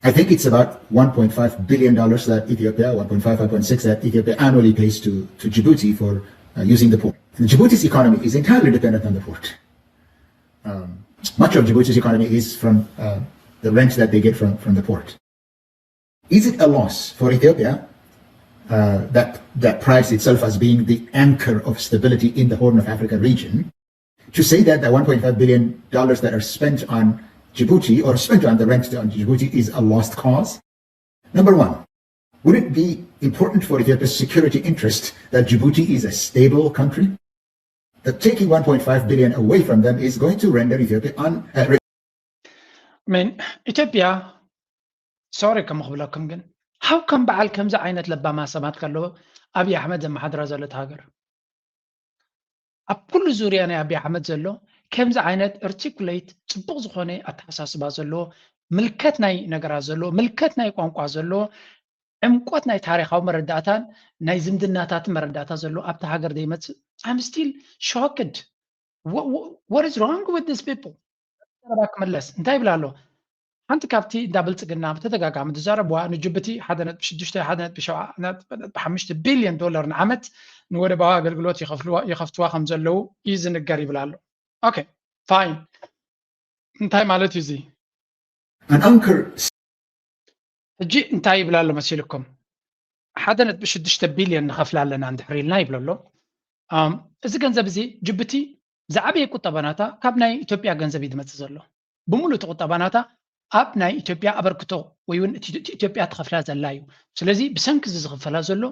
I think it's about one point five billion dollars that Ethiopia, one point five, one point six, that Ethiopia annually pays to, to Djibouti for, uh, using the port. Djibouti's economy is entirely dependent on the port. Um, much of Djibouti's economy is from, uh, the rent that they get from, from the port. Is it a loss for Ethiopia, uh, that, that prides itself as being the anchor of stability in the Horn of Africa region, to say that the one point five billion dollars that are spent on Djibouti or spent on the rent on Djibouti is a lost cause? Number one, would it be important for Ethiopia's security interest that Djibouti is a stable country? That taking one point five billion away from them is going to render Ethiopia un-, uh, I mean, ኢትዮጵያ፣ ሶሪ ከም ክብለኩም ግን፣ how come በዓል ከምዚ ዓይነት ለባማ ሰባት ከለዉ ኣብይ ኣሕመድ ዘመሓድራ ዘሎ እታ ሃገር? ኣብ ኩሉ ዙርያ ናይ ኣብይ ኣሕመድ ዘሎ ከምዚ ዓይነት ኣርቲኩሌት፣ ጽቡቕ ዝኾነ ኣተሓሳስባ ዘለዎ፣ ምልከት ናይ ነገራት ዘለዎ፣ ምልከት ናይ ቋንቋ ዘለዎ፣ ዕምቆት ናይ ታሪኻዊ መረዳእታን ናይ ዝምድናታትን መረዳእታ ዘለዎ ኣብታ ሃገር ዘይመጽእ፣ I'm still shocked. What, what, what is wrong with these people? ዘረባ ክምለስ እንታይ ይብል ኣሎ? ሓንቲ ካብቲ እንዳ ብልጽግና ብተደጋጋሚ ዝዛረብዋ ንጅቡቲ ሓደ ነጥቢ ሽዱሽተ፣ ሓደ ነጥቢ ሸውዓተ፣ ሓደ ነጥቢ ሓሙሽተ ቢልዮን ዶላር ንዓመት ንወደባዊ ኣገልግሎት ይኸፍልዋ፣ ይኸፍትዋ ከም ዘለዉ እዩ ዝንገር ይብል ኣሎ። ኦኬ፣ ፋይን። እንታይ ማለት እዩ እዚ? An anchor ሕጂ እንታይ ይብል ኣሎ መሲልኩም? ሓደ ነጥቢ ሽዱሽተ ቢልዮን ንኸፍላ ኣለና እንድሕር ኢልና ይብል ኣሎ። ኣም፣ እዚ ገንዘብ እዚ ጅቡቲ ዝዓበየ ቁጠባ ናታ ካብ ናይ ኢትዮጵያ ገንዘብ እዩ ዝመጽእ ዘሎ። ብምሉእ እቲ ቁጠባ ናታ ኣብ ናይ ኢትዮጵያ ኣበርክቶ ወይ እውን እቲ፣ እቲ ኢትዮጵያ ትኸፍላ ዘላ እዩ። ስለዚ ብሰንኪ እዚ ዝኽፈላ ዘሎ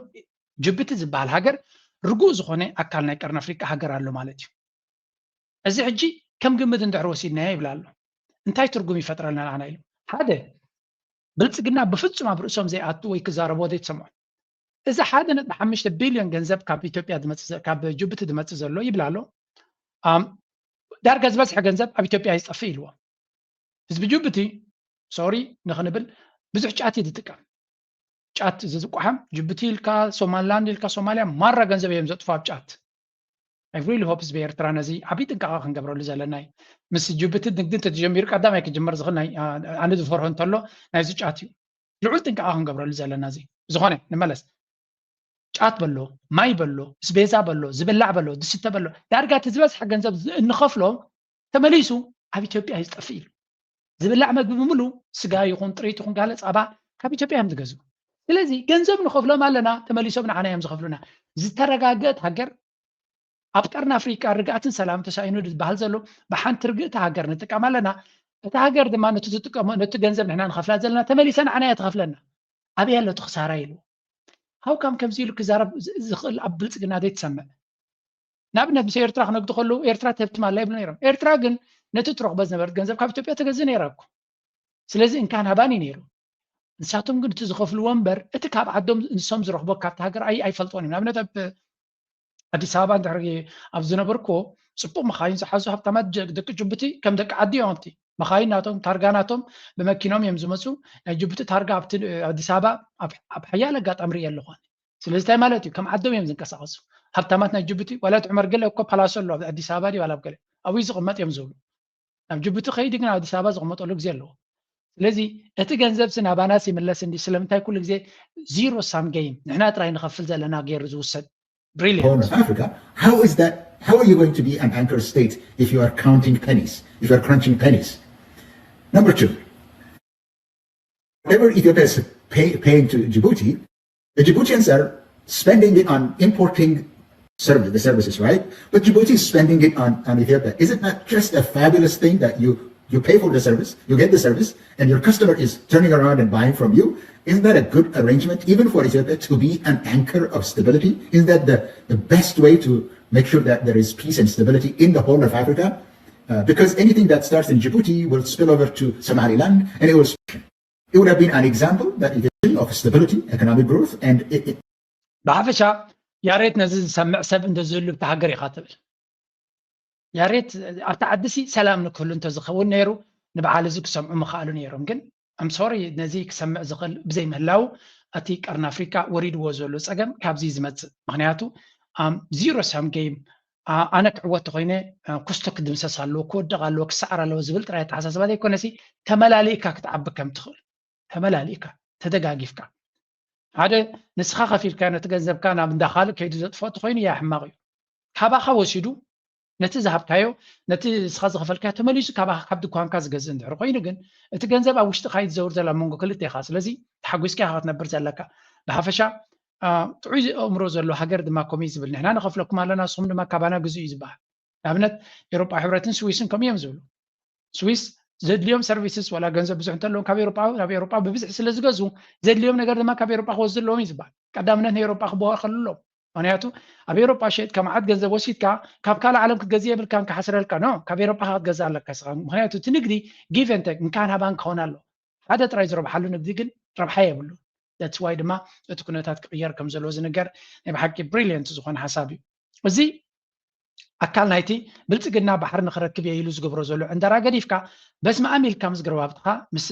ጅቡቲ ዝበሃል ሃገር ርጉእ ዝኾነ ኣካል ናይ ቀርኒ ኣፍሪቃ ሃገር ኣሎ ማለት እዩ። እዚ ሕጂ ከም ግምት እንድሕር ወሲድናዮ ይብል ኣሎ። እንታይ ትርጉም ይፈጥረልና ንዓና ኢሉ? ሓደ፣ ብልጽግና ብፍጹም ኣብ ርእሶም ዘይኣቱ ወይ ክዛረብዎ ዘይትሰምዖ። እዚ ሓደ ነጥቢ ሓሙሽተ ቢልዮን ገንዘብ ካብ ኢትዮጵያ ዝመፅእ ዘ- ካብ ጅቡቲ ዝመፅእ ዘሎ ይብል ኣሎ። ኣም፣ ዳርጋ ዝበዝሐ ገንዘብ ኣብ ኢትዮጵያ ይጠፍእ ኢልዎ። ህዝቢ ጅቡቲ ሶሪ ንክንብል ብዙሕ ጫት እዩ ዝጥቀም። ጫት ዝዝቋሓም ጅቡቲ ኢልካ ሶማሊላንድ ኢልካ ሶማሊያ ማራ ገንዘብ እዮም ዘጥፉ ኣብ ጫት። I really hope ህዝቢ ኤርትራ ነዚ ዓብዪ ጥንቃቐ ክንገብረሉ ዘለና እዩ። ምስ ጅቡቲ ንግዲ እንተተጀሚሩ ቀዳማይ ክጅመር ዝኽእል ናይ ኣነ ዝፈርሆ እንተሎ ናይዚ ጫት እዩ። ልዑል ጥንቃቐ ክንገብረሉ ዘለና እዚ። ዝኾነ ንመለስ። ጫት በሎ፣ ማይ በሎ፣ ስቤዛ በሎ፣ ዝብላዕ በሎ፣ ዝስተ በሎ፣ ዳርጋ እቲ ዝበዝሐ ገንዘብ እንኸፍሎ ተመሊሱ ኣብ ኢትዮጵያ እዩ ዝጠፍእ ኢሉ። ዝብላዕ መግቢ ብምሉ ስጋ ይኹን ጥሪት ይኹን ጋለ ፃባ ካብ ኢትዮጵያ እዮም ዝገዝኡ። ስለዚ ገንዘብ ንኸፍሎም ኣለና፣ ተመሊሶም ንዓና እዮም ዝኸፍሉና። ዝተረጋገት ሃገር ኣብ ቀርኒ ኣፍሪቃ ርግኣትን ሰላም ተሳኢኑ ዝበሃል ዘሎ ብሓንቲ ርግእቲ ሃገር ንጥቀም ኣለና። እታ ሃገር ድማ ነቲ ትጥቀሞ ነቲ ገንዘብ ንሕና ንኸፍላ ዘለና ተመሊሳ ንዓና እያ ትኸፍለና። ኣበይ ኣሎ እቲ ክሳራ ኢሉ። ሃውካም ከምዚ ኢሉ ክዛረብ ዝኽእል ኣብ ብልፅግና ዘይትሰምዕ። ንኣብነት ምስ ኤርትራ ክነግዱ ከለዉ ኤርትራ ትህብትም ኣላ ይብሉ ነይሮም። ኤርትራ ግን ነቲ ትረኽቦ ዝነበረት ገንዘብ ካብ ኢትዮጵያ ተገዝእ ነይራ እኮ። ስለዚ እንካን ሃባን እዩ ነይሩ። ንሳቶም ግን እቲ ዝኸፍልዎ እምበር እቲ ካብ ዓዶም ንሶም ዝረኽቦ ካብቲ ሃገር ኣይ ኣይፈልጦን እዮም። ንኣብነት ኣብ ኣዲስ ኣበባ እንድሕር ኣብ ዝነበርኩዎ ፅቡቕ መኻይን ዝሓዙ ሃብታማት ደቂ ጅቡቲ ከም ደቂ ዓዲ እዮም ኣብቲ መኻይን ናቶም ታርጋ ናቶም ብመኪኖም እዮም ዝመፁ። ናይ ጅቡቲ ታርጋ ኣብቲ ኣዲስ ኣበባ ኣብ ሓያለ ኣጋጣሚ ርእየ ኣለኹ። ስለዚ እንታይ ማለት እዩ? ከም ዓዶም እዮም ዝንቀሳቐሱ ሃብታማት ናይ ጅቡቲ። ዋላ እቲ ዑመር ገለ እኮ ፓላሶ ኣሎ ኣብ ኣዲስ ኣበባ ድዩ ዋላ ኣብ ገለ ኣብኡ ዝቕመጥ እዮም ዝብሉ። ናብ ጅቡቲ ከይዲ ግን ኣዲስ ኣበባ ዝቕመጠሉ ግዜ ኣለዎ። ስለዚ እቲ ገንዘብ ሲ ናባናስ ይምለስ እንዲ ስለምንታይ ኩሉ ግዜ ዚሮ ሳም ጌም ንሕና ጥራይ ንኸፍል ዘለና ገይሩ ዝውሰድ? Brilliant. Horn of Africa, how is that? How are you going to be an anchor state if you are counting pennies, if you are crunching pennies? Number two, whatever Ethiopia is pay, paying to Djibouti, the Djiboutians are spending it on importing service, the services, right? But Djibouti is spending it on, on Ethiopia. Is it not just a fabulous thing that you you pay for the service, you get the service, and your customer is turning around and buying from you? Isn't that a good arrangement, even for Ethiopia to be an anchor of stability? Isn't that the, the best way to make sure that there is peace and stability in the whole of Africa? Uh, because anything that starts in Djibouti will spill over to Somaliland, and it will. It would have been an example that of stability, economic growth, and it, it ብሓፈሻ ያሬት ነዚ ዝሰምዕ ሰብ እንተዝህሉ ብቲ ሃገር ኢኻ ትብል። ያሬት ኣብቲ ዓዲ ሲ ሰላም ንክህሉ እንተዝኸውን ነይሩ ንበዓል እዚ ክሰምዑ ምኽኣሉ ነይሮም። ግን ኣም ሶሪ ነዚ ክሰምዕ ዝኽእል ብዘይ ምህላው እቲ ቀርኒ ኣፍሪካ ወሪድዎ ዘሎ ፀገም ካብዚ ዝመፅእ ምክንያቱ ዚሮ ሳም ጌም ኣነ ክዕወት ተኮይነ ኩስቶ ክድምሰስ ኣለዎ ክወድቕ ኣለዎ ክሰዓር ኣለዎ ዝብል ጥራይ ኣተሓሳስባ ዘይኮነሲ ተመላሊእካ ክትዓቢ ከም ትኽእል ተመላሊእካ ተደጋጊፍካ ሓደ ንስኻ ከፊልካ ነቲ ገንዘብካ ናብ እንዳ ካልእ ከይዱ ዘጥፍኦ ተኮይኑ ያ ሕማቕ እዩ። ካባኻ ወሲዱ ነቲ ዝሃብካዮ ነቲ ንስኻ ዝኸፈልካዮ ተመሊሱ ካባኻ ካብ ድኳንካ ዝገዝእ እንድሕር ኮይኑ ግን እቲ ገንዘብ ኣብ ውሽጥኻ እዩ ዝዘውር ዘሎ ኣብ መንጎ ክልቴኻ። ስለዚ ተሓጒስካ ኢኻ ክትነብር ዘለካ። ብሓፈሻ ጥዑይ ኣእምሮ ዘሎ ሃገር ድማ ከምኡ እዩ ዝብል ንሕና ንኸፍለኩም ኣለና ንስኹም ድማ ካባና ግዝኡ እዩ ዝበሃል። ንኣብነት ኤውሮጳ ሕብረትን ስዊስን ከምኡ እዮም ዝብሉ። ስዊስ ዘድልዮም ሰርቪስስ ዋላ ገንዘብ ብዙሕ እንተለዎም ካብ ኤውሮጳ ናብ ኤውሮጳ ብብዝሒ ስለ ዝገዝኡ ዘድልዮም ነገር ድማ ካብ ኤውሮጳ ክወስዱ ኣለዎም እዩ ዝበሃል። ቀዳምነት ንኤውሮጳ ክበኸሉ ኣለዎም። ምክንያቱ ኣብ ኤውሮጳ ሸይጥካ መዓት ገንዘብ ወሲድካ ካብ ካልእ ዓለም ክትገዝእ የብልካን ክሓስረልካ ኖ ካብ ኤውሮጳ ክትገዝእ ኣለካ ስኻ ምክንያቱ እቲ ንግዲ give and take እንካን ሃባን ክኸውን ኣለዎ። ሓደ ጥራይ ዝረብሓሉ ንግዲ ግን ረብሓ የብሉ። That's why ድማ እቲ ኩነታት ክቕየር ከም ዘለዎ ዝንገር ናይ ብሓቂ brilliant ዝኾነ ሓሳብ እዩ። እዚ ኣካል ናይቲ ብልፅግና ባሕሪ ንክረክብ እየ ኢሉ ዝገብሮ ዘሎ ዕንደራ ገዲፍካ በስመኣም ኢልካ ምስ ጎረባብትኻ ምስ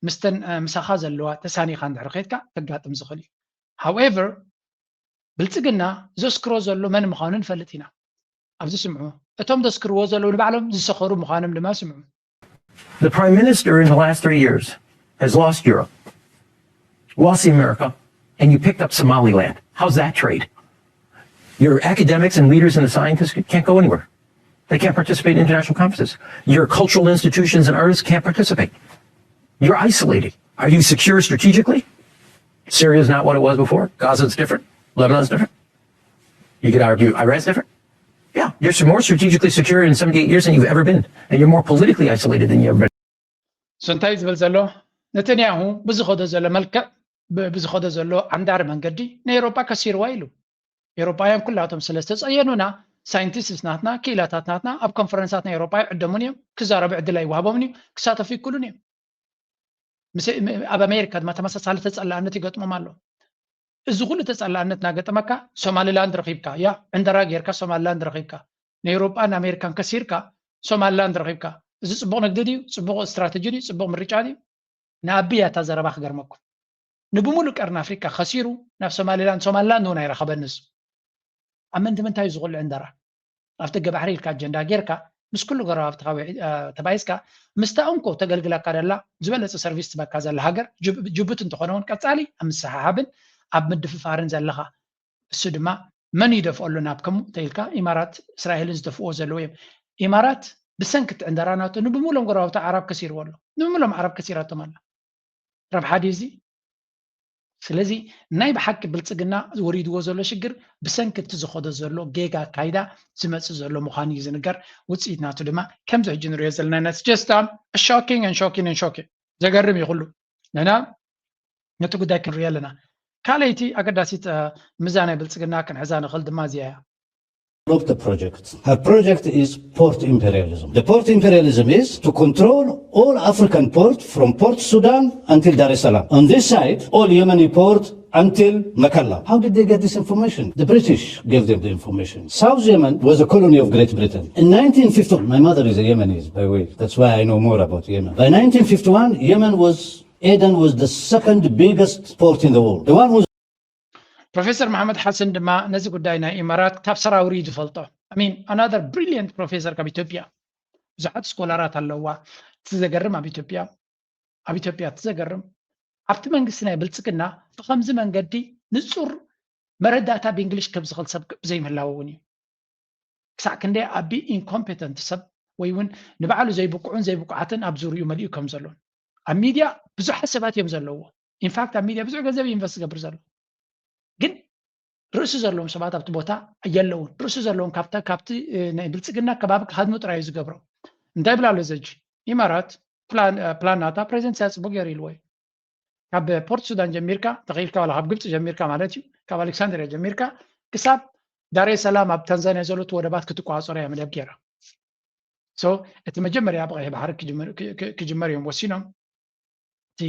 ምስተን ምሳኻ ዘለዋ ተሳኒኻ እንድሕር ከድካ ከጋጥም ዝኽእል እዩ። However ብልፅግና ዘስክሮ ዘሎ መን ምዃኑ ንፈልጥ ኢና። ኣብዚ ስምዑ። እቶም ዘስክርዎ ዘለዉ ንባዕሎም ዝሰኸሩ ምዃኖም ድማ ስምዑ። The prime minister in the last three years has lost Europe, lost America, and you picked up Somaliland. How's that trade? Your academics and leaders and the scientists can't go anywhere. They can't participate in international conferences. Your cultural institutions and artists can't participate. You're isolated. Are you secure strategically? Syria is not what it was before. Gaza is different. Lebanon is different. You could argue Iran is different. Yeah, you're more strategically secure in seventy-eight years than you've ever been. And you're more politically isolated than you've ever been. So እንታይ ዝብል ዘሎ ነተንያሁ ብዝኸዶ ዘሎ መልክዕ ብዝኸዶ ዘሎ ዓንዳሪ መንገዲ ንኤውሮጳ ከሲርዋ ኢሉ። ኤውሮጳውያን ኩላቶም ስለ ዝተጸየኑና ሳይንቲስትስ ናትና ክኢላታት ናትና ኣብ ኮንፈረንሳት ናይ ኤውሮጳ ይዕደሙን እዮም ክዛረቡ ዕድል ኣይወሃቦምን እዩ ክሳተፉ ይክእሉን እዮም። ኣብ ኣሜሪካ ድማ ተመሳሳሊ ተጸላእነት ይገጥሞም ኣሎ። እዚ ኩሉ ተጸላእነት እናገጠመካ ሶማሊላንድ ረኺብካ፣ ያ ዕንደራ ጌርካ ሶማሊላንድ ረኺብካ፣ ንኤውሮጳን ኣሜሪካን ከሲርካ ሶማሊላንድ ረኺብካ። እዚ ጽቡቕ ንግዲ ድዩ? ጽቡቕ ስትራተጂ ድዩ? ጽቡቕ ምርጫ ድዩ? ንኣቢያ እታ ዘረባ ክገርመኩም። ንብሙሉእ ቀርኒ ኣፍሪቃ ከሲሩ ናብ ሶማሊላንድ፣ ሶማሊላንድ እውን ኣይረኸበን ንሱ። ኣብ ምንዲ ምንታይ እዩ ዝኹሉ ዕንደራ? ኣብ ደገ ባሕሪ ኢልካ ኣጀንዳ ጌርካ ምስ ኩሉ ጎረባብትኻ ውዒ-፣ አ፣ ተባኢስካ ምስታ እንኮ ተገልግለካ ደላ ዝበለጸ ሰርቪስ ትበካ ዘላ ሃገር ጅብ-፣ ጅቡቲ እንተኾነ እውን ቀጻሊ ኣብ ምስሓሓብን ኣብ ምድፍፋርን ዘለኻ። እሱ ድማ መን ይደፍኦ ኣሎ ናብ ከምኡ እንተ ኢልካ ኢማራት እስራኤልን ዝደፍእዎ ዘለዉ እዮም። ኢማራት ብሰንኪ እቲ ዕንደራ ናቱ ንብሙሎም ጎረባብቲ ዓረብ ከሲርዎ ኣሎ። ንብሙሎም ዓረብ ከሲራቶም ኣላ። ረብሓ ድዩ እዚ? ስለዚ ናይ ብሓቂ ብልጽግና ወሪድዎ ዘሎ ሽግር ብሰንኪ እቲ ዝኸዶ ዘሎ ጌጋ ኣካይዳ ዝመጽእ ዘሎ ምዃኑ እዩ ዝንገር። ውጽኢት ናቱ ድማ ከምዚ ሕጂ ንሪኦ ዘለና ኢና። It's just, um, shocking and shocking and shocking። ዘገርም እዩ ኩሉ። ንሕና ነቲ ጉዳይ ክንሪኦ ኣለና። ካልኣይቲ ኣገዳሲት፣ አ፣ ምዛ ናይ ብልጽግና ክንሕዛ ንኽእል ድማ እዚኣ እያ። Block the project. Her project is port imperialism. The port imperialism is to control all African port from Port Sudan until Dar es Salaam. On this side, all Yemeni port until Makalla. How did they get this information? The British gave them the information. South Yemen was a colony of Great Britain. In nineteen fifty, my mother is a Yemeni, by the way. That's why I know more about Yemen. By nineteen fifty-one, Yemen was, Aden was the second biggest port in the world. The one who ፕሮፌሰር መሓመድ ሓሰን ድማ ነዚ ጉዳይ ናይ ኢማራት ካብ ሰራውሪ እዩ ዝፈልጦ። I mean, another brilliant professor ካብ ኢትዮጵያ። ብዙሓት ስኮላራት ኣለዋ። እቲ ዘገርም ኣብ ኢትዮጵያ፣ ኣብ ኢትዮጵያ እቲ ዘገርም ኣብቲ መንግስቲ ናይ ብልጽግና ብኸምዚ መንገዲ ንጹር መረዳእታ ብእንግሊሽ ከም ዝኽእል ሰብ ብዘይምህላው እውን እዩ። ክሳዕ ክንደይ ኣቢ ኢንኮምፔተንት ሰብ ወይ እውን ንባዕሉ ዘይብቁዑን ዘይብቁዓትን ኣብ ዙርኡ መሊኡ ከም ዘሎን ኣብ ሚድያ ብዙሓት ሰባት እዮም ዘለዎ። ኢንፋክት ኣብ ሚድያ ብዙሕ ገንዘብ ኢንቨስት ዝገብር ዘሎ ግን ርእሲ ዘለዎም ሰባት ኣብቲ ቦታ የለውን። ርእሲ ዘለዎም ካብቲ ናይ ብልጽግና ከባቢ ክሃድሙ ጥራይ እዩ ዝገብሮም። እንታይ ይብላ ኣሎ ዘጂ ኢማራት ፕላን ናታ ፕሬዚደንት ኢሳያስ ጽቡቅ ገይሩ ኢልዎ እዩ። ካብ ፖርት ሱዳን ጀሚርካ ተኺኢልካ ዋላ ካብ ግብፂ ጀሚርካ ማለት እዩ ካብ ኣሌክሳንድሪያ ጀሚርካ ክሳብ ዳሬ ሰላም ኣብ ታንዛኒያ ዘሎ ወደባት ክትቋፀሮ እያ መደብ ገይራ። እቲ መጀመርያ ብቀይሕ ባሕሪ ክጅመር እዮም ወሲኖም። እቲ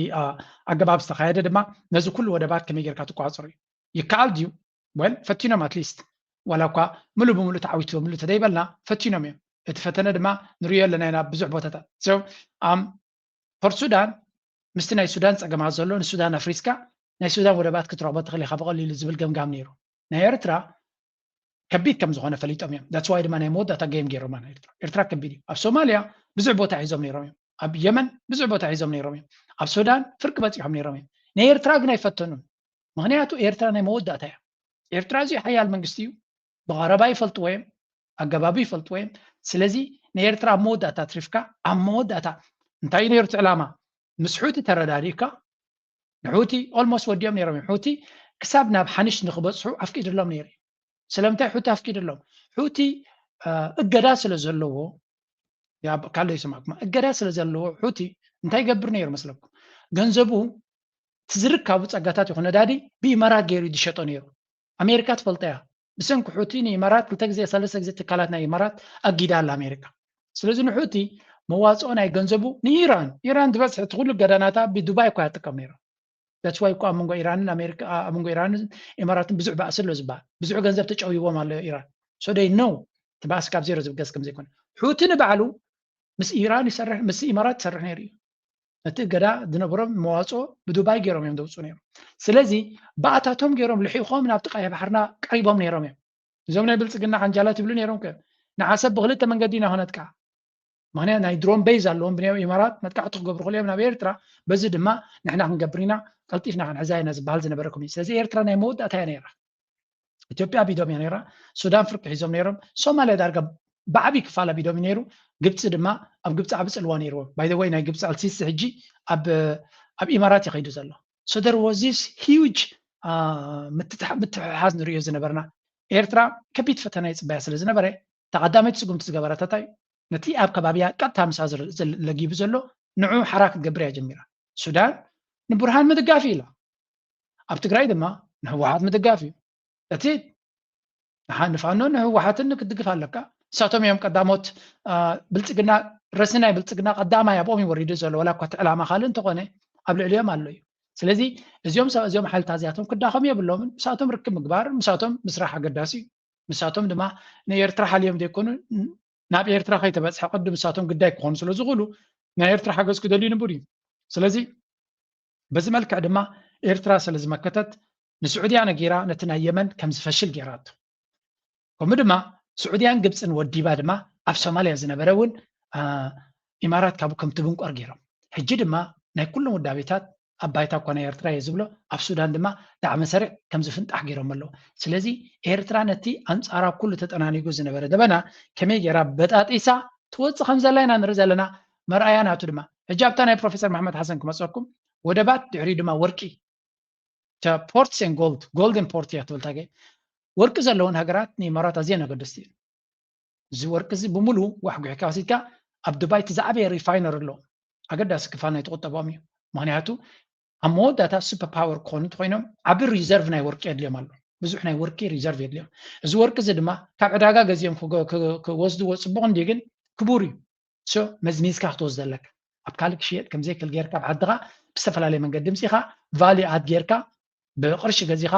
ኣገባብ ዝተካየደ ድማ ነዚ ኩሉ ወደባት ከመይ ጌርካ ትቋፀሩ እዩ። ይከኣል ድዩ? ወል ፈቲኖም ኣትሊስት ዋላ እኳ ምሉ ብምሉ ተዓዊቶምሉ ተደይበልና ፈቲኖም እዮም። እቲ ፈተነ ድማ ንሪኦ ኣለና ኢና ብዙሕ ቦታታት። ፖርት ሱዳን ምስቲ ናይ ሱዳን ፀገማት ዘሎ ንሱዳን ኣፍሪስካ ናይ ሱዳን ወደባት ክትረኽቦ ትኽእል ኢኻ ብቐሊሉ ዝብል ገምጋም ነይሩ። ናይ ኤርትራ ከቢድ ከም ዝኾነ ፈሊጦም እዮም። ዳትስ ዋይ ድማ ናይ መወዳእታ ጌም ገይሮማ ናይ ኤርትራ። ኤርትራ ከቢድ እዩ። ኣብ ሶማልያ ብዙሕ ቦታ ሒዞም ነይሮም እዮም። ኣብ የመን ብዙሕ ቦታ ሒዞም ነይሮም እዮም። ኣብ ሱዳን ፍርቂ በፂሖም ነይሮም እዮም። ናይ ኤርትራ ግን ኣይፈተኑን። ምክንያቱ ኤርትራ ናይ መወዳእታ እያ። ኤርትራ እዚኡ ሓያል መንግስቲ እዩ። ብቐረባ ይፈልጥዎ እዮም። ኣገባቡ ይፈልጥዎ እዮም። ስለዚ ንኤርትራ ኣብ መወዳእታ ኣትሪፍካ ኣብ መወዳእታ እንታይ እዩ ነይሩ እቲ ዕላማ? ምስ ሑቲ ተረዳዲእካ ንሑቲ ኦልሞስት ወዲኦም ነይሮም እዮም። ሑቲ ክሳብ ናብ ሓንሽ ንክበፅሑ ኣፍቂድሎም ነይሩ እዩ። ስለምንታይ ሑቲ ኣፍቂድሎም? ሑቲ እገዳ ስለ ዘለዎ ካልእ ይሰማዕኩም እገዳ ስለ ዘለዎ ሑቲ እንታይ ይገብር ነይሩ መስለኩም? ገንዘቡ ትዝርካቡ ፀጋታት ይኹን ነዳዲ ብኢማራት ገይሩ ዝሸጦ ነይሩ። ኣሜሪካ ትፈልጦ እያ። ብሰንኪ ሑቲ ንኢማራት ክልተ ግዜ ሰለስተ ግዜ ትካላት ናይ ኢማራት ኣጊዳ ኣላ ኣሜሪካ። ስለዚ ንሑቲ መዋፅኦ ናይ ገንዘቡ ንኢራን ኢራን ዝበፅሐ እቲ ኩሉ ገዳናታ ብዱባይ እኳ ያጥቀም ነይራ። That's why እኮ ኣብ መንጎ ኢራንን ኣሜሪካ ኣብ መንጎ ኢራንን ኢማራትን ብዙሕ ባእሲ ኣሎ ዝበሃል ብዙሕ ገንዘብ ተጨውይዎም ኣሎ ኢራን። So they know እቲ ባእሲ ካብ ዜሮ ዝብገስ ከም ዘይኮነ። ሑቲ ንባዕሉ ምስ ኢራን ይሰርሕ ምስ ኢማራት ይሰርሕ ነይሩ እዩ። ነቲ እገዳ ዝነበሮም መዋፅኦ ብዱባይ ገይሮም እዮም ዘውፅኡ ነይሮም። ስለዚ ባእታቶም ገይሮም ልሒኾም ናብቲ ቀይሕ ባሕርና ቀሪቦም ነይሮም እዮም። እዞም ናይ ብልፅግና ሓንጃላት ይብሉ ነይሮም ከ ንዓሰብ ብክልተ መንገዲ ኢና ክነጥቃ ምክንያት ናይ ድሮን ቤዝ ኣለዎም ብናይ ኢማራት መጥቃዕቲ ክገብሩ ክእሉ እዮም ናብ ኤርትራ። በዚ ድማ ንሕና ክንገብር ኢና ቀልጢፍና ክንሕዛ ኢና ዝበሃል ዝነበረ ኮሚኒ። ስለዚ ኤርትራ ናይ መወዳእታ እያ ነይራ። ኢትዮጵያ ኣቢዶም እያ ነይራ። ሱዳን ፍርቂ ሒዞም ነይሮም። ሶማልያ ዳርጋ ብዓብዪ ክፋል ኣቢዶም እዩ ነይሩ። ግብፂ ድማ ኣብ ግብፂ ዓቢ ፅልዋ ነይርዎም። By the way ናይ ግብፂ ኣልሲሲ ሕጂ ኣብ ኣብ ኢማራት እዩ ከይዱ ዘሎ። So there was this huge ምትሕሓዝ ንሪኦ ዝነበርና ኤርትራ ከቢድ ፈተና ይፅበያ ስለ ዝነበረ ተቐዳመይቲ ስጉምቲ ዝገበረታ እንታይ ነቲ ኣብ ከባቢያ ቀጥታ ምሳ ለጊቡ ዘሎ ንዑ ሓራ ክትገብር እያ ጀሚራ። ሱዳን ንቡርሃን ምድጋፍ ኢላ ኣብ ትግራይ ድማ ንህወሓት ምድጋፍ እዩ። እቲ ንፋኖ ንህወሓትን ክትድግፍ ኣለካ። እሳቶም እዮም ቀዳሞት ብልፅግና ረስኒ ናይ ብልፅግና ቀዳማይ ኣብኦም ይወሪዱ ዘሎ ዋላ እኳ እቲ ዕላማ ካልእ እንተኾነ ኣብ ልዕሊኦም ኣሎ እዩ። ስለዚ እዚኦም ሰብ እዚኦም ሓይልታት እዚኣቶም ክዳኸሙ የብሎምን። ምሳቶም ርክብ ምግባር፣ ምሳቶም ምስራሕ ኣገዳሲ እዩ። ምሳቶም ድማ ንኤርትራ ሓልዮም ዘይኮኑ ናብ ኤርትራ ከይተበፅሐ ቅድም ምሳቶም ግዳይ ክኾኑ ስለ ዝኽእሉ ናይ ኤርትራ ሓገዝ ክደልዩ ንቡር እዩ። ስለዚ በዚ መልክዕ ድማ ኤርትራ ስለ ዝመከተት ንስዑድያ ነጊራ ነቲ ናይ የመን ከም ዝፈሽል ገይራቶ። ከምኡ ድማ ስዑድያን ግብፅን ወዲባ ድማ ኣብ ሶማልያ ዝነበረ እውን ኢማራት ካብኡ ከም ትብንቆር ገይሮም። ሕጂ ድማ ናይ ኩሎም ውዳቤታት ኣብ ባይታ እኳ ናይ ኤርትራ እየ ዝብሎ ኣብ ሱዳን ድማ ዳዕመ ሰሪዕ ከም ዝፍንጣሕ ገይሮም ኣለዉ። ስለዚ ኤርትራ ነቲ ኣንፃራ ኩሉ ተጠናኒጉ ዝነበረ ደበና ከመይ ገይራ በጣጢሳ ትወፅእ ከም ዘላ ኢና ንርኢ ዘለና። መርኣያ ናቱ ድማ ሕጂ ኣብታ ናይ ፕሮፌሰር መሓመድ ሓሰን ክመፀኩም ወደባት ድሕሪ ድማ ወርቂ ፖርትስ ን ጎልድ ጎልደን ፖርት እያ ትብል ታገ ወርቂ ዘለውን ሃገራት ንኢማራት ኣዝየን ኣገደስቲ እዩ። እዚ ወርቂ እዚ ብምሉ ዋሕጉሕካ ወሲድካ ኣብ ዱባይ እቲ ዝዓበየ ሪፋይነር ኣሎ ኣገዳሲ ክፋል ናይ ተቆጠቦም እዩ። ምክንያቱ ኣብ መወዳእታ ሱፐር ፓወር ክኾኑ እንተኮይኖም ዓቢ ሪዘርቭ ናይ ወርቂ የድልዮም ኣሎ። ብዙሕ ናይ ወርቂ ሪዘርቭ የድልዮም። እዚ ወርቂ እዚ ድማ ካብ ዕዳጋ ገዚኦም ክወስድዎ ፅቡቅ እንዲ ግን ክቡር እዩ። ሶ መዝሚዝካ ክትወስዶ ኣለካ። ኣብ ካልእ ክሽየጥ ከምዘይክእል ጌርካ ኣብ ዓድኻ ብዝተፈላለየ መንገዲ ምፂኻ ቫልዩ ኣድ ጌርካ ብቅርሺ ገዚኻ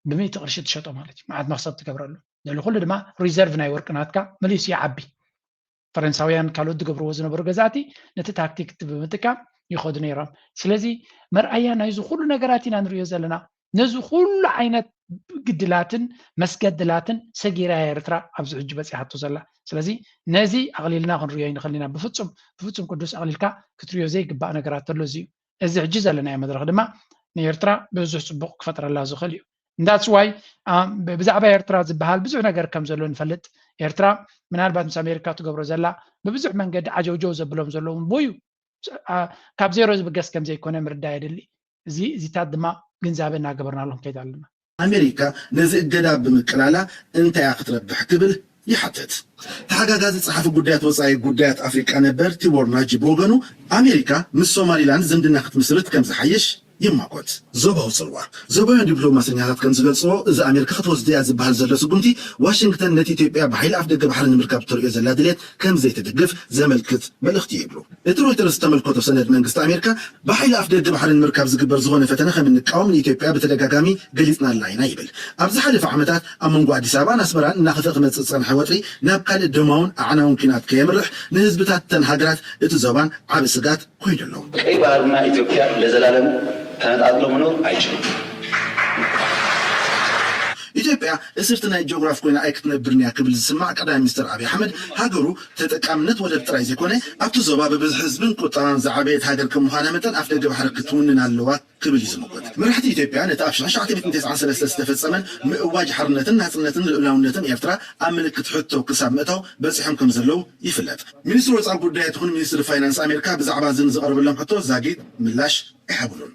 ብሚእቲ ቅርሺ ትሸጦ ማለት እዩ። መዓት መክሰብ ትገብረሉ። ልዕሊ ኩሉ ድማ ሪዘርቭ ናይ ወርቂ ናትካ መሊሱ ይዓቢ። ፈረንሳውያን ካልኦት ዝገብርዎ ዝነበሩ ገዛእቲ ነቲ ታክቲክ እቲ ብምጥቃም ይኸዱ ነይሮም። ስለዚ መርኣያ ናይዚ ኩሉ ነገራት ኢና ንሪኦ ዘለና። ነዚ ኩሉ ዓይነት ግድላትን መስገድላትን ሰጊራ እያ ኤርትራ ኣብዚ ሕጂ በፂሓቶ ዘላ። ስለዚ ነዚ ኣቕሊልና ክንሪኦ ይንኽእል ኢና። ብፍፁም ብፍፁም ቅዱስ ኣቕሊልካ ክትሪኦ ዘይግባእ ነገራት ተሎ እዚ እዩ። እዚ ሕጂ ዘለናዮ መድረኽ ድማ ንኤርትራ ብዙሕ ፅቡቕ ክፈጥረላ ዝኽእል እዩ። እንዳትስ ዋይ ብዛዕባ ኤርትራ ዝበሃል ብዙሕ ነገር ከም ዘሎ ንፈልጥ። ኤርትራ ምናልባት ምስ ኣሜሪካ ትገብሮ ዘላ ብብዙሕ መንገዲ ዓጀውጀው ዘብሎም ዘለዉ ቦዩ ካብ ዜሮ ዝብገስ ከም ዘይኮነ ምርዳእ የድሊ። እዚ እዚታት ድማ ግንዛበ እናገበርናሎም ከይድ ኣለና። ኣሜሪካ ነዚ እገዳ ብምቅላላ እንታይ እያ ክትረብሕ ክብል ይሓትት። ተሓጋጋዚ ጸሓፊ ጉዳያት ወጻኢ ጉዳያት ኣፍሪቃ ነበር ቲቦር ናጂ ብወገኑ ኣሜሪካ ምስ ሶማሊላንድ ዝምድና ክትምስርት ከም ዝሓይሽ ይማጎት። ዞባዊ ጽልዋ። ዞባውያን ዲፕሎማሰኛታት ከም ዝገልጽዎ እዚ ኣሜሪካ ክትወስዶ እያ ዝበሃል ዘሎ ስጉምቲ ዋሽንግተን ነቲ ኢትዮጵያ ብሓይሊ ኣፍደገ ባሕሪ ንምርካብ እተርእዮ ዘላ ድሌት ከም ዘይትድግፍ ዘመልክት መልእኽቲ እዩ ይብሉ። እቲ ሮይተርስ ዝተመልከቶ ሰነድ መንግስቲ ኣሜሪካ ብሓይሊ ኣፍደገ ባሕሪ ንምርካብ ዝግበር ዝኾነ ፈተነ ከም እንቃወም ንኢትዮጵያ ብተደጋጋሚ ገሊጽናላ ኢና ይብል። ኣብ ዝሓለፈ ዓመታት ኣብ መንጎ ኣዲስ ኣበባን ኣስመራን እናኸፍአ ክመጽእ ዝጸንሐ ወጥሪ ናብ ካልእ ደማውን ኣዕናውን ኲናት ከየምርሕ ንህዝብታት እተን ሃገራት እቲ ዞባን ዓቢ ስጋት ኮይኑ ኣሎ። ቀይ ባህርና ኢትዮጵያ ለዘላለም ተነጣጥሎ መኖር ኣይችሉም። ኢትዮጵያ እስርቲ ናይ ጂኦግራፍ ኮይና ኣይክትነብርን እያ ክብል ዝስማዕ ቀዳማይ ሚኒስትር ኣብይ ኣሕመድ ሃገሩ ተጠቃምነት ወደብ ጥራይ ዘይኮነ ኣብቲ ዞባ ብብዝሒ ህዝብን ቁጠባን ዝዓበየት ሃገር ከም ምዃና መጠን ኣፍደገ ባሕሪ ክትውንን ኣለዋ ክብል እዩ ዝምጎት። መራሕቲ ኢትዮጵያ ነቲ ኣብ ሽሕን ትሽዓተ ሚእትን ተስዓን ሰለስተን ዝተፈጸመን ምእዋጅ ሓርነትን ናጽነትን ልኡላውነትን ኤርትራ ኣብ ምልክት ሕቶ ክሳብ ምእታው በጺሖም ከም ዘለዉ ይፍለጥ። ሚኒስትሪ ወጻኢ ጉዳያት ይኹን ሚኒስትሪ ፋይናንስ ኣሜሪካ ብዛዕባ እዚ ንዝቐረበሎም ሕቶ ዛጊት ምላሽ ኣይሃብሉን።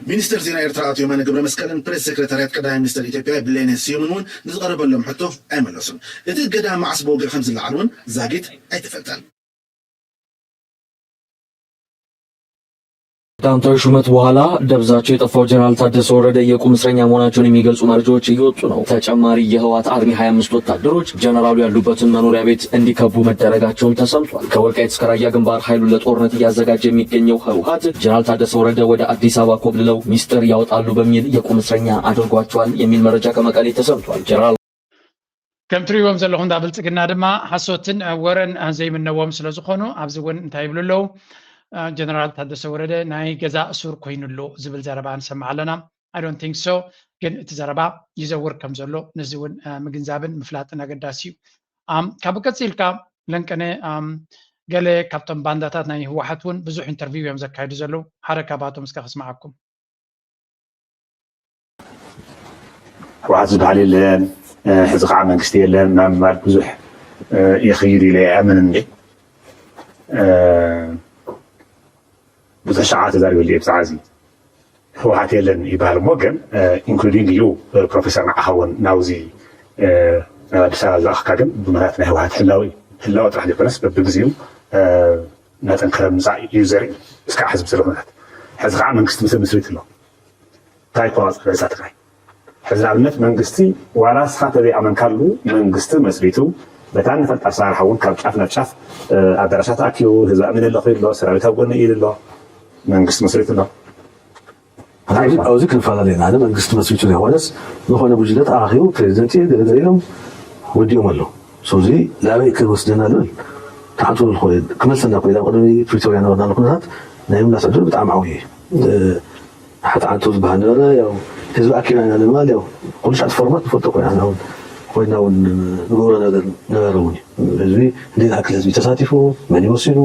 ሚኒስትር ዜና ኤርትራ ኣቶ የማነ ገብረመስቀልን ፕሬስ ሴክሬታርያት ቀዳማይ ሚኒስትር ኢትዮጵያ ብሌኔ ስዩምን እውን ንዝቐረበሎም ሕቶ ኣይመለሱን። እቲ እገዳ መዓስ ብወግዒ ከም ዝለዓል እውን ዛጊት ኣይተፈልጠን። ከፕታን ሹመት በኋላ ደብዛቸው የጠፋው ጀነራል ታደሰ ወረደ የቁም እስረኛ መሆናቸውን የሚገልጹ መረጃዎች እየወጡ ነው። ተጨማሪ የህወሓት አርሚ ሃያ አምስት ወታደሮች ጀነራሉ ያሉበትን መኖሪያ ቤት እንዲከቡ መደረጋቸውም ተሰምቷል። ከወልቃይት እስከ ራያ ግንባር ኃይሉን ለጦርነት እያዘጋጀ የሚገኘው ህወሓት ጀነራል ታደሰ ወረደ ወደ አዲስ አበባ ኮብልለው ሚስጥር ያወጣሉ በሚል የቁም እስረኛ አድርጓቸዋል የሚል መረጃ ከመቀሌ ተሰምቷል። ጀነራል ከም ትሪእዎም ዘለኹም እንዳ ብልፅግና ድማ ሓሶትን ወረን ዘይምነዎም ስለ ዝኾኑ ኣብዚ እውን እንታይ ይብሉ ኣለዉ? ጀነራል ታደሰ ወረደ ናይ ገዛ እሱር ኮይኑ ኣሎ ዝብል ዘረባ ንሰምዕ ኣለና። I don't think so። ግን እቲ ዘረባ ይዘውር ከም ዘሎ ነዚ እውን ምግንዛብን ምፍላጥን ኣገዳሲ እዩ። ካብ ቀፂልካ ለንቀነ ገለ ካብቶም ባንዳታት ናይ ህወሓት እውን ብዙሕ ኢንተርቪው እዮም ዘካይዱ ዘለዉ። ሓደ ካብኣቶም እስከ ክስምዓኩም። ህወሓት ዝበሃል የለን፣ ሕዚ ከዓ መንግስቲ የለን ናብ ምባል ብዙሕ ይኽይድ ኢለ ኣይኣምንን። ብዙሕ ሸዓ ተዛሪበሉ እየ ብዛዕባ እዚ። ህወሓት የለን ይበሃል እሞ ግን ኢንክሉዲንግ ዩ ፕሮፌሰር ንዓኻ እውን ናብዚ ናብ ኣዲስ ኣበባ ዝለኣኽካ ግን ብምኽንያት ናይ ህወሓት ህላወ እዩ። ህላወ ጥራሕ ዘይኮነስ በብግዜኡ እናጠንከረ ምምፃእ እዩ ዘርኢ እስካዕ ሕዚ ብዘሎ ኩነታት። ሕዚ ከዓ መንግስቲ ምስ መስሪቱ ኣሎ። እንታይ ይቆፃፀር ርእሳ ትግራይ? ሕዚ ንኣብነት መንግስቲ ዋላ ንስኻ እንተዘይኣመንካሉ መንግስቲ መስሪቱ በታ እንፈልጣ ኣሰራርሓ እውን ካብ ጫፍ ናብ ጫፍ ኣዳራሻት ኣኪቡ ህዝቢ ኣሚነ ኣለኹ ኢሉ ኣሎ፣ ሰራዊት ኣብ ጎነይ ኢሉ ኣሎ፣ መንግስቲ መስሪቱ ኣሎ። ኣብዚ ኣብዚ ክንፈላለ ኢና። ሓደ መንግስቲ መስሪቱ ዘይኮነስ ዝኾነ ጉጅለ ተኣኻኺቡ ፕሬዚደንት እየ ገለገለ ኢሎም ወዲኦም ኣለዉ። So እዚ ናበይ ክወስደና ዝብል ተሓንቶ ዝኸውን ክመልሰና ኮይኑ ናብ ቅድሚ ፕሪቶርያ ነበርናሉ ኩነታት ናይ ምላስ ዕድል ብጣዕሚ ዓብዪ እዩ። ተሓንቶ ዝበሃል ነበረ። ያው ህዝቢ ኣኪብና ኢና ንምባል ያው ኩሉ ሻዕ ፎርማት ንፈልጦ ኮይና ንሕና እውን ኮይና እውን ንገብሮ ነገር ነበረ እውን እዩ። ህዝቢ እንዴት ኣክል ህዝቢ ተሳቲፉ መን ይወሲኑ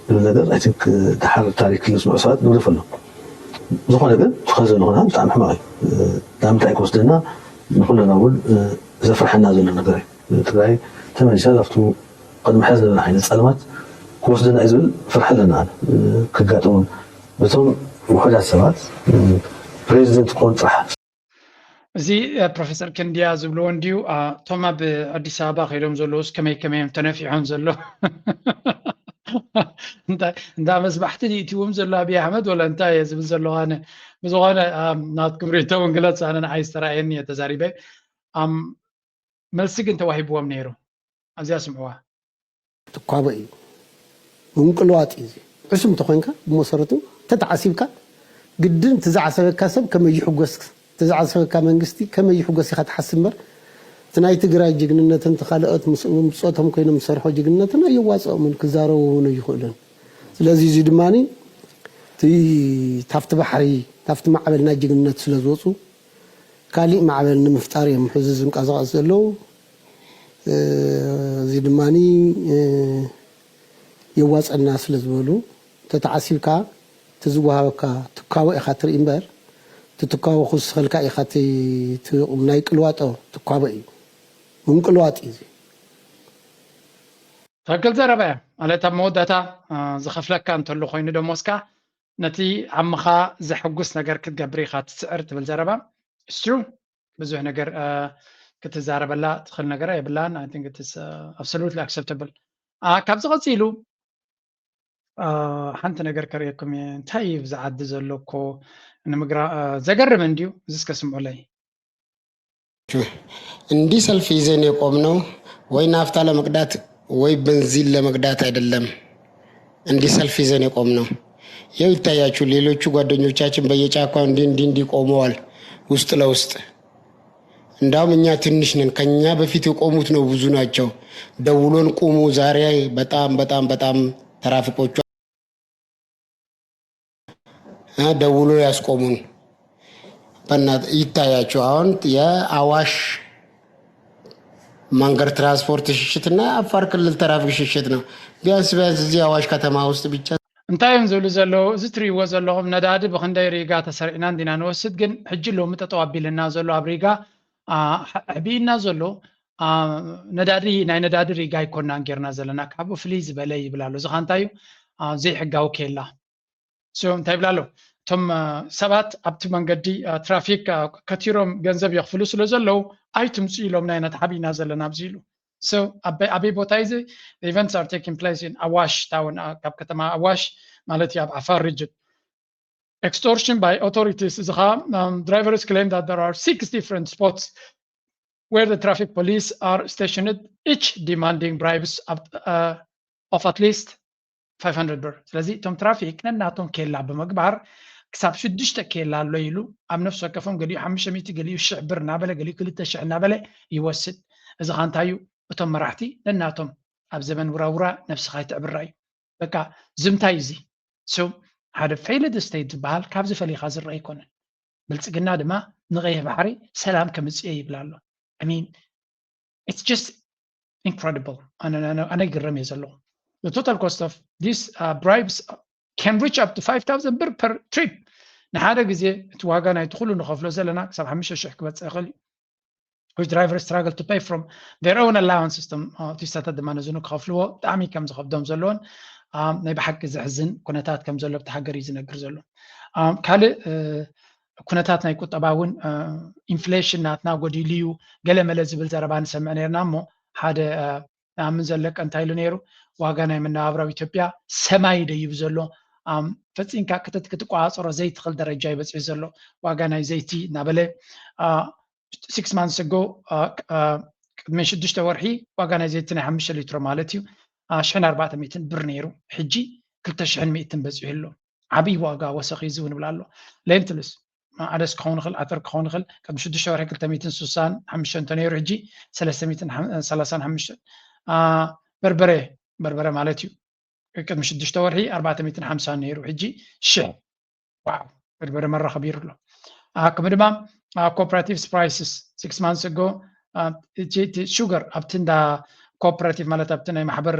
ዝብል ነገር I think ደሓር ታሪክ ክልስምዑ ሰባት ንግደፈሎም። ዝኾነ ግን ትኸዘ ዝኾነ ብጣዕሚ ሕማቕ እዩ። ናብ ምንታይ ክወስደና ንኩለና እውን ዘፍርሐና ዘሎ ነገር እዩ። ትግራይ ተመሊሳ ናብቲ ቅድሚ ሕዚ ዝነበረ ዓይነት ጸልማት ክወስደና እዩ ዝብል ፍርሒ ኣለና። ኣነ ክጋጥሙን በቶም ውሑዳት ሰባት ፕሬዚደንት ክኾን ጥራሕ እዚ ፕሮፌሰር ክንድያ ዝብልዎ እንድዩ። እቶም ኣብ ኣዲስ ኣበባ ከይዶም ዘለውስ ከመይ ከመይ እዮም ተነፊሖም ዘሎ? እንዳ መስባሕቲ ድዩ እትዎም ዘሎ ኣብይ ኣሕመድ ወላ እንታይ እየ ዝብል ዘለኹ ኣነ? ብዝኾነ ናትኩም ርእይቶ እውን ግለጹ። ኣነ ንዓይ ዝተራእየኒ እየ ተዛሪበ። መልሲ ግን ተዋሂብዎም ነይሩ። ኣብዚኣ ስምዕዋ። ትኳቦ እዩ። ምንቅልዋጥ እዩ። እዚ ዕሱብ እንተኾይንካ ብመሰረቱ ተተዓሲብካ ግድን እቲ ዝዓሰበካ ሰብ ከመይ ይሕጎስ፣ እቲ ዝዓሰበካ መንግስቲ ከመይ ይሕጎስ ኢኻ ትሓስብ እምበር እቲ ናይ ትግራይ ጅግንነትን እቲ ካልኦት ምስ ብፆቶም ኮይኖም ዝሰርሖ ጅግንነትን ኣየዋፅኦምን ክዛረቡ እውን ኣይኽእሉን። ስለዚ እዚ ድማ እቲ ታፍቲ ባሕሪ ታፍቲ ማዕበል ናይ ጅግንነት ስለ ዝወፁ ካሊእ ማዕበል ንምፍጣር እዮም ሕዚ ዝንቀሳቐሱ ዘለዉ። እዚ ድማ የዋፀና ስለ ዝበሉ ተተዓሲብካ እቲ ዝወሃበካ ትካቦ ኢኻ ትርኢ እምበር እቲ ትካቦ ክውስኸልካ ኢኻ ናይ ቅልዋጦ ትካቦ እዩ። ምንቅልዋጥ እዩ። ትክክል ዘረባ እያ። ማለት ኣብ መወዳእታ ዝኸፍለካ እንተሎ ኮይኑ ደሞዝካ ነቲ ዓምኻ ዘሐጉስ ነገር ክትገብር ኢኻ ትስዕር ትብል ዘረባ እሱ ብዙሕ ነገር ክትዛረበላ ትኽእል ነገር የብላን። I think it's absolutely acceptable። ካብዚ ቀፂሉ ሓንቲ ነገር ከርእየኩም እየ። እንታይ እዩ ብዚ ዓዲ ዘሎ እኮ ንምግራ ዘገርም እንድዩ። እዚ እስከ ስምዑለይ። እንዲህ ሰልፍ ይዘን የቆምነው ወይ ናፍታ ለመቅዳት ወይ በንዚን ለመቅዳት አይደለም። እንዲህ ሰልፍ ይዘን የቆምነው። ይኸው ይታያችሁ፣ ሌሎቹ ጓደኞቻችን በየጫካው እንዲህ እንዲህ እንዲህ ቆመዋል ውስጥ ለውስጥ። እንዳውም እኛ ትንሽ ነን፣ ከኛ በፊት የቆሙት ነው ብዙ ናቸው። ደውሎን ቁሙ ዛሬ በጣም በጣም በጣም ተራፊቆቹ ደውሎ ያስቆሙን። በእናት ይታያችሁ። አሁን የአዋሽ መንገድ ትራንስፖርት ሽሽትና የአፋር ክልል ተራፊክ ሽሽት ነው። ቢያንስ ቢያንስ እዚህ አዋሽ ከተማ ውስጥ ብቻ እንታይ እዮም ዝብሉ ዘለዉ? እዚ ትርእይዎ ዘለኹም ነዳዲ ብኽንደይ ሪጋ ተሰሪዕና እንዲና ንወስድ፣ ግን ሕጂ ሎሚ ጠጠው ኣቢልና ዘሎ ኣብ ሪጋ ኣሕቢእና ዘሎ ነዳዲ ናይ ነዳዲ ሪጋ ኣይኮናን ጌርና ዘለና፣ ካብኡ ፍልይ ዝበለ ይብል ኣሎ። እዚ ኸ እንታይ እዩ? ዘይሕጋዊ ኬላ። እንታይ ይብል ኣሎ? እቶም ሰባት ኣብቲ መንገዲ ትራፊክ ከቲሮም ገንዘብ የኽፍሉ ስለ ዘለዉ ኣይትምፁ ኢሎምና ኢና ተሓቢእና ዘለና ኣብዚ ኢሉ። ኣበይ ቦታ እዩ እዚ? Events are taking place in Awash town፣ ካብ ከተማ ኣዋሽ ማለት እዩ ኣብ ዓፋር region። Extortion by authorities እዚ ኸዓ drivers claim that there are six different spots where the traffic police are stationed, each demanding bribes of at least five hundred ብር። ስለዚ እቶም ትራፊክ ነናቶም ኬላ ብምግባር ክሳብ ሽዱሽተ ኬላ ኣሎ ኢሉ ኣብ ነፍሲ ወከፎም ገሊኡ ሓሙሽተ ሚእቲ ገሊኡ ሽሕ ብር እናበለ ገሊኡ ክልተ ሽሕ እናበለ ይወስድ። እዚ ኸ እንታይ እዩ? እቶም መራሕቲ ነናቶም ኣብ ዘመን ውራውራ ነብስኻ ይትዕብራ እዩ። በቃ ዝምታይ እዚ። So ሓደ failed state ዝበሃል ካብዚ ፈሊኻ ዝረአ ኣይኮነን። ብልፅግና ድማ ንቐይሕ ባሕሪ ሰላም ከምፅእ ይብል ኣሎ። I mean it's just incredible። ኣነ ይግረም እየ ዘለኹ። The total cost of these bribes can reach up to five thousand ብር per trip። ንሓደ ግዜ እቲ ዋጋ ናይቲ ኩሉ ንኸፍሎ ዘለና ክሳብ ሓሙሽተ ሽሕ ክበፅእ ይኽእል እዩ። Which driver struggle to pay from their own allowance system። ቱሪስታታት ድማ ነዚ ክኸፍልዎ ብጣዕሚ ከም ዝኸብዶም ዘለዎን ናይ ብሓቂ ዘሕዝን ኩነታት ከም ዘሎ ኣብቲ ሃገር እዩ ዝነግር ዘሎ። ካልእ ኩነታት ናይ ቁጠባ እውን ኢንፍሌሽን ናትና ጎዲሉ እዩ ገለ መለ ዝብል ዘረባ ንሰምዕ ነርና እሞ ሓደ ንኣምን ዘለቀ እንታይ ኢሉ ነይሩ? ዋጋ ናይ መነባብሮ ኣብ ኢትዮጵያ ሰማይ ደይቡ ዘሎ ፈፂምካ ክትቆፃፀሮ ዘይትኽእል ደረጃ እዩ በፂሑ ዘሎ። ዋጋ ናይ ዘይቲ እናበለ six months ago ቅድሚ ሽዱሽተ ወርሒ ዋጋ ናይ ዘይቲ ናይ ሓሙሽተ ሊትሮ ማለት እዩ ሽሕን ኣርባዕተ ሚእትን ብር ነይሩ። ሕጂ ክልተ ሽሕን ሚእትን በፂሑ ኣሎ። ዓብዪ ዋጋ ወሰኺ እዚ እውን ይብል ኣሎ። Lentils ዓደስ ክኸውን ይኽእል፣ ኣተር ክኸውን ይኽእል። ቅድሚ ሽዱሽተ ወርሒ ክልተ ሚእትን ስሳን ሓሙሽተን እንተነይሩ፣ ሕጂ ሰለስተ ሚእትን ሰላሳን ሓሙሽተን። በርበረ፣ በርበረ ማለት እዩ። ቅድሚ ሽዱሽተ ወርሒ ኣርባዕተ ሚእትን ሓምሳን ነይሩ፣ ሕጂ ሽሕ። ዋው፣ በርበረ መራኸቢ ይርሎ። ከምኡ ድማ ኮኦፐራቲቭ ፕራይስስ ሲክስ ማንስ ኣጎ፣ ሹገር ኣብቲ እንዳ ኮኦፐራቲቭ ማለት ኣብቲ ናይ ማሕበር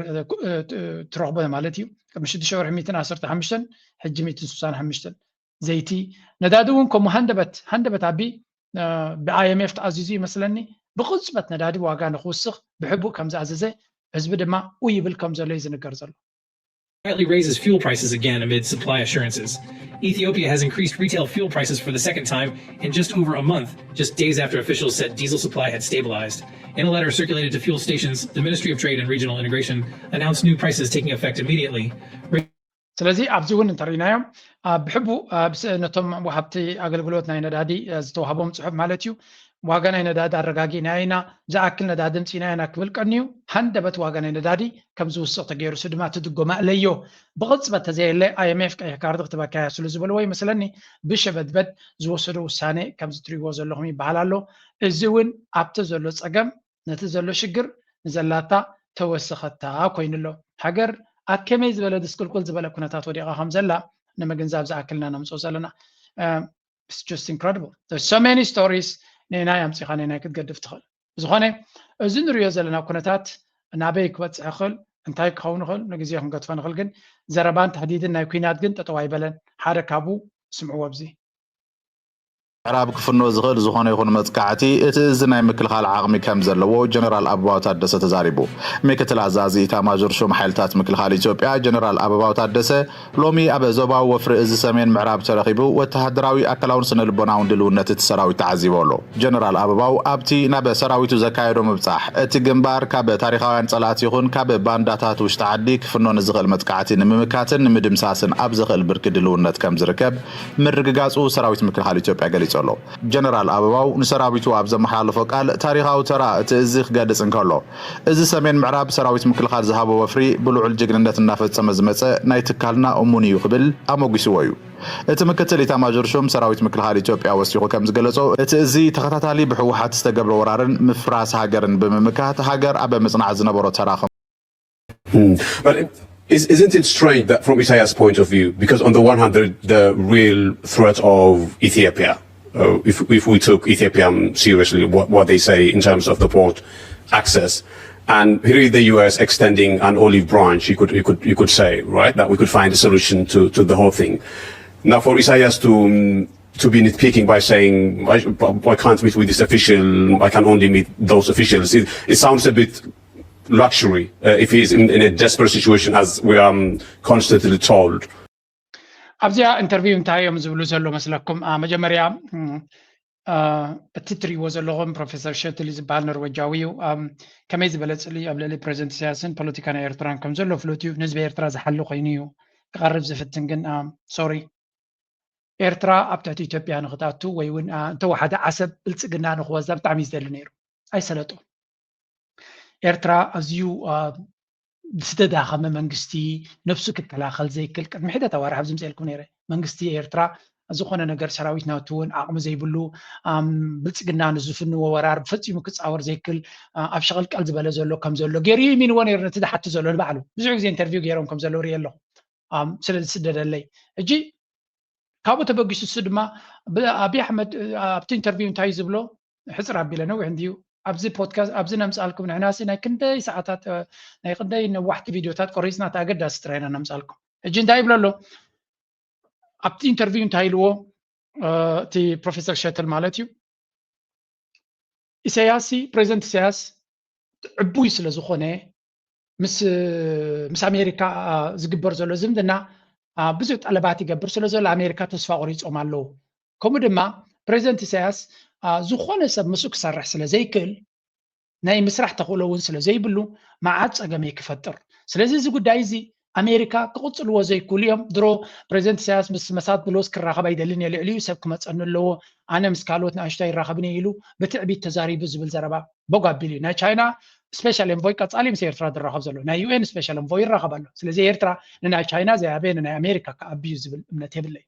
ትረኽቦ ማለት እዩ። ቅድሚ ሽዱሽተ ወርሒ ሚእትን ዓሰርተ ሓሙሽተን፣ ሕጂ ሚእትን ስሳን ሓሙሽተን። ዘይቲ፣ ነዳዲ እውን ከምኡ ሃንደበት ሃንደበት ኣቢ ብኣይኤምኤፍ ተኣዚዙ ይመስለኒ፣ ብቕፅበት ነዳዲ ዋጋ ንክውስኽ ብሕቡእ ከም ዝኣዘዘ፣ ህዝቢ ድማ ኡ ይብል ከም ዘሎ እዩ ዝንገር ዘሎ። Quietly raises fuel prices again amid supply assurances. Ethiopia has increased retail fuel prices for the second time in just over a month, just days after officials said diesel supply had stabilized. In a letter circulated to fuel stations, the Ministry of Trade and Regional Integration announced new prices taking effect immediately. ስለዚ ኣብዚ እውን እንተርኢናዮም፣ ብሕቡእ ነቶም ወሃብቲ ኣገልግሎት ናይ ነዳዲ ዝተዋህቦም ፅሑፍ ማለት እዩ፣ ዋጋ ናይ ነዳዲ ኣረጋጊእና ኢና፣ ዝኣክል ነዳዲ ምፂና ኢና ክብል ቀንዩ፣ ሃንደበት ዋጋ ናይ ነዳዲ ከም ዝውስቕ ተገይሩ፣ እሱ ድማ እቲ ድጎማ እለዮ ብቕፅበት ተዘየለ ኣይኤምኤፍ ቀይሕ ካርዲ ክትበካያ ስሉ ዝበልዎ ይመስለኒ፣ ብሸበድበድ ዝወሰዶ ውሳኔ ከምዚ ትሪእዎ ዘለኹም ይበሃል ኣሎ። እዚ እውን ኣብቲ ዘሎ ፀገም ነቲ ዘሎ ሽግር ንዘላታ ተወሰኸታ ኮይኑ ኣሎ። ሃገር ኣብ ከመይ ዝበለ ድስቅልቁል ዝበለ ኩነታት ወዲቓ ከም ዘላ ንምግንዛብ ዝኣክልና ነምፅኦ ዘለና። It's just incredible. There's so many stories። ነናይ ኣምፂኻ ነናይ ክትገድፍ ትኽእል። ብዝኾነ እዚ ንሪኦ ዘለና ኩነታት ናበይ ክበፅሕ ይኽእል፣ እንታይ ክኸውን ይኽእል ንግዜ ክንገድፎ ንኽእል። ግን ዘረባን ታህዲድን ናይ ኩናት ግን ጠጠው ኣይበለን። ሓደ ካብኡ ስምዕዎ ኣብዚ። ምዕራብ ክፍኖ ዝኽእል ዝኾነ ይኹን መጥቃዕቲ እቲ እዚ ናይ ምክልኻል ዓቕሚ ከም ዘለዎ ጀነራል ኣበባው ታደሰ ተዛሪቡ። ምክትል ኣዛዚ ኢታማዦር ሹም ሓይልታት ምክልኻል ኢትዮጵያ ጀነራል ኣበባው ታደሰ ሎሚ ኣብ ዞባዊ ወፍሪ እዚ ሰሜን ምዕራብ ተረኺቡ ወተሃደራዊ ኣካላውን ስነ ልቦናውን ድልውነት እቲ ሰራዊት ተዓዚቡ ኣሎ። ጀነራል ኣበባው ኣብቲ ናብ ሰራዊቱ ዘካየዶ ምብጻሕ እቲ ግንባር ካብ ታሪኻውያን ጸላእቲ ይኹን ካብ ባንዳታት ውሽጢ ዓዲ ክፍኖ ንዝኽእል መጥቃዕቲ ንምምካትን ንምድምሳስን ኣብ ዘኽእል ብርኪ ድልውነት ከም ዝርከብ ምርግጋጹ ሰራዊት ምክልኻል ኢትዮጵያ ገሊጹ ኣሎ። ጀነራል ኣበባው ንሰራዊቱ ኣብ ዘመሓላለፎ ቃል ታሪኻዊ ተራ እቲ እዚ ክገልጽ እንከሎ እዚ ሰሜን ምዕራብ ሰራዊት ምክልኻል ዝሃቦ ወፍሪ ብልዑል ጅግንነት እናፈጸመ ዝመጸ ናይ ትካልና እሙን እዩ ክብል ኣሞጒስዎ እዩ። እቲ ምክትል ኢታማዦር ሹም ሰራዊት ምክልኻል ኢትዮጵያ ወሲኹ ከም ዝገለጾ እቲ እዚ ተኸታታሊ ብህወሓት ዝተገብረ ወራርን ምፍራስ ሃገርን ብምምካት ሃገር ኣብ ምጽናዕ ዝነበሮ ተራ ከም But isn't it strange that from Isaiah's point of view, because on the one hand, the, the real threat of Ethiopia, uh, if, if we took Ethiopia seriously, what, what they say in terms of the port access, and here is the U S extending an olive branch, you could, you could, you could say, right, that we could find a solution to, to the whole thing. Now, for Isaias to, um, to be nitpicking by saying, I, I can't meet with this official, I can only meet those officials, it, it sounds a bit luxury uh, if he's in, in a desperate situation as we are um, constantly told. ኣብዚኣ ኢንተርቪው እንታይ እዮም ዝብሉ ዘሎ መስለኩም? መጀመርያ እቲ ትሪእዎ ዘለኹም ፕሮፌሰር ሸትል ዝበሃል ኖርወጃዊ እዩ። ከመይ ዝበለ ፅሊ ኣብ ልዕሊ ፕሬዚደንት ኢሳያስን ፖለቲካ ናይ ኤርትራን ከም ዘሎ ፍሉጥ እዩ። ንህዝቢ ኤርትራ ዝሓሊ ኮይኑ እዩ ክቐርብ ዝፍትን። ግን ሶሪ፣ ኤርትራ ኣብ ትሕቲ ኢትዮጵያ ንክትኣቱ ወይ እውን እንተወሓደ ዓሰብ ብልፅግና ንክወዛ ብጣዕሚ እዩ ዝደሊ ነይሩ። ኣይሰለጦ። ኤርትራ ኣዝዩ ዝተዳኸመ መንግስቲ፣ ነብሱ ክከላኸል ዘይክል፣ ቅድሚ ሒደት ኣዋርሕ ኣብዚ ምፅኤልኩም ነይረ። መንግስቲ ኤርትራ ዝኾነ ነገር ሰራዊት ናቱ እውን ዓቕሚ ዘይብሉ፣ ብልፅግና ንዝፍንዎ ወራር ፈፂሙ ክፃወር ዘይክል፣ ኣብ ሸቐልቀል ዝበለ ዘሎ ከም ዘሎ ገይሩ ይእሚንዎ ነይሩ። ነቲ ዝሓቱ ዘሎ ንባዕሉ ብዙሕ ግዜ ኢንተርቪው ገይሮም ከም ዘለዉ ርኢ ኣለኹ። ስለ ዝስደደለይ ሕጂ ካብኡ ተበጊሱ እሱ ድማ ኣብይ ኣሕመድ ኣብቲ ኢንተርቪው እንታይ ዝብሎ ሕፅር ኣቢለ ነዊሕ እንድዩ ኣብዚ ፖድካስት ኣብዚ ነምፃልኩም ንሕናሲ ናይ ክንደይ ሰዓታት ናይ ክንደይ ነዋሕቲ ቪድዮታት ቆሪፅና እቲ ኣገዳሲ ጥራይ ኢና ነምፃልኩም። ሕጂ እንታይ ይብሎ ኣሎ ኣብቲ ኢንተርቪው እንታይ ኢልዎ እቲ ፕሮፌሰር ሸትል ማለት እዩ። ኢሳያስ ፕሬዚደንት ኢሳያስ ዕቡይ ስለ ዝኾነ ምስ ምስ ኣሜሪካ ዝግበር ዘሎ ዝምድና ብዙሕ ጠለባት ይገብር ስለ ዘሎ ኣሜሪካ ተስፋ ቆሪፆም ኣለዉ። ከምኡ ድማ ፕሬዚደንት ኢሳያስ ዝኾነ ሰብ ምስኡ ክሰርሕ ስለ ዘይክእል ናይ ምስራሕ ተኽእሎ እውን ስለ ዘይብሉ መዓት ፀገም ክፈጥር። ስለዚ እዚ ጉዳይ እዚ ኣሜሪካ ክቕፅልዎ ዘይክእሉ እዮም። ድሮ ፕሬዚደንት ኢሳያስ ምስ መሳድ ብሎስ ክራኸብ ኣይደልን እየ፣ ልዕሊኡ ሰብ ክመፀኒ ኣለዎ፣ ኣነ ምስ ካልኦት ንኣሽቱ ኣይራኸብን እየ ኢሉ ብትዕቢት ተዛሪቡ ዝብል ዘረባ ቦግ ኣቢሉ እዩ። ናይ ቻይና ስፔሻል ኤንቮይ ቀፃሊ ምስ ኤርትራ ዝራኸብ ዘሎ ናይ ዩኤን ስፔሻል ኤንቮይ ይራኸብ ኣሎ። ስለዚ ኤርትራ ንናይ ቻይና ዘይኣበየ ንናይ ኣሜሪካ ክኣቢ እዩ ዝብል እምነት የብለይ።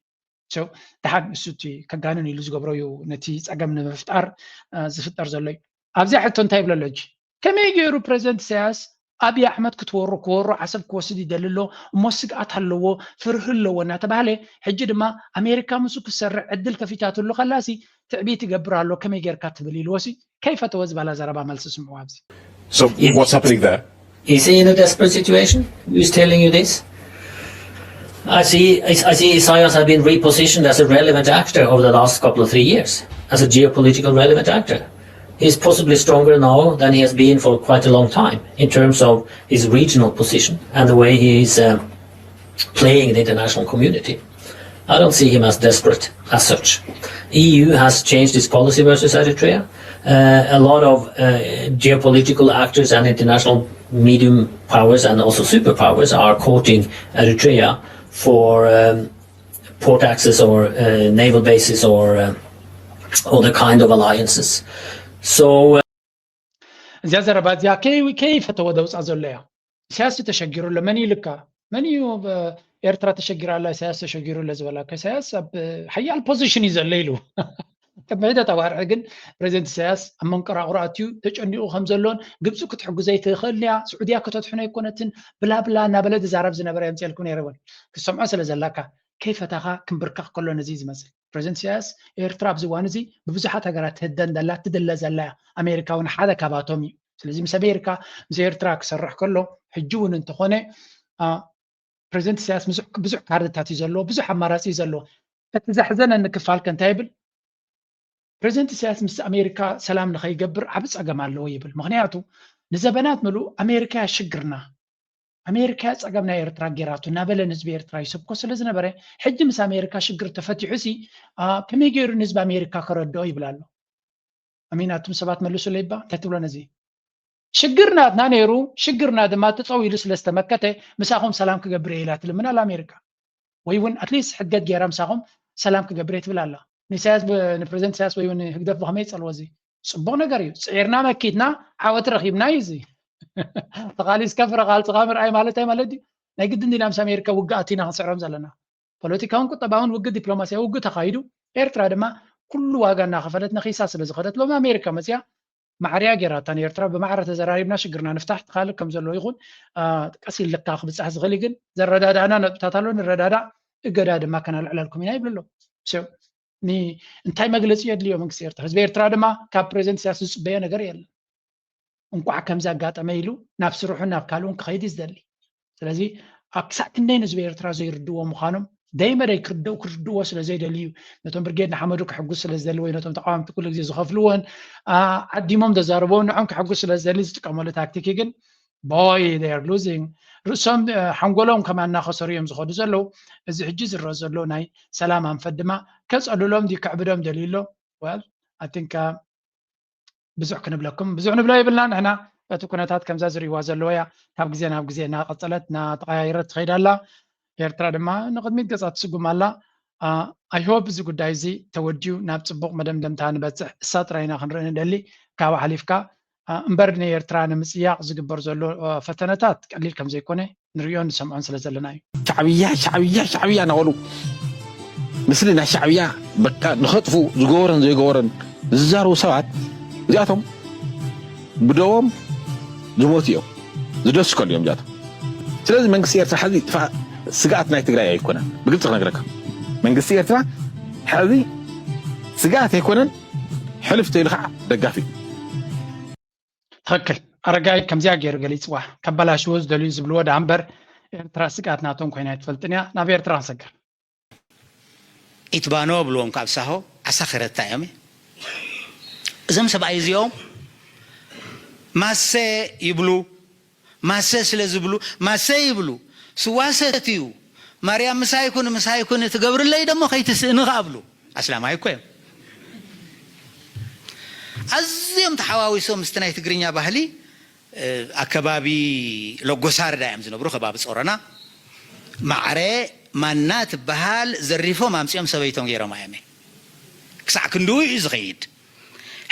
So ደሓን እሱ እቲ ከጋንን ኢሉ ዝገብሮ እዩ ነቲ ፀገም ንምፍጣር ዝፍጠር ዘሎ እዩ። ኣብዚኣ ሕቶ እንታይ ይብለሎ እጂ? ከመይ ገይሩ ፕሬዚደንት ኢሳያስ ኣብይ ኣሕመድ ክትወሮ ክወሮ ዓሰብ ክወስድ ይደሊ ኣሎ እሞ ስግኣት ኣለዎ ፍርህ ኣለዎ እናተባህለ ሕጂ ድማ ኣሜሪካ ምስኡ ክሰርሕ ዕድል ከፊታትሉ ከላሲ ትዕቢት ይገብር ኣሎ ከመይ ጌርካ ትብል ኢልዎሲ ከይፈተወ ዝባላ ዘረባ መልሲ ስምዑ ኣብዚ So what's happening there? Is he in a desperate situation? Who's telling you this? I see, I see Isaias has been repositioned as a relevant actor over the last couple of three years, as a geopolitical relevant actor. He's possibly stronger now than he has been for quite a long time in terms of his regional position and the way he is uh, playing the international community. I don't see him as desperate as such. E U has changed its policy versus Eritrea. Uh, a lot of uh, geopolitical actors and international medium powers and also superpowers are courting Eritrea for um, port access or uh, naval bases or uh, or the kind of alliances. So uh, እዚኣ ዘረባ እዚኣ ከይ- ከይፈተወ ደውፃ ዘሎ እያ። ኢሳያስ ተሸጊሩ ኣሎ። መን ኢሉካ? መን እዩ ብ- ኤርትራ ተሸጊራ ኣላ ኢሳያስ ተሸጊሩ ኣሎ ዝበላካ? ኢሳያስ ኣብ ሓያል ፖዚሽን እዩ ዘሎ ኢሉ። ቅድሚ ሒደት ኣዋርሒ ግን ፕሬዚደንት ኢሳያስ ኣብ መንቀራቕሮ ኣትዩ ተጨኒቑ ከም ዘሎን ግብፂ ክትሕግዞ ኣይትኽእልን እያ፣ ስዑድያ ከተድሕኖ ኣይኮነትን ብላብላ እናበለ ዝዛረብ ዝነበረ የምፅኤልኩ ነይረ እውን ክትሰምዖ ስለ ዘላካ ከይፈታኻ ክንብርከኽ ከሎ ነዚ እዩ ዝመስል። ፕሬዚደንት ኢሳያስ ኤርትራ ኣብዚ እዋን እዚ ብብዙሓት ሃገራት ትህደን ዘላ ትድለ ዘላ እያ። ኣሜሪካ እውን ሓደ ካባቶም እዩ። ስለዚ ምስ ኣሜሪካ ምስ ኤርትራ ክሰርሕ ከሎ ሕጂ እውን እንተኾነ ፕሬዚደንት ኢሳያስ ብዙሕ ካርድታት እዩ ዘለዎ፣ ብዙሕ ኣማራፂ እዩ ዘለዎ። እቲ ዘሕዘነኒ ክፋል ከ እንታይ ይብል? ፕሬዚደንት ኢሳያስ ምስ ኣሜሪካ ሰላም ንኸይገብር ዓብ ፀገም ኣለዎ ይብል። ምክንያቱ ንዘበናት ምሉእ ኣሜሪካ እያ ሽግርና፣ ኣሜሪካ እያ ፀገም ናይ ኤርትራ ጌራቶ እናበለ ንህዝቢ ኤርትራ ይሰብኮ ስለዝነበረ ሕጂ ምስ ኣሜሪካ ሽግር ተፈቲሑ ሲ ከመይ ገይሩ ንህዝቢ ኣሜሪካ ከረድኦ ይብል ኣሎ። ኣሚን ኣቱም ሰባት መልሱለይ እባ እንታይ ትብሎ ነዚ? ሽግር ናትና ነይሩ፣ ሽግርና ድማ ጠጠው ኢሉ ስለዝተመከተ ምሳኹም ሰላም ክገብር እየ ኢላ ትልምን ኣላ ኣሜሪካ። ወይ እውን ኣትሊስት ሕድገት ገይራ ምሳኹም ሰላም ክገብር እየ ትብል ኣላ። ንኢሳያስ ብ- ንፕሬዚደንት ኢሳያስ ወይ እውን ህግደፍ ብኸመይ ይፀልዎ እዚ? ፅቡቕ ነገር እዩ። ፅዒርና መኪትና ዓወት ረኺብና እዩ እዚ። ተቓሊስካ ፍረ ቃልስኻ ምርኣይ ማለት እንታይ ማለት ድዩ? ናይ ግድን ዲና ምስ ኣሜሪካ ውግእ ኣቲና ክንስዕሮም ዘለና? ፖለቲካውን ቁጠባውን ውግእ ዲፕሎማሲያዊ ውግእ ተኻይዱ ኤርትራ ድማ ኩሉ ዋጋ እናኸፈለት ነኺሳ ስለ ዝኸደት ሎሚ ኣሜሪካ መፅያ ማዕርያ ጌራታ ንኤርትራ ብማዕረ ተዘራሪብና ሽግርና ንፍታሕ ትኻልእ ከም ዘሎ ይኹን ቀስ ኢልካ ክብፃሕ ዝኽእል ግን ዘረዳዳእና ነጥብታት ኣሎ ንረዳዳእ እገዳ ድማ ከነልዕለልኩም ኢና ይብሉ ኣለዉ። እንታይ መግለፂ የድልዮ መንግስቲ ኤርትራ? ህዝቢ ኤርትራ ድማ ካብ ፕሬዚደንት ኢሳያስ ዝፅበዮ ነገር የለን። እንቋዕ ከምዚ ኣጋጠመ ኢሉ ናብ ስርሑን ናብ ካልኡን ክኸይድ እዩ ዝደሊ። ስለዚ ኣብ ክሳዕ ክንደይ ንህዝቢ ኤርትራ ዘይርድዎ ምዃኖም ደይመደይ ክርደው ክርድዎ ስለ ዘይደሊ እዩ ነቶም ብርጌድ ንሓመዱ ክሕጉስ ስለ ዝደሊ ወይ ነቶም ተቃወምቲ ኩሉ ግዜ ዝኸፍልዎን ዓዲሞም ዘዛርበውን ንዖም ክሕጉስ ስለ ዝደሊ ዝጥቀመሉ ታክቲክ እዩ። ግን boy they are losing ርእሶም ሓንጎሎም ከማ እናኸሰሩ እዮም ዝኸዱ ዘለዉ። እዚ ሕጂ ዝረአ ዘሎ ናይ ሰላም ኣንፈት ድማ ከፀልሎም ድዩ ከዕብዶም ደልዩ ኣሎ? Well I think ብዙሕ ክንብለኩም ብዙሕ ንብሎ የብልና ንሕና። እቲ ኩነታት ከምዛ ዝርእይዋ ዘለዉ እያ ካብ ግዜ ናብ ግዜ እናቐፀለት እናተቐያየረት ትኸይድ ኣላ። ኤርትራ ድማ ንቕድሚት ገፃ ትስጉም ኣላ። I hope እዚ ጉዳይ እዚ ተወዲኡ ናብ ፅቡቕ መደምደምታ ንበፅሕ እሳ ጥራይ ኢና ክንርኢ ንደሊ። ካብ ሓሊፍካ እምበር ንኤርትራ ንምፅያቕ ዝግበር ዘሎ ፈተነታት ቀሊል ከም ዘይኮነ ንርእዮን ንሰምዖን ስለ ዘለና እዩ። ሻዕብያ ሻዕብያ ሻዕብያ እናበሉ ምስሊ ናይ ሻዕብያ በቃ ንኸጥፍኡ ዝገበሮን ዘይገበሮን ዝዛረቡ ሰባት እዚኣቶም ብደቦም ዝሞቱ እዮም ዝደስከሉ እዮም እዚኣቶም። ስለዚ መንግስቲ ኤርትራ ሕዚ ጥፋእ ስግኣት ናይ ትግራይ ኣይኮነን። ብግልፂ ክነግረካ መንግስቲ ኤርትራ ሕዚ ስግኣት ኣይኮነን። ሕልፍ ተይሉ ከዓ ደጋፊ እዩ። ትኽክል ኣረጋይ ከምዚኣ ገይሩ ገሊፅዋ። ከበላሽዎ ዝደልዩ ዝብልዎ ደኣ እምበር ኤርትራ ስግኣት ናቶም ኮይና ኣይትፈልጥን እያ። ናብ ኤርትራ ክንሰግር። ኢትባኖ ብልዎም ካብ ሳሆ ዓሳ ኸረታ እዮም። እዞም ሰብኣይ እዚኦም ማሰ ይብሉ። ማሰ ስለ ዝብሉ ማሰ ይብሉ። ስዋ ሰትዩ ማርያም ምሳይ ኩን ምሳይ ኩን ትገብርለይ ደሞ ከይትስእኒ ከኣብሉ ኣስላማይ እኮ እዮም። ኣዝዮም ተሓዋዊሶም ምስቲ ናይ ትግርኛ ባህሊ ኣከባቢ ለጎሳርዳ እዮም ዝነብሩ ከባቢ ጾሮና ማዕረ ማና ትበሃል ዘሪፎም ኣምጺኦም ሰበይቶም ገይሮማ እዮም። ክሳዕ ክንድኡ እዩ ዝኸይድ።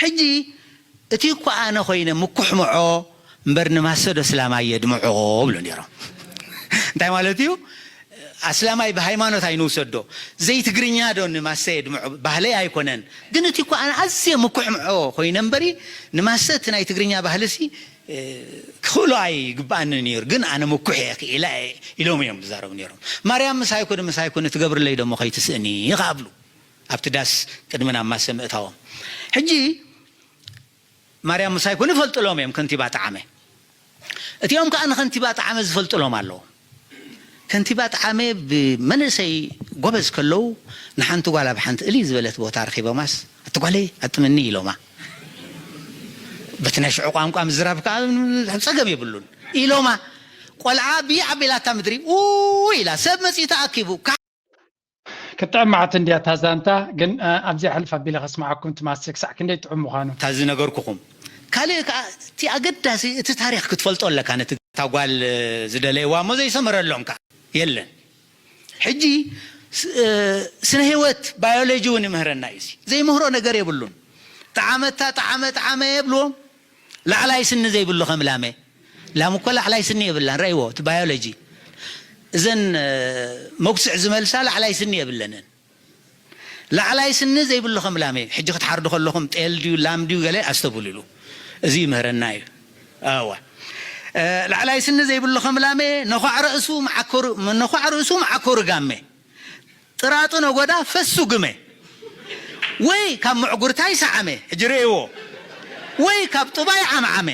ሕጂ እቲ እኮ ኣነ ኮይነ ምኩሕምዖ እምበር ንማሰዶ ስላማይ የድምዖ ብሎ ነይሮም። እንታይ ማለት እዩ? ኣስላማይ ብሃይማኖት ኣይንውሰዶ። ዘይትግርኛ ዶ ንማሰ የድምዖ? ባህለይ ኣይኮነን። ግን እቲ እኮ ኣነ ኣዝየ ምኩሕ ምዖ ኮይነ እምበሪ፣ ንማሰ እቲ ናይ ትግርኛ ባህልሲ፣ እ፣ ክኽእሎ ኣይግብኣንን ነይሩ። ግን ኣነ ምኩሕ እየ፣ ክኢላ እየ ኢሎም እዮም ዝዛረቡ ነይሮም። ማርያም ምሳይ ኩን፣ ምሳይ ኩን፣ ትገብርለይ ደሞ ከይትስእኒ ይኽኣብሉ። ኣብቲ ዳስ ቅድሚ ናብ ማሰ ምእታዎም። ሕጂ ማርያም ምሳይ ኩን ይፈልጥሎም እዮም ከንቲባ ጠዓመ። እቲኦም ከኣ ንከንቲባ ጠዓመ ዝፈልጥሎም ኣለዉ። ከንቲባ ጠዓመ ብመንእሰይ ጎበዝ ከለዉ ንሓንቲ ጓል ኣብ ሓንቲ እልይ ዝበለት ቦታ ረኺቦማስ፣ "ኣቲ ጓለይ ኣጥምኒ" ኢሎማ። በቲ ናይ ሽዑ ቋንቋ ምዝራብ ከኣ ጸገም የብሉን። ኢሎማ። ቆልዓ ብይ ኣቢላታ ምድሪ ኡ ኢላ፣ ሰብ መጺኡ ተኣኪቡ። ክጥዕም መዓት እንድያ እታ ዛንታ፣ ግን፣ እ፣ ኣብዚኣ ሕልፍ ኣቢለ ከስምዓኩም ትማስል ክሳዕ ክንደይ ጥዑም ምዃኑ። እታ ዝነገርኩኹም። ካልእ ከኣ እቲ ኣገዳሲ እቲ ታሪኽ ክትፈልጦ ኣለካ። ነቲ እታ ጓል ዝደለይዋ እሞ ዘይሰመረሎም ከኣ የለን። ሕጂ ስ-፣ እ፣ ስነ ህይወት ባዮሎጂ እውን ይምህረና እዩ። እዚ ዘይምህሮ ነገር የብሉን። ጠዓመታ፣ ጠዓመ፣ ጠዓመ የብልዎም። ላዕላይ ስኒ ዘይብሉ ከም ላመ። ላም እኮ ላዕላይ ስኒ የብላን። ረእይዎ፣ እቲ ባዮሎጂ። እዘን፣ እ፣ መጉስዕ ዝመልሳ ላዕላይ ስኒ የብለንን። ላዕላይ ስኒ ዘይብሉ ከም ላመ። ሕጂ ክትሓርዱ ከለኹም ጤል ድዩ ላም ድዩ ገለ ኣስተብህሉሉ። እዚ ይምህረና እዩ። ኣዋ። እ፣ ላዕላይ ስኒ ዘይብሉ ከም ላመ፣ ነዃዕ ርእሱ መዓኮር-፣ ነዃዕ ርእሱ መዓኮር ጋመ። ጥራጡ ነጎዳ ፈሱ ግመ። ወይ ካብ ምዕጉርታይ ሰዓመ፣ ሕጂ ርእይዎ። ወይ ካብ ጥባይ ዓምዓመ።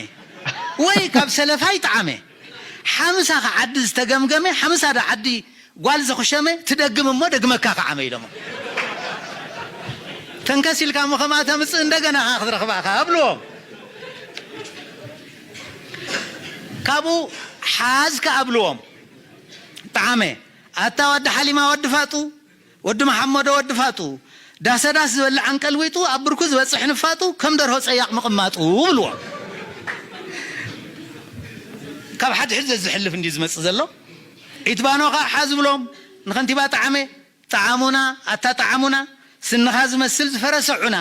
ወይ ካብ ሰለፋይ ጠዓመ። ሓምሳ ከ ዓዲ ዝተገምገመ፣ ሓምሳ ዶ ዓዲ ጓል ዘኹሸመ፣ ትደግም እሞ ደግመካ ከዓመ ኢሎሞ። ተንከስ ኢልካ እሞ ከምኣ ተምጽእ እንደገና ከኣ ክትረኽባ ከኣ ኣብልዎም። ካብኡ ሓዝ ከኣ ኣብልዎም። ጠዓመ፣ ኣታ ወዲ ሓሊማ ወዲ ፋጡ፣ ወዲ መሓመዶ ወዲ ፋጡ፣ ዳሰዳስ ዝበልዕ ኣንቀልዊጡ፣ ኣብ ብርኩ ዝበጽሕ ንፋጡ፣ ከም ደርሆ ጸያቕ ምቕማጡ ብልዎ። ካብ ሓድሕድ ዘዝሕልፍ እንዲ ዝመጽእ ዘሎ። ዒትባኖ ኸዓ ሓዝ ብሎም፣ ንኸንቲባ ጠዓመ፣ ጠዓሙና፣ ኣታ ጠዓሙና፣ ስንኻ ዝመስል ዝፈረሰ ዑና።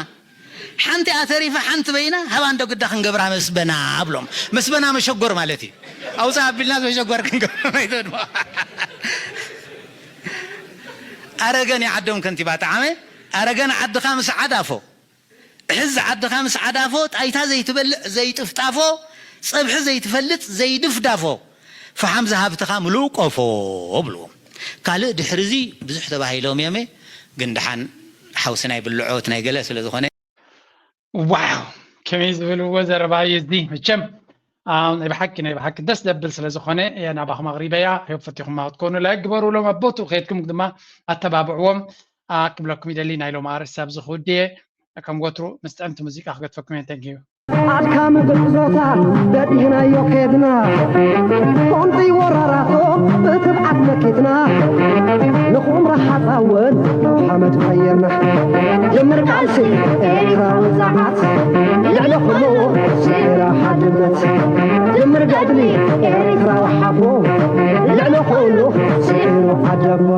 ሓንቲ ኣተሪፋ ሓንቲ በይና ሃባ እንዶ ግዳ ክንገብራ መስበና ብሎም። መስበና መሸጎር ማለት እዩ። ኣውፃ ኣቢልና መሸጎር ክንገብራ ማይቶ ድማ። ኣረገን ይዓዶም ከንቲባ ጠዓመ፣ ኣረገን ዓድኻ ምስ ዓዳፎ። እሕዝ ዓድኻ ምስ ዓዳፎ፣ ጣይታ ዘይትበልዕ ዘይጥፍጣፎ፣ ፀብሒ ዘይትፈልጥ ዘይድፍዳፎ፣ ፈሓም ዝሃብትኻ ምሉእ ቆፎ ብልዎም። ካልእ ድሕሪ እዚ ብዙሕ ተባሂሎም እዮም፣ ግን ደሓን ሓውሲ ናይ ብልዖት ናይ ገለ ስለ ዝኾነ። ዋው! ከመይ ዝብልዎ ዘረባ እዩ እዚ። መቸም፣ ኣም፣ ናይ ብሓቂ፣ ናይ ብሓቂ ደስ ዘብል ስለ ዝኾነ፣ እየ ናባኹም ኣቕሪበያ። ህይወት ፈቲኹማ ክትኮኑ ላይክ ግበሩ። ሎም ኣቦቱ ከየድኩም ድማ ኣተባብዕዎም። ኣ፣ ክብለኩም ይደሊ፣ ናይ ሎም ኣርእስቲ ኣብዚ ክውድየ። ከም ወትሩ ምስ ጥዕምቲ ሙዚቃ ክገድፈኩም እየ። Thank you። ኣድካሚ ጉዕዞታት በዲህናዮ ከድና፣ ቁንጢ ወራራቶ ብትብዓት መኪትና፣ ንኹምራ ሓፃውን ሓመድ ቀየርና። ጅምር ቃልሲ ኤርትራዊ ጸዓት፣ ልዕሊ ኩሉ ስዒራ ሓድነት። ጅምር ገድሊ ኤርትራዊ ሓቦ፣ ልዕሊ ኩሉ ስዒሩ ዓደቦ።